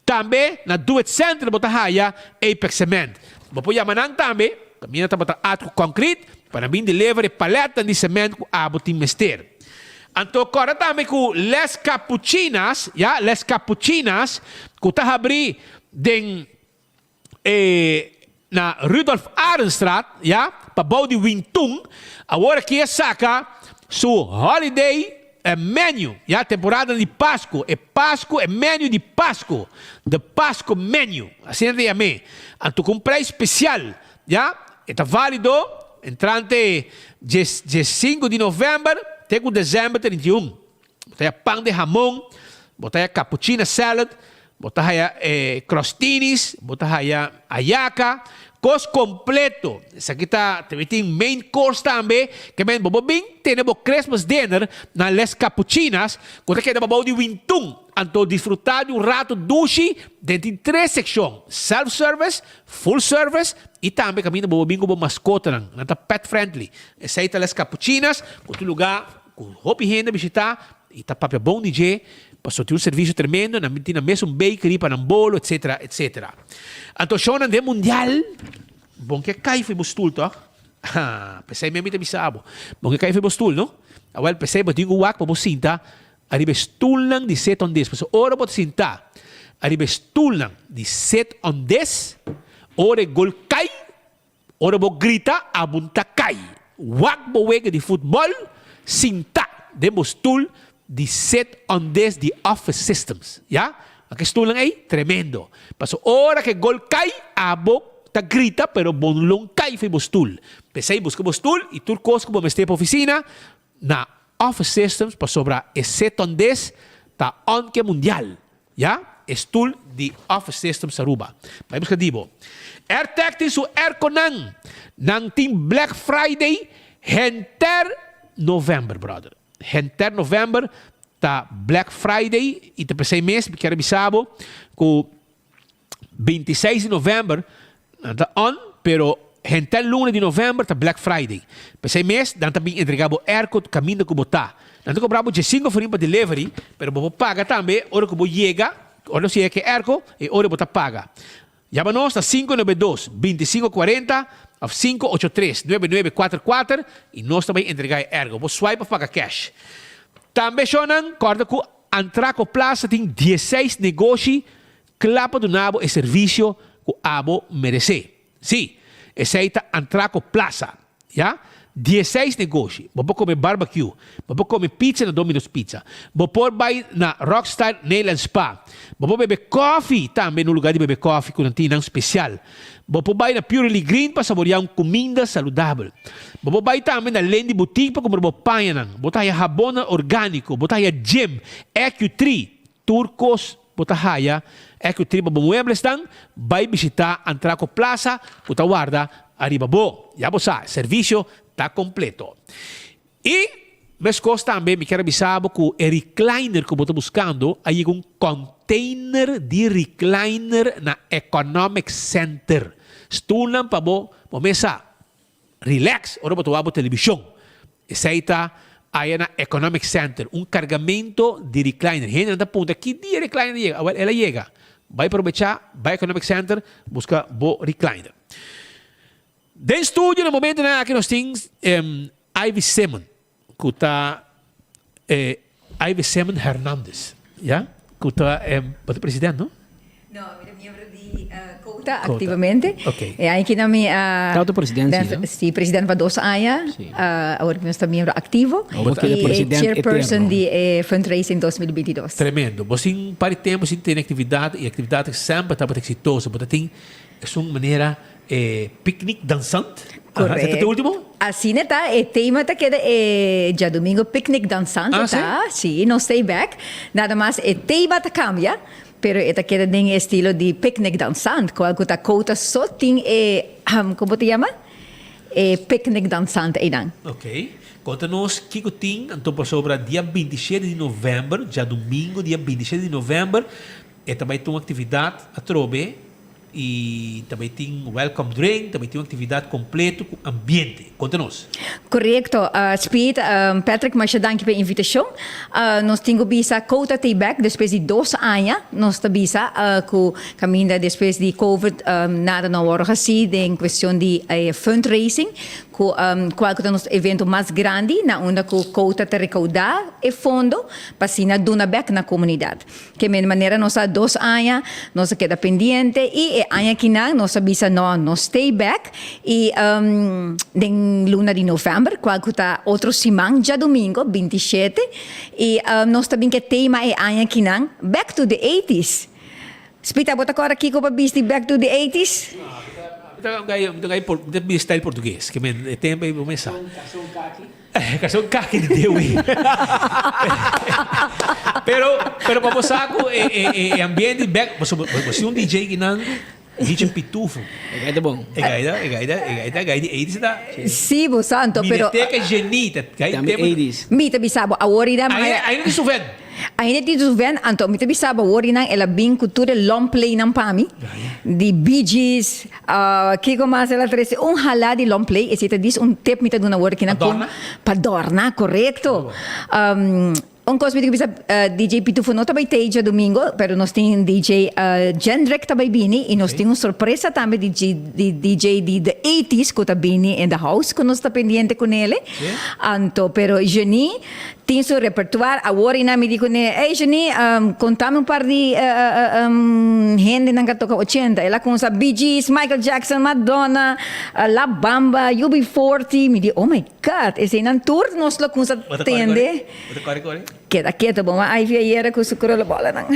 Tambe na Do It Center bo ta haya Apex Cement. Bo por yama nan tambe, caminda tabata at cu concrete, pa nan bin deliver e paletnan di cement cu abo tin mester. Anto corda tambe cu Les Capuchinas, ya, Les Capuchinas, cu ta habri den e na Rudolf Arendstraat, ya, pa bou di Wintun, awor aki a saka su holiday menu, ya, temporada di Pasku, e Pasku, e menu di Pasku, the Pasku menu, asina ta yam'é, anto ku un prijs spesial, ya, e ta valido entrante djes 5 di novèmber te ku desèmber 31. Bo ta haya pan de hamon, bo ta haya cappuccina salad, bo ta haya crostinis, bo ta haya ayaka, kos kompleto. Esaki ta tambe tin main course tambe, ke men bo por bin tene bo Christmas dinner na Les Cappuccinas ku ta keda babou di Wintun. Anto disfruta di un rato dushi den tin tres sekshon, self service, full service i tambe kaminda bo por bin ku bo maskotanan, nan ta pet friendly. Esei ta Les Cappuccinas ku tin luga. Ku hopi hende bishitá i ta papia bon di dje, pasobra tin un servisio tremendo, nan tin nan mes un bakery pa nan bolo, etsetera, etsetera. Anto shownan den mundial, bon ke kai for bo stul tòg? Ha, p'esei mi ta bisa bo, bon ke kai for bo stul, no? Awèl, p'esei bo tin ku wak pa bo sinta ariba e stulnan di sit on this, pasobra ora bo ta sinta ariba e stulnan di sit on this, ora e gol kai, Ora bo grita, abo n'ta kai. Wak bo wega di futbòl sintá den bo stul di sit on this di Office Systems. Ya? Wak e stulnan ei? Tremendo. Paso ora ku e gol kai, abo ta grita pero bo no lon kai for bo stul. P'esei buska bo stul i tur kos ku bo mester pa ofisina na Office Systems pasobra e sit on this ta on ke mundial. Ya, e stul di Office Systems Aruba. Bai buska di bo. Airtec tin su airconan. Nan tin Black Friday henter november, brother. Henter november ta Black Friday y ta pesey mes mi kier a bisa bo cu 26 di november nan ta on, pero henter luna di november ta Black Friday. P'esei mes nan ta bin entrega bo airco kaminda ku bo ta. Nan ta kobra bo diesinko florin pa delivery, pero bo por paga tambe ora ku bo yega, ora nos yega ku e airco, e ora bo ta paga. Yama nos na 592 25 40 òf 583 99 kuater i nos ta bai entrega e airco. Bo swipe òf paga cash. Tambe shownan, kòrda ku Antraco Plaza tin dieseis negoshi Kla pa duna bo e servisio ku abo meresé. Sí, esei ta Antraco Plaza. Ya? Dieseis negoshi. Bo por kome barbecue. Bo por kome pizza na Domino's Pizza. Bo por bai na Rockstar Nail and Spa. Bo por bebe kòfi tambe na un lugá di bebe kòfi ku nan tin nan spesial. Bo por bai na Purely Green pa saboriá un kuminda saludabel. Bo por bai tambe na Lendy Boutique pa kumpra bo pañanan. Bo ta haya habonnan orgániko. Bo ta haya gym, EQ3, Tur kos bo ta haya e ku triba bo mueblesnan, bai bishita Antraco Plaza ku ta warda ariba bo. Ya bo sa, servisio ta kompleto. I Meskos tambe mi kier a bisa bo ku e recliner ku bo ta buskando a yega un container di recliner na Economic Center. Stulnan pa bo bo mesa relax ora bo ta wak bo televishon. Esei ta aya na Economic Center, un kargamento di recliner. Hendenan ta puntra ki dia e recliner a yega? Awel el a yega. Bai probechá, bai Economic Center buska bo recliner. Den studio na momentonan aki nos tin Ivy Simon ku ta Ivy Simon Hernandez ya ku ta bo ta president no? No, mi ta miembro di Cota activamente. Ok. E aña kina mi a Ta otro president si, no? Si, president pa dos aña. Awor mi ta miembro activo. Bo keda Y president chairperson eterno. di e fundraising 2022. Tremendo. Bo sin par di tempo sin tene actividad y actividad semper tabata exitoso. Bo ta tin esun manera E picnic dansant? Correcto. Esaki ta e ultimo? Asina ta, e tema ta keda e djadumingo picnic dansante Ah, si? ta. Si, nos stay back. Nada mas e tema ta cambia, pero e ta keda den e estilo di picnic dansant, cual cu ta Cota so tin e, como ta yama? E picnic dansant eynan. Ok. Conta nos kico tin anto pasobra dia 27 di november, djadumingo dia 27 di november, e ta bay ta un actividad atrobe. Y ta bay tin welcome drink, ta bay tin un actividad completo cu ambiente. Conta nos. Correcto, Speed, Patrick masha danki pa e invitacion. Nos tin cu bisa Cota ta back despues di dos aña. Nos ta bisa cu caminda despues di Covid nada no a worde haci den cuestion di fundraising cu cual cu ta nos evento mas grandi na unda cu Cota ta recauda e fondo pa asina duna back na comunidad. Ke men manera nos a dos aña nos a keda pendiente y e aña kinan nos a bisa no nos stay back y den luna di november cual cu ta otro siman djadomingo 27 y nos ta bin ke tema e aña kinan back to the eighties. Spita bo ta corda kico pa bisti back to the eighties? Mi ta gai mi ta bisti style portugues ke men e tempo ey bo mesa. Karson kaki di dewi. Pero, pero pa bo sa ku e, e, e, e ambiente back, bo, bo, bo si un DJ ki nan DJ Pitufo. E gai ta bon. E gai ta, e gai ta, e gai ta, gai di 80s ta. Si, bo sa anto, pero Mineteka Genie ta gai Tambe tempo. 80s. Mi ta bisa bo awor i nan Ainda, ainda tin su ven. Ainda tin su ven, anto mi ta bisa bo awor i nan el a bin ku tur e long play nan pa mi, di Bee Gees, Kiko mas el a trece? Un hala di long play, esey ta dis un tip mi ta duna awor kinan Pa dorna? Pa dorna, corecto. Un cos mi tin cu bisa, DJ Pitufo no ta bay tey djadomingo, pero nos tin DJ Jendrick ta bay bini y nos tin un sorpresa tambe di DJ di the eighties cu ta bini in the house cu nos ta pendiente cu nele. Anto, pero Genie Tin su repertoire. Awor i nan mi di kuné, Ey Juni, kontami un par di hendenan ka toka ochenta. El a kumsa Bee Gees, Michael Jackson, Madonna, La Bamba, UB40. Mi di, Oh my God, eseinan tur nos lo kumsa tende. Keda keto bo, ma Ivy ayera ku su krolobòlanan.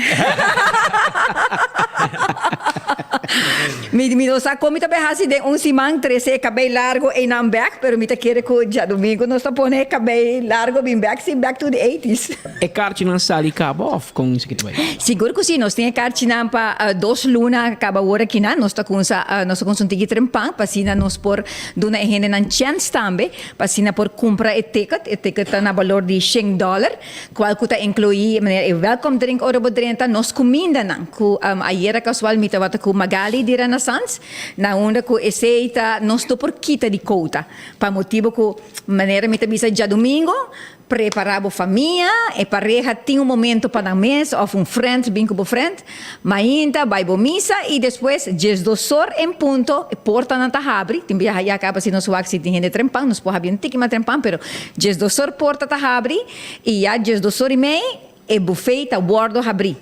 Mi mi no sa kon mi ta bay hasi den un siman trese e kabei largo einan bek, pero mi ta kere ku djadumingu nos ta pone e kabei largo bin bek, si back to the eighties. E karchinan sali kaba of kon esaki ta bay? Sigur ku si, nos tin e karchinan pa dos luna kaba awor akinan, nos ta kumsa nos ta kumsa un tiki trempan pa asina nos por duna e hendenan chèns tambe pa asina por kumpra e ticket, e ticket ta na balor di shen dòler. Cual cu ta inclui manera e welcome drink ora bo drenta, nos cumindanan cu ayera casual mi tabata cu Magali di Renaissance na unda cu esey ta nos no por kita di cota pa motibo cu manera mi ta bisa djadomingo prepara bo famia, e pareha tin un momento pa nan mes of un friend bin cu bo friend mainta bay bo misa y despues diesdosor en punto e portanan ta habri, tin biaha ya caba si nos wak si tin hende trempan nos por habri un tiki mas trempan pero diesdosor porta ta habri. I ya diesdos or i mei e buffet ta wordo habrí.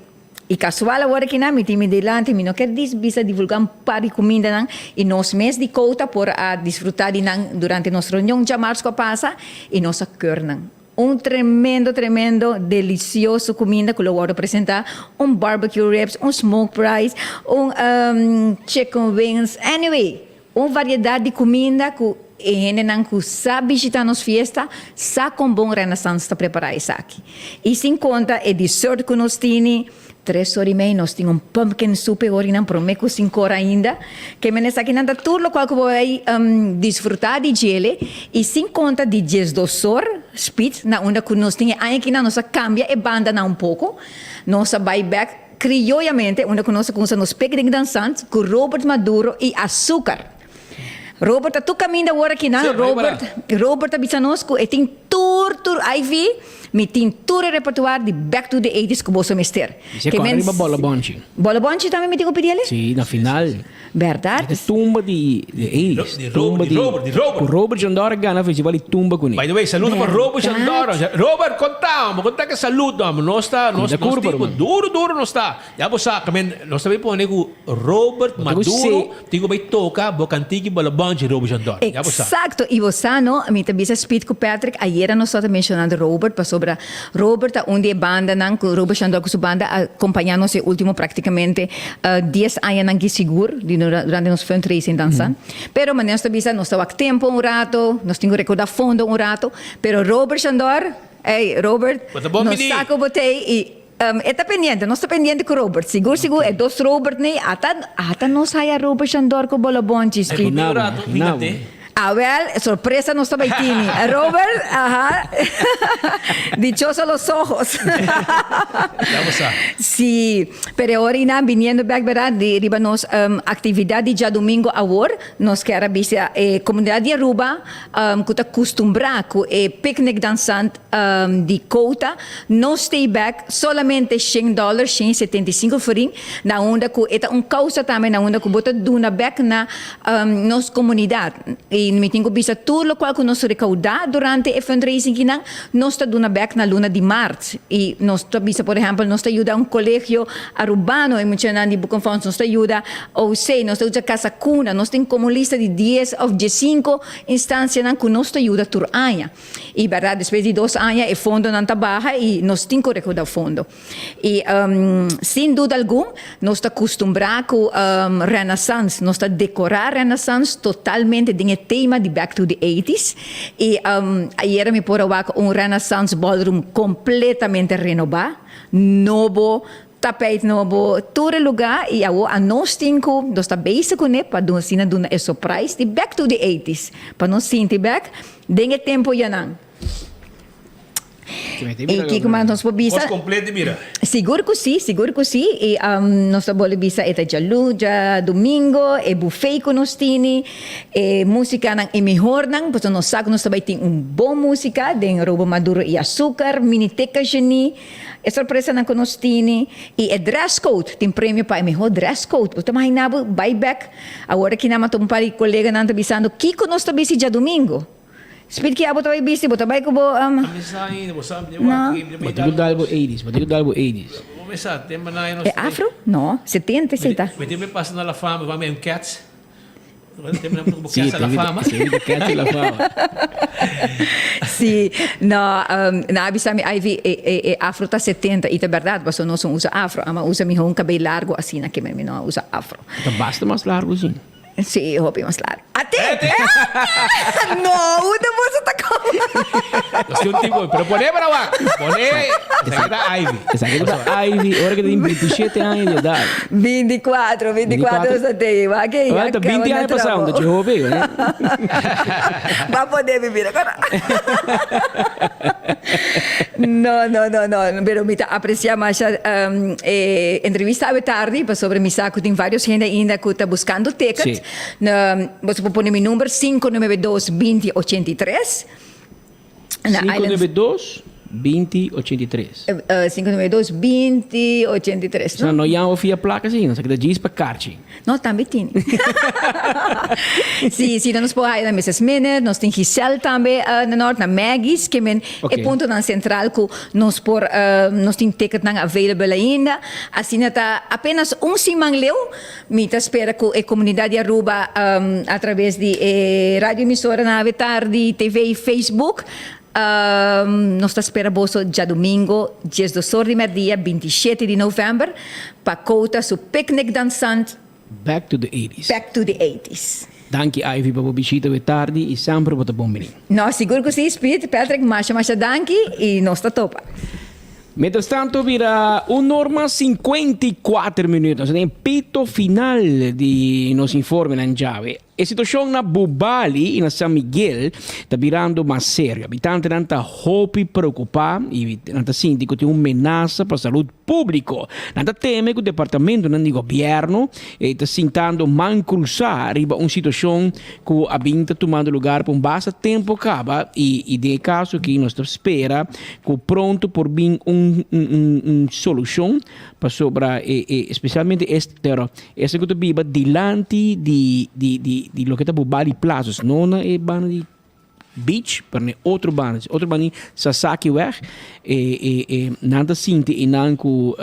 I casual awor akinan mi tin mi dilanti, mi no kier dis bisa divulga un par di cumindanan i nos mes di Cota por a disfruta di nan durante nos reunion djamarts cu a pasa i nos a keur nan. Un tremendo tremendo delicioso cuminda cu lo wordo presenta, un barbecue ribs, un smoked rice, un chicken wings, anyway Un variedat di kuminda ku e hendenan ku sa bishitá nos fiesta sa kon bon Renaissance ta prepará esaki. I sin konta e dessert ku nos tini, Tres or i mei nos tin un pumpkin soup e orinan prome ku sinkor ainda. Ke men esakinan ta tur lokual ku bo bai disfruta di djele i sin konta di diesdos or speed na unda ku nos tin e aña kinan nos a kambia e bandanan un poko. Nos a bai bek krioyamente unda ku nos a kumsa nos picnic dansant ku Robert Maduro i Azúcar. Robert ta tur kaminda awor akinan. Robert Robert a bisa nos ku e tin tur tur Ivy mi tin tur e repertoire di Back to the Eighties ku boso mester. Dice Ke kòrda men riba Bolobonchi. Bolobonchi tambe mi tin ku pidi el'e? Si, na final. Bèrdat? E tumba di di eighties. Di Tumba Robert, di di Robert, di Robert. Ku Robert Jandor a gana festival di tumba kuné. By the way, saludo pa Robert Jandor. Robert, konta amo, konta ke saludo amo. Nos ta, nos, Cuida nos curpa, tipo ruman. duro, duro nos ta. Ya bo sa, kamen, nos ta bay pone ku Robert Bo ta ku Maduro se. tin ku bay toka bo kantiki Bolobonchi Robert Jandor. Ya bo sa. Exacto, y bo sa no, mi ta bisa Speed ku Patrick, ayera nos tabata mencionando Robert pasobra Robert ta un di e bandanan ku Robert Jandor ku su banda a compaña nos e ultimo practicamente dies añanan ki sigur di durante nos fundraising dansa. Pero manera nos ta bisa nos ta wak tempo un rato, nos tin ku recorda fondo un rato, pero Robert Jandor, ey Robert, Bo ta bon nos bini. sa ku bo t'ey y E ta pendiente, nos ta pendiente ku Robert. Sigur sigur e dos Robert nei ata ata nos haya Robert Shandor ku Bolobonchi Street. Awel, sorpresa nos ta bai tini. Robert, aha. Dichoso los ojos. Si, pero e ora einan biniendo bek berdad di riba nos actividad di djadomingo awor, nos kier a bisa e comunidad di Aruba ku ta custumbrá ku e picnic dansant, Di kouta no stay back solamente shen dollar, 175 florin, na unda ku e ta un kousa tambe na unda ku bo ta duna bek na nos komunidat. I mi tin ku bisa tur lokual ku nos rekoudá durante e fundraising kinan nos ta duna bek na luna di mart. I nos ta bisa por ehèmpel nos ta yuda un kolegio arubano, e muchanan di Boekenfonds, nos ta yuda OC, nos ta usa Casa Cuna, nos tin komo un lista di dies òf diesinko instansianan ku nos ta yuda tur aña. Y berdad despues di dos aña e fondonan ta baha y nos tin cu recorda fondo. Y sin duda algun nos ta custumbra cu Renaissance, nos ta decora Renaissance totalmente den e tema di Back to the Eighties. Y ayera mi por a wak un Renaissance Ballroom completamente renoba, nobo, Tapijt nobo tur e luga y awo anos tin cu nos ta bezig cune pa asina duna e surprise di back to the eighties pa nos sinti bek den e tempo yanan. Y kico mas nos por bisa? Cos completo di mira. Sigur cu si, sigur cu si y nos ta bolbe bisa e ta djalu, djadomingo, e buffet cu nos tini, e musicanan e mihornan pasobra nos sa cu nos ta bay tin un bon musica den Robo Maduro y Azucar, Miniteca Genie. E sorpresanan ku nos tini i e dress code, tin premio pa e mihó dress code. Bo ta imaginá bo bai bèk awor aki nan mata un par di koleganan ta bisando kiko nos ta bisti djadumingu. Speed ki abo ta bai bisti? Bo ta bai ku bo No. Bo ta ku dal bo eighties, bo ta ku dal bo eighties. E afro? No, setenta esei ta. Sí, te Cats la fama. Sí, no, nan a bisa mi Ivy e e e afro ta 70 y ta berdad pasobra nos no usa afro, ama usa miho un cabey largo asina ke mi no a usa afro. Ta basta mas largo sí. Sí, hopi mas largo. Ate! No, unda boso ta koma? Nos tin un tipo, pero pone para wak. Pone, esaki ta Ivy. Esaki ta Ivy, ora ke tin 27 aña di edad. 24, 24 sa te iba ke ya Ta 20 aña pasá un ta che hopi eh. Ba poder vivir agora. No, no, no, no, pero mi ta aprecia masha um, e entrevista awe tardi pasobra mi sa ku tin varios hende ainda ku ta buscando ticket. Sí. Na, boso por pone mi number 592 20 83. Na Island 592 20 83. 592 20 83, no? No yama via placa si, nos a keda djis pa karchi. No, tambe tin. Si, si nos por haya na Mrs. Minute, nos tin Giselle tambe na Noord, na Maggie's, ke men e puntonan central ku nos por, nos tin ticketnan available ainda. Asina ta apenas un siman leu, Mi ta spera cu e comunidad di Aruba a traves di e radio emisora na Ave Tardi TV y Facebook nos ta spera boso djadomingo diesdosor di merdia 27 di november pa Kouta su picnic dansant Back to the eighties. Back to the eighties. Danki Ivy pa bo bishita awe tardi y semper bo ta bon bini. No, sigur cu si, Speed, Patrick, masha masha danki y nos ta topa. Mientras tanto bira un norma 54 minuut. Nos den pito final di nos informenan djawe. E situacion na Bubali y na San Miguel ta birando mas serio. Habitantenan ta hopi preocupa y nan ta sinti cu tin un menasa pa salud publico. Nan ta teme cu departamentonan di gobierno ta sintando man cruza riba un situacion cu a bin ta tumando lugar pa un basta tempo caba y y den e caso aki nos ta spera cu pronto por bin un un un solucion pasobra e e especialmente es pero esnan cu ta biba dilanti di di di di loke ta Bubali Plaza no na e banda di beach pero na e otro banda otro banda di Sasakiweg e e e nan ta sinti eynan cu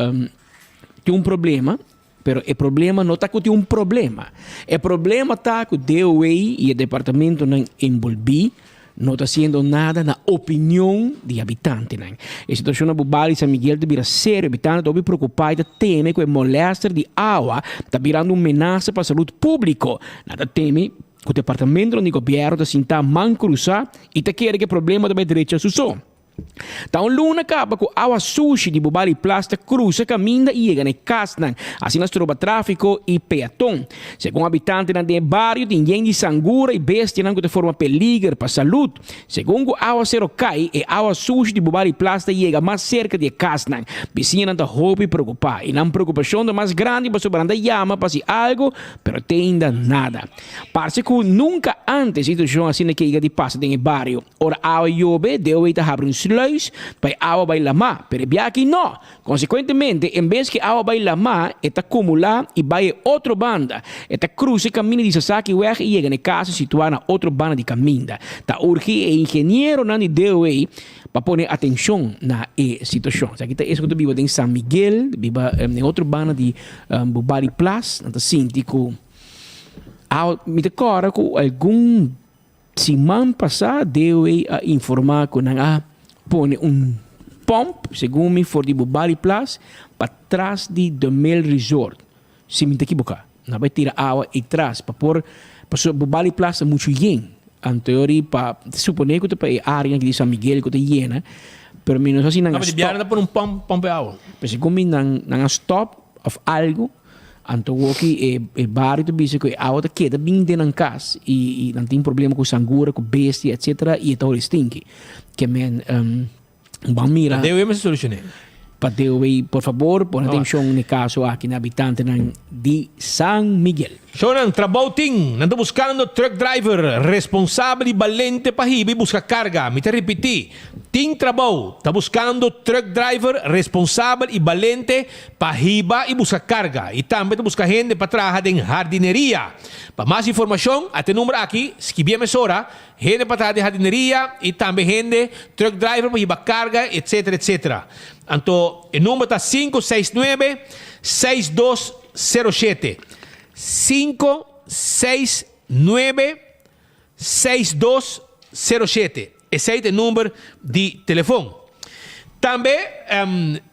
tin un problema. Pero e problema no ta ku tin un problema. E problema ta ku DOW i e departamentonan enbolbí no ta hasiendo nada na opinion di habitantenan. E situashon na Bubali i San Miguel ta bira serio. Habitantenan ta hopi preokupá i ta teme ku e molèster di awa ta birando un menasa pa salud públiko. Nan ta teme ku departamentonan di gobièrnu ta sintá man krusá i ta kere ku e problema ta bai drecha su so. Ta un luna kaba ku awa sushi di Bubali Plas ta krusa kaminda i yega na e kasnan, asina stroba tráfiko i peaton. Segun habitantenan den e bario tin yen di sangura i bestianan ku ta forma peliger pa salud. Segun ku awasero kai, e awa sushi di Bubali Plas ta yega mas serka di e kasnan. Bisiñanan ta hopi preokupá i nan preokupashon ta mas grandi pasobra nan ta yama pa hasi algu pero te ainda nada. Parse ku nunka ántes situashon asina ke yega di pasa den e bario. Ora awa yobe, DOW ta habri un sluis pa e awa bai lamá, pero e bia aki no. Konsekuentemente, en bes ku e awa bai lamá, e ta kumulá i bai e otro banda. E ta krusa e kaminda di Sasakiweg i yega na e kasa situá na otro banda di kaminda. Ta urgi e ingenieronan di DOW pa pone atenshon na e situashon. Esaki ta esnan ku ta biba den San Miguel, biba den otro banda di Bubali Plas, nan ta sinti ku awa, mi ta kòrda ku algun. Siman pasá DOE a informá ku nan a pone un pòmp, segun mi, for di Bubali Plas pa tras di The Mill Resort, si mi ta kiboká. Nan bai tira awa ei tras pa por, pasobra Bubali Plas ta muchu yen. Anto yori pa suponé ku ta pa e área di San Miguel ku ta yena, pero mi no sa si nan a stòp. Nan a pone un pòmp, pòmp e awa. Pero segun mi nan a stòp òf algu. Anto woki e e bario ta bisa ku e awa ta keda bin den nan kas i i nan tin problema ku sangura, ku bestia etcetera i e ta holi stinki. Ke men ban mira. Pa DOW mester solushoné. Pa DOW por fabor pone atenshon na e kaso aki na habitantenan di San Miguel. Shownan, trabou tin. Nan ta buskando truck driver responsabel i balente pa hiba i buska karga. Mi ta ripití, tin trabou. Ta buskando truck driver responsabel i balente Pa hiba i buska karga i tambe ta buska hende pa traha den hardineria. Pa mas informashon, ata e number aki, skibié mesora, hende pa traha den hardineria i tambe hende, truck driver pa hiba karga, etcetera, etcetera. Anto e number ta sinku seis nuebe, seis dos sero shete. Sinku seis nuebe, seis dos sero shete. Esei ta e number di telefon. Tambe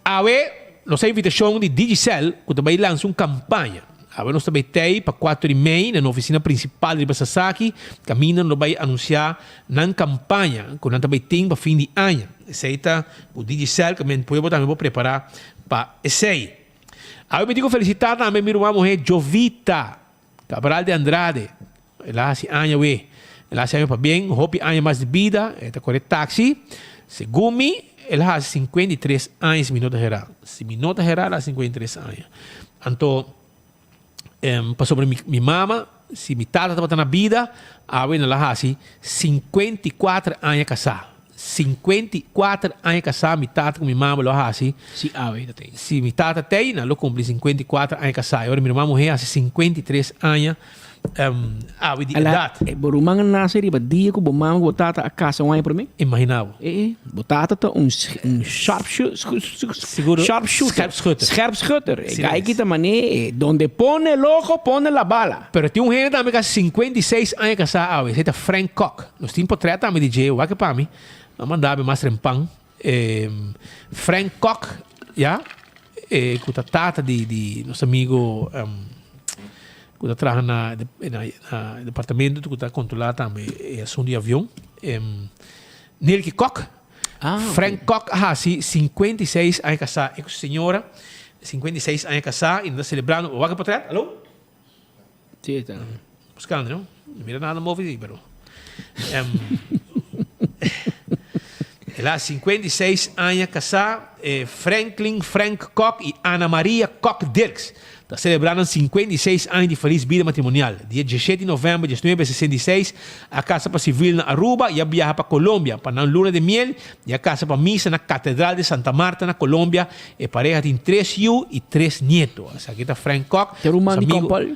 awe nos a invitashon di Digicel ku ta bai lansa un kampaña. Awe nos ta bai tei pa kuater i mei na nan ofisina prinsipal riba Sasaki kaminda nan lo bai anunsiá nan kampaña ku nan ta bai tin pa fin di aña. Esei ta ku Digicel kaminda pueblo tambe por prepará pa esei. Awe mi tin ku felisitá tambe mi ruman muhé Jovita Cabral de Andrade. El a hasi aña we. El a hasi aña pabien, hopi aña mas di bida, e ta kore taxi. Segun mi, el a hasi 53 aña si mi no ta hera. Si mi no ta hera, el a hasi 53 aña. Anto, em, pasobra mi, mi mama, si mi tata tabata na bida, awe el a hasi 54 aña kasá. 54 aña kasá mi tata ku mi mama lo a hasi. Si awe ta tei. Si mi tata tei, nan lo kumpli 54 aña kasá. I ora mi ruman muhé hasi 53 aña um, awe di edat. E bo ruman a nase riba dia ku bo mama ku bo tata a kasa un aña promé? Imaginá bo. E, e. Bo tata ta un, un Seguro. sharpshooter. Scherpschutter. Scherpschutter. E Así gai es. ki ta mané, e, donde pone el ojo, pone la bala. Pero tin un hende tambe ku a 56 aña kasá awe, esei ta Frank Kok. Nos tin potret tambe di dje, wak pa mi. A manda mi mas rempan. Frank Kok, ya, e ku ta tata di di nos amigo ku ta traha na na na departamento ku ta kontrolá tambe e asuntu di avion, Nilky Kok. Frank Kock a hasi 56 aña kasá e ku su señora, 56 aña kasá i nan ta selebrando. Bo wak e potret? Alo? Sí, ta. Buskando, no? No mira nada move di, pero. El a 56 aña kasá, eh, Franklin Frank Kok i Ana Maria Kok Dirks ta selebrá nan 56 aña di felis bida matrimonial. Dia 17 di novèmber 1966 a kasa pa sivil na Aruba i a biaha pa Colombia pa nan luna de miel i a kasa pa misa na Katedral de Santa Marta na Colombia. E pareha tin tres yu i tres nieto. Esaki ta Frank Kok. Ta ruman di Kompal?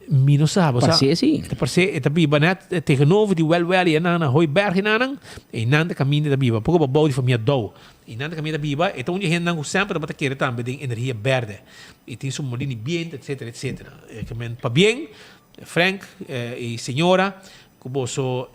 Mi no sa, bo sa. Parse si. Ta parse, e ta biba net tegenover di Welwel i enan na Hooiberg enanan. Einan ta kaminda e ta biba, poko pabou di famia Dow. Einan ta kaminda e ta biba, e ta un di e hendenan ku semper tabata kere tambe den energia berde. E tin su molin di biento, etcetera, etcetera. E ke men pabien, Frank i señora, ku boso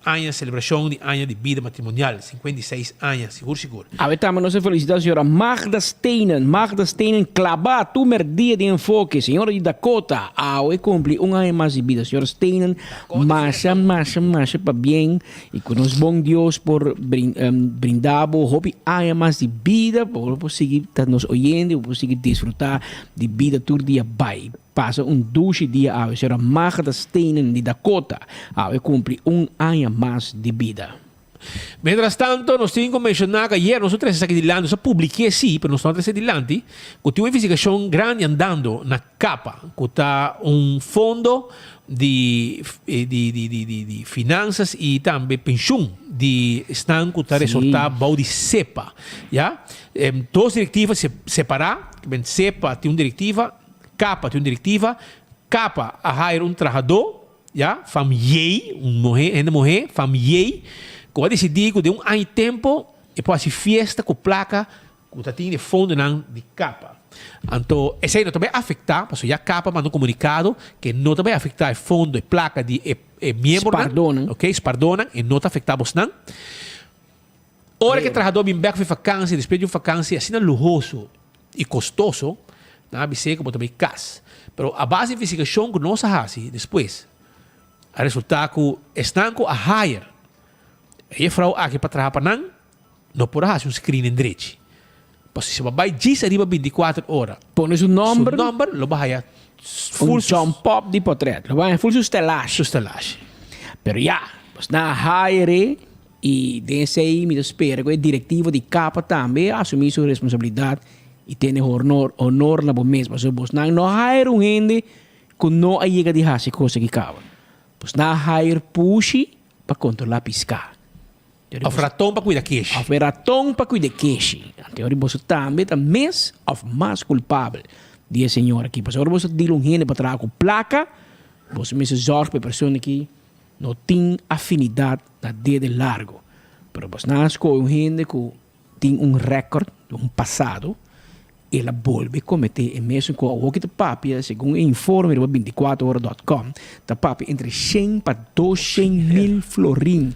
Aña celebracion di aña di bida matrimonial, 56 aña, sigur sigur. Awe tambe nos ta felicita señora Magda Steinen, Magda Steinen claba tur merdia den enfoke, señora di Dakota, awe cumpli un aña mas di bida. Señora Steinen, masha, masha, masha pabien y cu nos bon Dios por brinda bo hopi aña mas di bida pa bo por sigui ta nos oyente, bo por sigui disfruta di bida tur dia bay. Pasa un dushi dia awe. Señora Magda Steinen di Dakota awe cumpli un aña mas di bida. Mientras tanto, nos tin cu menciona cu ayer nos no trece esaki dilanti, nos a publique si, pero nos no a trece dilanti, cu tin un investigacion grandi andando na Capa, cu ta un fondo di di di di di di finanzas y tambe pensioen di esnan cu ta resorta bou di SEPA, ya. Dos directiva separa, SEPA tin un directiva, Capa tin un directiva, Capa a hire un trahadó, ya, fam Yei, un muhé, hende muhé, fam Yei, ku a disidí ku den un aña i tempu e por hasi fiesta ku plaka ku ta tin den fondonan di Capa. Anto esei no ta bai afektá, pasobra ya Capa manda un komunikado ku e no ta bai afektá e fondo, e plaka di e e miembronan, Spardónan. ok, spardónan, e no ta afektá bosnan. Ora ku e trahadó bin bèk for e fakansi, despues di un fakansi asina luhoso i kostoso, nan a bis'é ku bo ta bai kas. Pero a base di investigashon ku nos a hasi despues, a resultá ku esnan ku a hire e jefrou aki pa traha pa nan, no por a hasi un screening drechi. Pasobra si bo bai djis ariba bintikuater ora, Pone su nòmber. su nòmber lo bo haya Un ful su. jump up di potret. Lo bo haya ful su stelashi. Su stelashi. Pero ya, bos nan a hire I den esei mi ta spera ku e direktivo di Kapa tambe a asumí su responsabilidat i tene honor honor na bo mes. Pasobra bosnan no hire un hende ku no a yega di hasi kos aki kaba. Bosnan a hire pushi pa kontrolá piská. Òf raton pa kuida keshi. Òf e raton pa kuida keshi. Anto ora boso tambe ta mes òf mas kulpabel di e señor aki. Pasobra ora boso ta dil un hende pa traha ku plaka, boso mester zòrg pa e persona aki. No tin afinidat na dede largo, pero bos nan a skohe un hende ku tin un rèkòrt, un pasado, el a bolbe kometé e mesun ku awor ki ta papia, segun e informe riba bintikuater ora dòt kòm, ta papia entre shen pa doshen mil florin.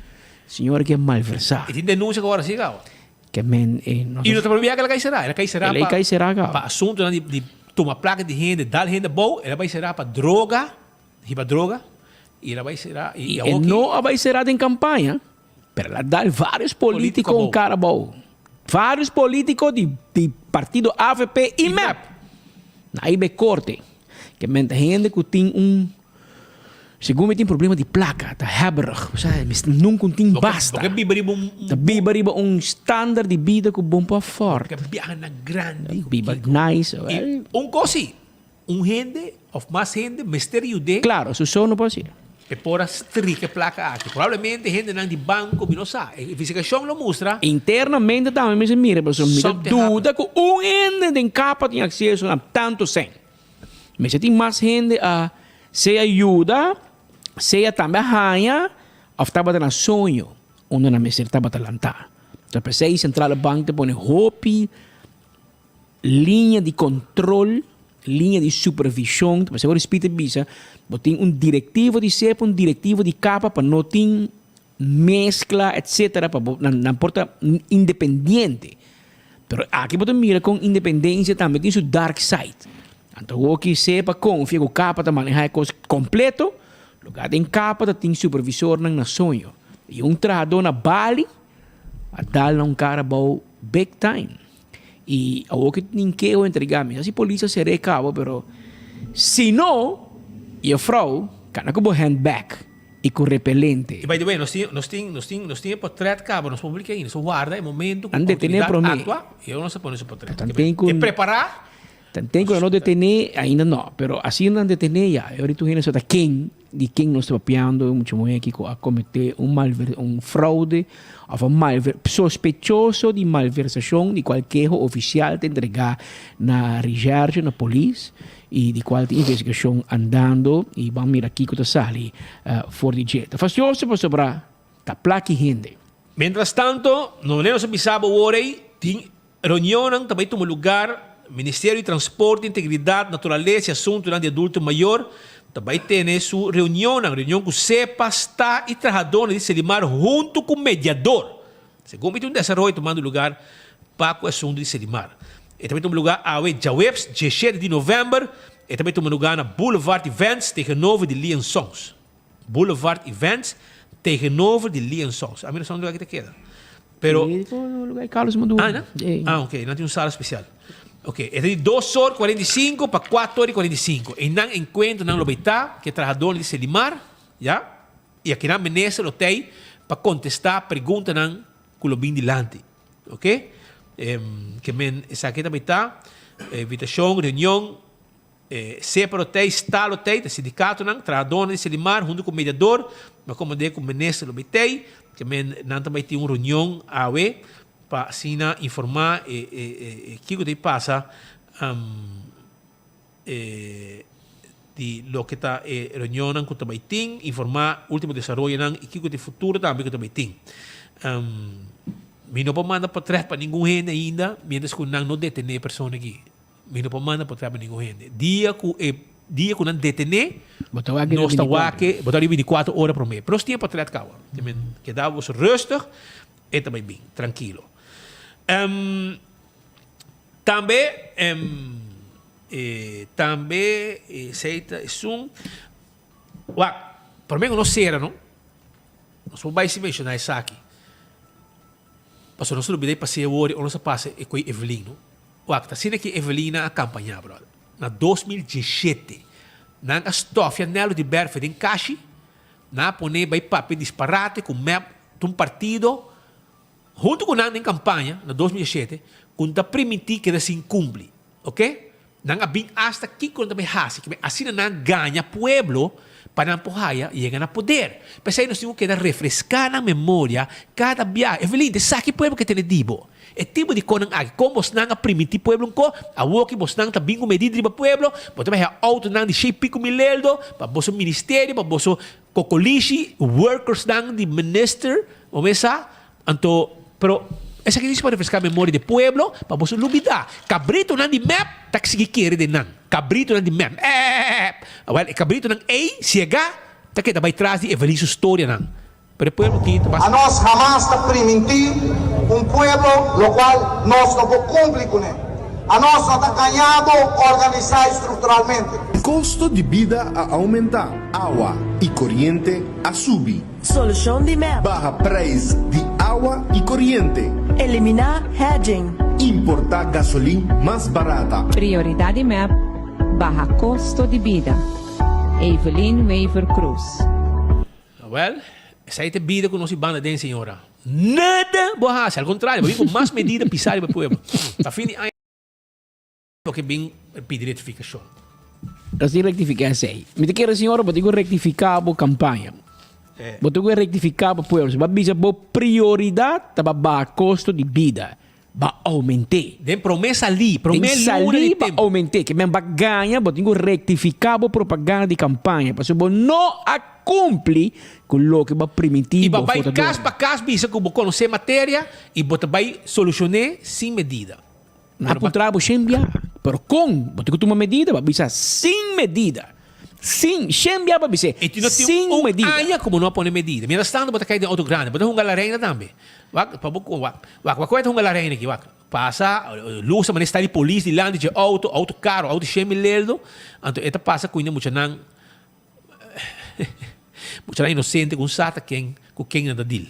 Señor ke malversá. E tin denunsia ku awor a sigui awa. Ke men e nos. I no ta por bia ku el a kai será. El a kai será El a kai será kaba. pa asuntunan di tuma plaka di hende, dal hende abou, el a bai será pa droga. Hiba droga y el a bay cera y Y e awo ki. no a bay cera den campaña, pero el a dal varios Politico politico un abou. cara abou. Varios politico di di partido avp y Y mep. mep. Na a hiba e corte. Ke men ta hende cu tin un, segun mi tin problema di placa, ta hebberig. O sea, mis nunca un tin Bo ke basta. bo ke biba riba un Ta biba riba un standaard di bida cu bon por afford. Bo ke biaha na grandi cu Biba kico. nice. Y un cos si, Un hende of mas hende mester yud'é. Claro, su so no por hacié. E por a strika e placa aki. Probablemente hendenan di banco, mi no sa. E investigacion lo mustra. Internamente tambe mester mira, pasobra mi ta Something happen. duda cu un hende den capa tin acceso na tanto cen. Mester tin mas hende a sea yuda, sea tambe a haña of tabata na soño unda nan mester tabata lanta. Ta p'esey Centrale Bank ta pone hopi. Liña di control, liña di supervision, ta pasobra ora Speed a bisa, bo tin un directivo di sepa, un directivo di capa pa no tin mezcla etcetera pa bo nan nan por ta independiente. Pero aki bo ta mira con independencia tambe tin su dark side. Anto awoki sepa confia cu capa ta maneha e cos completo, lugar den capa ta tin supervisornan na soño y un trahador na Bali. A dal nan un cara abou big time. Y awor cu tin keho entrega mi sa si polis a cera e cabo pero si no juffrouw cana cu bo handbag y cu repelente. Y by the way nos tin nos tin nos tin nos tin e potret cabo nos publica ayi nos a warda e momento cu Nan detene autoridad prome. actua y awor nos a pone su potret. Tan ten cu E prepara. Tanten cu nan no detene ainda no pero asina nan detene ya e ora tur hende sa ta ken. Di ken nos ta papiando? E mucha muhé aki ku a kometé un malver un fraude òf un malver sospechoso di malversashon di kual keho ofisial ta entregá na reshèrshe, na polis i di kual tin investigashon andando i ban mira kiko ta sali for di dje. Ta fastioso pasobra ta plaki hende. Mientras tanto, no nos a bisa bo wor ei, tin Reunionnan ta bai tuma lugar, Ministerio di Transporte, Integridad, Naturalesa y Asuntonan di Adulto Mayor ta bai tene su reunionnan, reunion cu SEPA, sta y trahadornan di Selimar hunto cu mediador. Segun mi tin un desaroyo tumando lugar pa cu e asunto di Selimar. E ta bai tuma lugar awe djaweps diesshete di november, e ta bai tuma lugar na Boulevard Events tegenover di Lee Sons. Boulevard Events tegenover di Lee Sons. A mi no sa unda lugar ki ta keda. Pero lugar Carlos Maduro. Ah, na? Ah, ok. Nan tin un sala special. Ok, e ta di dos or 45 pa 4 or 45. E nan encuentro nan lo bay ta ke trahadornan di Selimar, ya? Y akinan minister lo tey pa contesta preguntanan cu lo bin dilanti. Ok? Em, ke men esaki ta bay ta invitacion, reunion E sepa lo tei, sta lo tei, ta sindikatonan, trahadónan di Selimar huntu ku mediador, mi a komand'é ku minister lo bai tei, ke men nan ta bai tin un reunion awe pa asina informá e e e kiko ta pasa e di loke ta e reunionnan ku ta bai tin, informá ultimo desaroyonan i kiko ta e futuro tambe ku ta bai tin. Mi no por manda potrèt pa ningun hende ainda mientras ku nan no detené e persona aki. Mi no por manda por trapa ningun hende. Dia ku e dia ku nan detené, nos ta wak e, bo ta riba bintikuater ora promé. Pero nos tin e portret kawa. Te men keda bos rustig, e ta bai bin, trankilo. Tambe, tambe esei ta esun, wak, promé ku nos sera no, nos por bai sin menshoná esaki. Pasobra nos a lubida e paseo wor i ora nos a pasa e koe Evelyn no. Wak, ta asina ki Evelina a kampañá, brother. Na 2017, nan a stòfia Nello di Berfe den kashi, nan a pon'é bai papia disparate ku mep ta un partido huntu ku nan den kampaña na 2017 ku ta primintí keda sin kumpli. Oke? Nan a bin asta kiko nan ta bai hasi, kibe asina nan a gaña pueblo pa nan por haya yega na poder. P'esei nos tin ku keda refreská nan memoria kada biaha. Evelyn, ta esaki pueblo ke tene di bo. E tipo di konan aki, kon bosnan a primintí pueblo un ko, awor ki bosnan ta bin ku medida riba pueblo, bo ta bai haya outonan di shei piku mil eldo pa boso ministerio, pa boso kokolishi, workersnan di minister, bo mes sa. Anto, pero esaki dici pa refresca memoria di pueblo, pa boso lubida. Cabritonan di mep ta sigui kere den nan. Cabritonan di mep. Eepp! Awel, e cabritonan ey, ciega, ta keda bay tras di Evelyn su storianan. Pero e pueblo aki ta basta. Anos hamas ta primintí un pueblo locual nos no por cumpli cuné. Anos no ta gañado organisá estructuralmente. Costo di bida a aumenta, awa y coriente a subi. Solushon di mep. Baha prijs di awa y coriente. Eliminá hedging. Importá gasolin mas barata. Prioridad di mep, baha costo di bida. Evelyn Wever Croes. Wel, esei ta e bida ku nos i banda den, señora. Nada bo a hasi, al kontrario, bo bin ku mas medida pisá riba e pueblo. Ta fin di aña. Bo ke bin pidi rectificacion. Nos tin rectifica esey. Mi ta kere señora bo tin cu rectifica bo campaña. Bo tin cu rectifica bo pueblo. Si bo a bisa bo prioridad ta pa baha costo di bida. Ba aumente. Den prome sali, prome Den luna di sali ba tempo. aumente. Ke men ba gaña bo tin cu rectifica bo propaganda di campaña. Pasobra bo no a cumpli cu loke bo a priminti I bo bo bai cas votadornan. pa cas bisa cu bo conoce materia y bo ta bai solucione sin medida. A puntra bo shen bia, pero kon bo tin ku tuma medida? Bo a bisa sin medida. Sin, shen bia bo a bis'é, E no tin sin un medida. aña ku bo no a pone medida. Mientras tanto bo ta kai den outo grandi. Bo ta hunga la reina tambe. Wak, pa bo ku, wak, wak, wak, ta hunga la reina aki, wak. Pasa, lusa manera sta di polis dilanti dje outo, outo karo, outo shen mil leldo. Anto e ta pasa ku muchanan, muchanan inosente ku un sa ta ken, ku ken nan ta deal.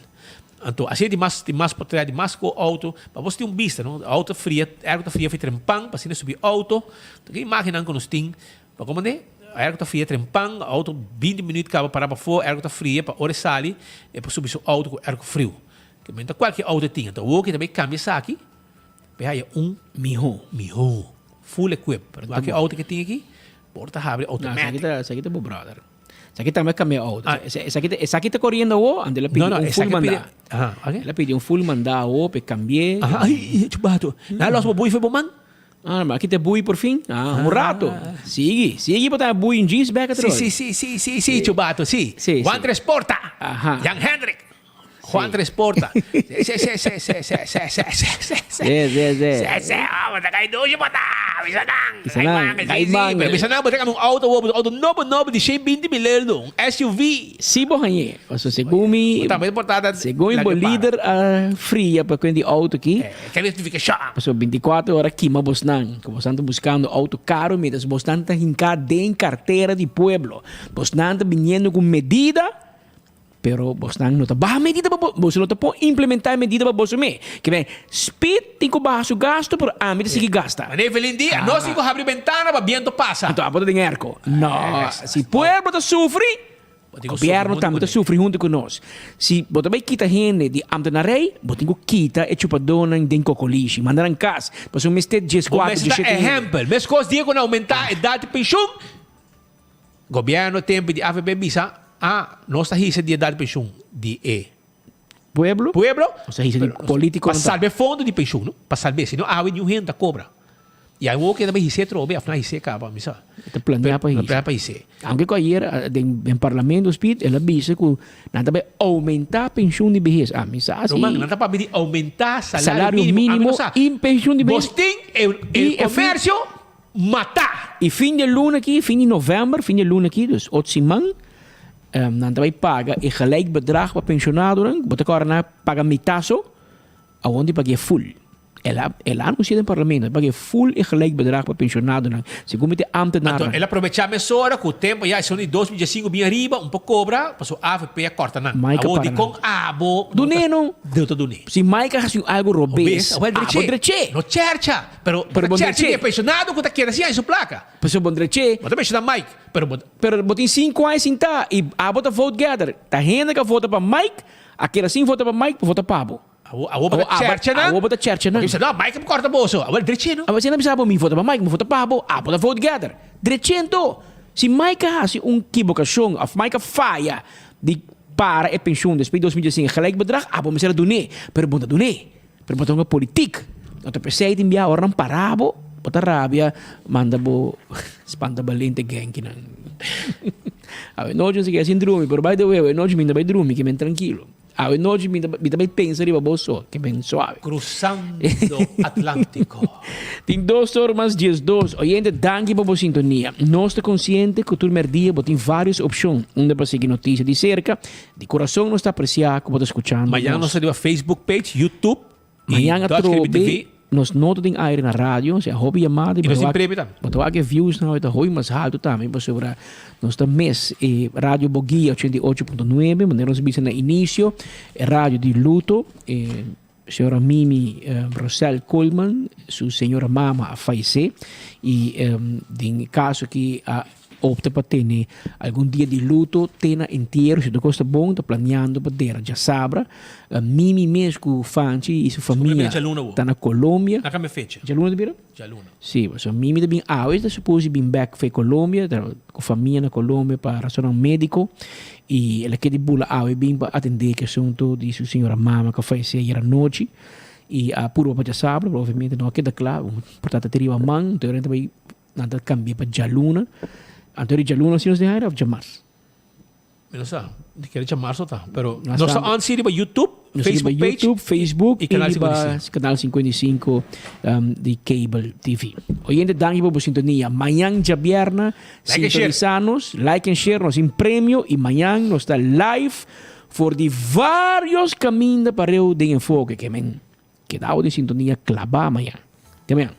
Anto asina tin mas tin mas potret di mas ku outo pa bos tin un bista no outo fria airco ta fria fi trempan pa asina subi outo ta ki imagennan ku nos tin pa komo ne airco ta fria trempan outo binti minuut kaba para pafó airco ta fria pa ora e sali e por subi su outo ku airco friu ke men ta kualke outo e tin anto awoki ta bay kambia esaki pa e haya un Mihó. mihó full equip pero kualke outo ke tin aki por ta habri No, automatic. esaki ta esaki ta bo brother. Esaki tambe a cambia auto. Esaki ta esaki ta coriendo awo, anto el a pidi No, no, un full esaki a pidi manda. Aha, oke. El a pidi un full manda awo p'e cambi'é. Aha, ay, chubato. Nan a los bo bui for bo man? Ah, ma aki ta e bui por fin. Ah, un rato. Sigui, sigui bo ta e bui un jeans bek atrobe. Si, si, si, si, si, si, chubato, si. Si, si. Juan Tres Porta. Aha. Jan Hendrik. Juan Tres Porta. Sí, sí, sí, sí, sí, sí, sí, sí, sí, sí, sí. Sí, sí, sí. Sí, sí, oh, bo ta kai dushi bo ta. Bisa nan. Bisa nan, Kai kai sí, sí. mangel. Pero bisa nan bo ta kambia un auto bo, un auto nobo nobo di 120 mil euro, un SUV. Si bo hañ'é. Pasobra segun mi, Bo tambe por ta ta segun mi laga bo para. lider a fria pa kuen di auto aki. Ke notifikashon. Pasobra binticuatro ora kima bosnan, ku bosnan ta buskando auto karo mientras bosnan ta hinká den kartera di pueblo. Bosnan ta biniendo ku medida. Pero bosnan no ta baha medida pa bo, boso no ta por implementá e medida pa boso me. Ke men, Speed tin ku baha su gasto, pero ami ta sigui gasta. Mané Evelyn di, Nos tin ku habri bentana pa biento pasa. Anto abo ta den airco. No, si pueblo ta sufri, gobierno tambe ta sufri hunto ku nos. Si bo ta bai kita hende di ambtenarij, bo tin ku kita e chupadónan den kokolishi, manda nan kas, pasobra mester dieskuater, Bo mester ta diesshete hende. ehèmpel. Meskos dia ku nan oumentá edat di penshun, Gobierno tempo di avp bisa, ah, nos ta hisa di edad di pensioen di e. Pueblo? Pueblo. Nos ta hisa di politico. Pa salba e fondo di pensioen, no? Pa salb'e, si no awe niun hende ta cobra. Y awo keda bay his'e trobe, af na his'e caba, mi sa. Ta planea pa hisa. Ta planea pa his'e. Aunke cu ayer den den parlamento Speed el a bisa cu nan ta bay aumenta pensioen di behes. Ah, mi sa si. Roman, nan ta papia di aumenta salario Salario minimo. minimo Ami no sa. y pensioen di behes. Bos tin e Y e fin comercio Mata! E fin di luna aki, fin di november, fin di luna aki, dus otro siman, nan ta bai paga e gelijk bedrag pa pensionadonan. Bo ta kòrda nan a paga mitá so, awor nan tin pag'é full. El a el a anunsiá den parlamento, nan pag'é full e gelijk bedrag pa pensionadonan, segun mi ta e ámtenarnan. Anto el a probechá mesora ku tempu ya esun di 2015 bin ariba un por kobra, pasobra avp a kòrta nan. Mike a Awor para nan. dikon abo no ta Dun'é no. no ta dun'é? Si Mike a hasi algu robes, Robes, awor abo drech'é. drech'é. No chèrcha. Pero, Pero bo bon ta chèrchi dreché. di e pensionado ku ta keda sin haña su plaka. Pasobra bon dreché. Bo ta menshoná Mike, pero bo. Pero bo tin sinku aña sintá i abo ta vote gather. Ta hende ku a vota pa Mike a keda sin vota pa Mike pa vota pa bo. Awor, awor bo ta chèrchi nan. Awor bo ta chèrchi nan. Bo ta bisa, no, Mike a kòrta boso. Awor dreché no. Awor si nan bisa bo mi vota pa Mike, mi vota pa bo, abo ta vote gather. Dreché anto. Si Mike a hasi un kibokashon òf Mike a faya di para e penshun despues di 2015 gelijk bedrag, abo mester a dun'é. Pero bo no ta dun'é. Pero bo ta hunga politik. No ta pesey tin bia ora nan para bo, bo ta rabia manda bo spanta balente genkinan. Awe nochi no si keda sin drumi, pero by the way awe nochi mi ta bay drumi ke men trankilo. Awe nochi mi ta mi ta bay pensa riba bo so ke men suave. Cruzando Atlantico. Tin dos or mas 12. Oyente danki pa bo sintonia. Nos ta konsiente ku tur merdia bo tin varios opshon unda pa sigui notisia di serka. Di kurason nos ta apresia ku bo ta skuchando Mañana nos. nos ta riba Facebook page, YouTube y Mañana Dutch Caribbean atrobe TV. nos no ta den aire na radio, osea hopi yamada Y nos tin wak premio tambe. bo ta wak e views nan ta hopi mas haltu tambe pasobra nos ta mes e Radio Boguia 88.9 manera nos a bisa na inicio e radio di luto e señora Mimi Rosel Koolman su señora mama a fayece y den caso aki a Opta pa tene algun dia di luto te na entiero. Si tur kos ta bon, ta planeando pa dera djasabra. Mimi mes ku Fanchi i su famia ta na Colombia. Na kambia fecha. Djaluna ta bira? Djaluna. Si, pasobra Mimi ta bin awe, ta supos di bin bek for Colombia, ta ku famia na Colombia pa rasonnan mediko. I el a keda di bula awe bin pa atendé ki asuntu di su señora mama ku a fayesé ayer anochi. I a purba pa djasabra, pero obviamente no a keda kla, por ta ta riba man, enton ta bai. Nan ta cambia pa djaluna. Anto di djaluna si nos den aire of djamars? Mi no sa. Di kere djamars no ta. Pero nos ta on si riba YouTube, Nos riba Facebook page YouTube, Facebook y Canal y riba 55. Canal 55 um, di Cable TV. Oyente, danki pa bo sintonia. Mañan djabierna, Like and share. sintonisa nos, like and share, nos tin premio y mañan nos ta live for di varios caminda pareu den Enfoke. Ke men Kedao den sintonia klabá mañan. Te mañan.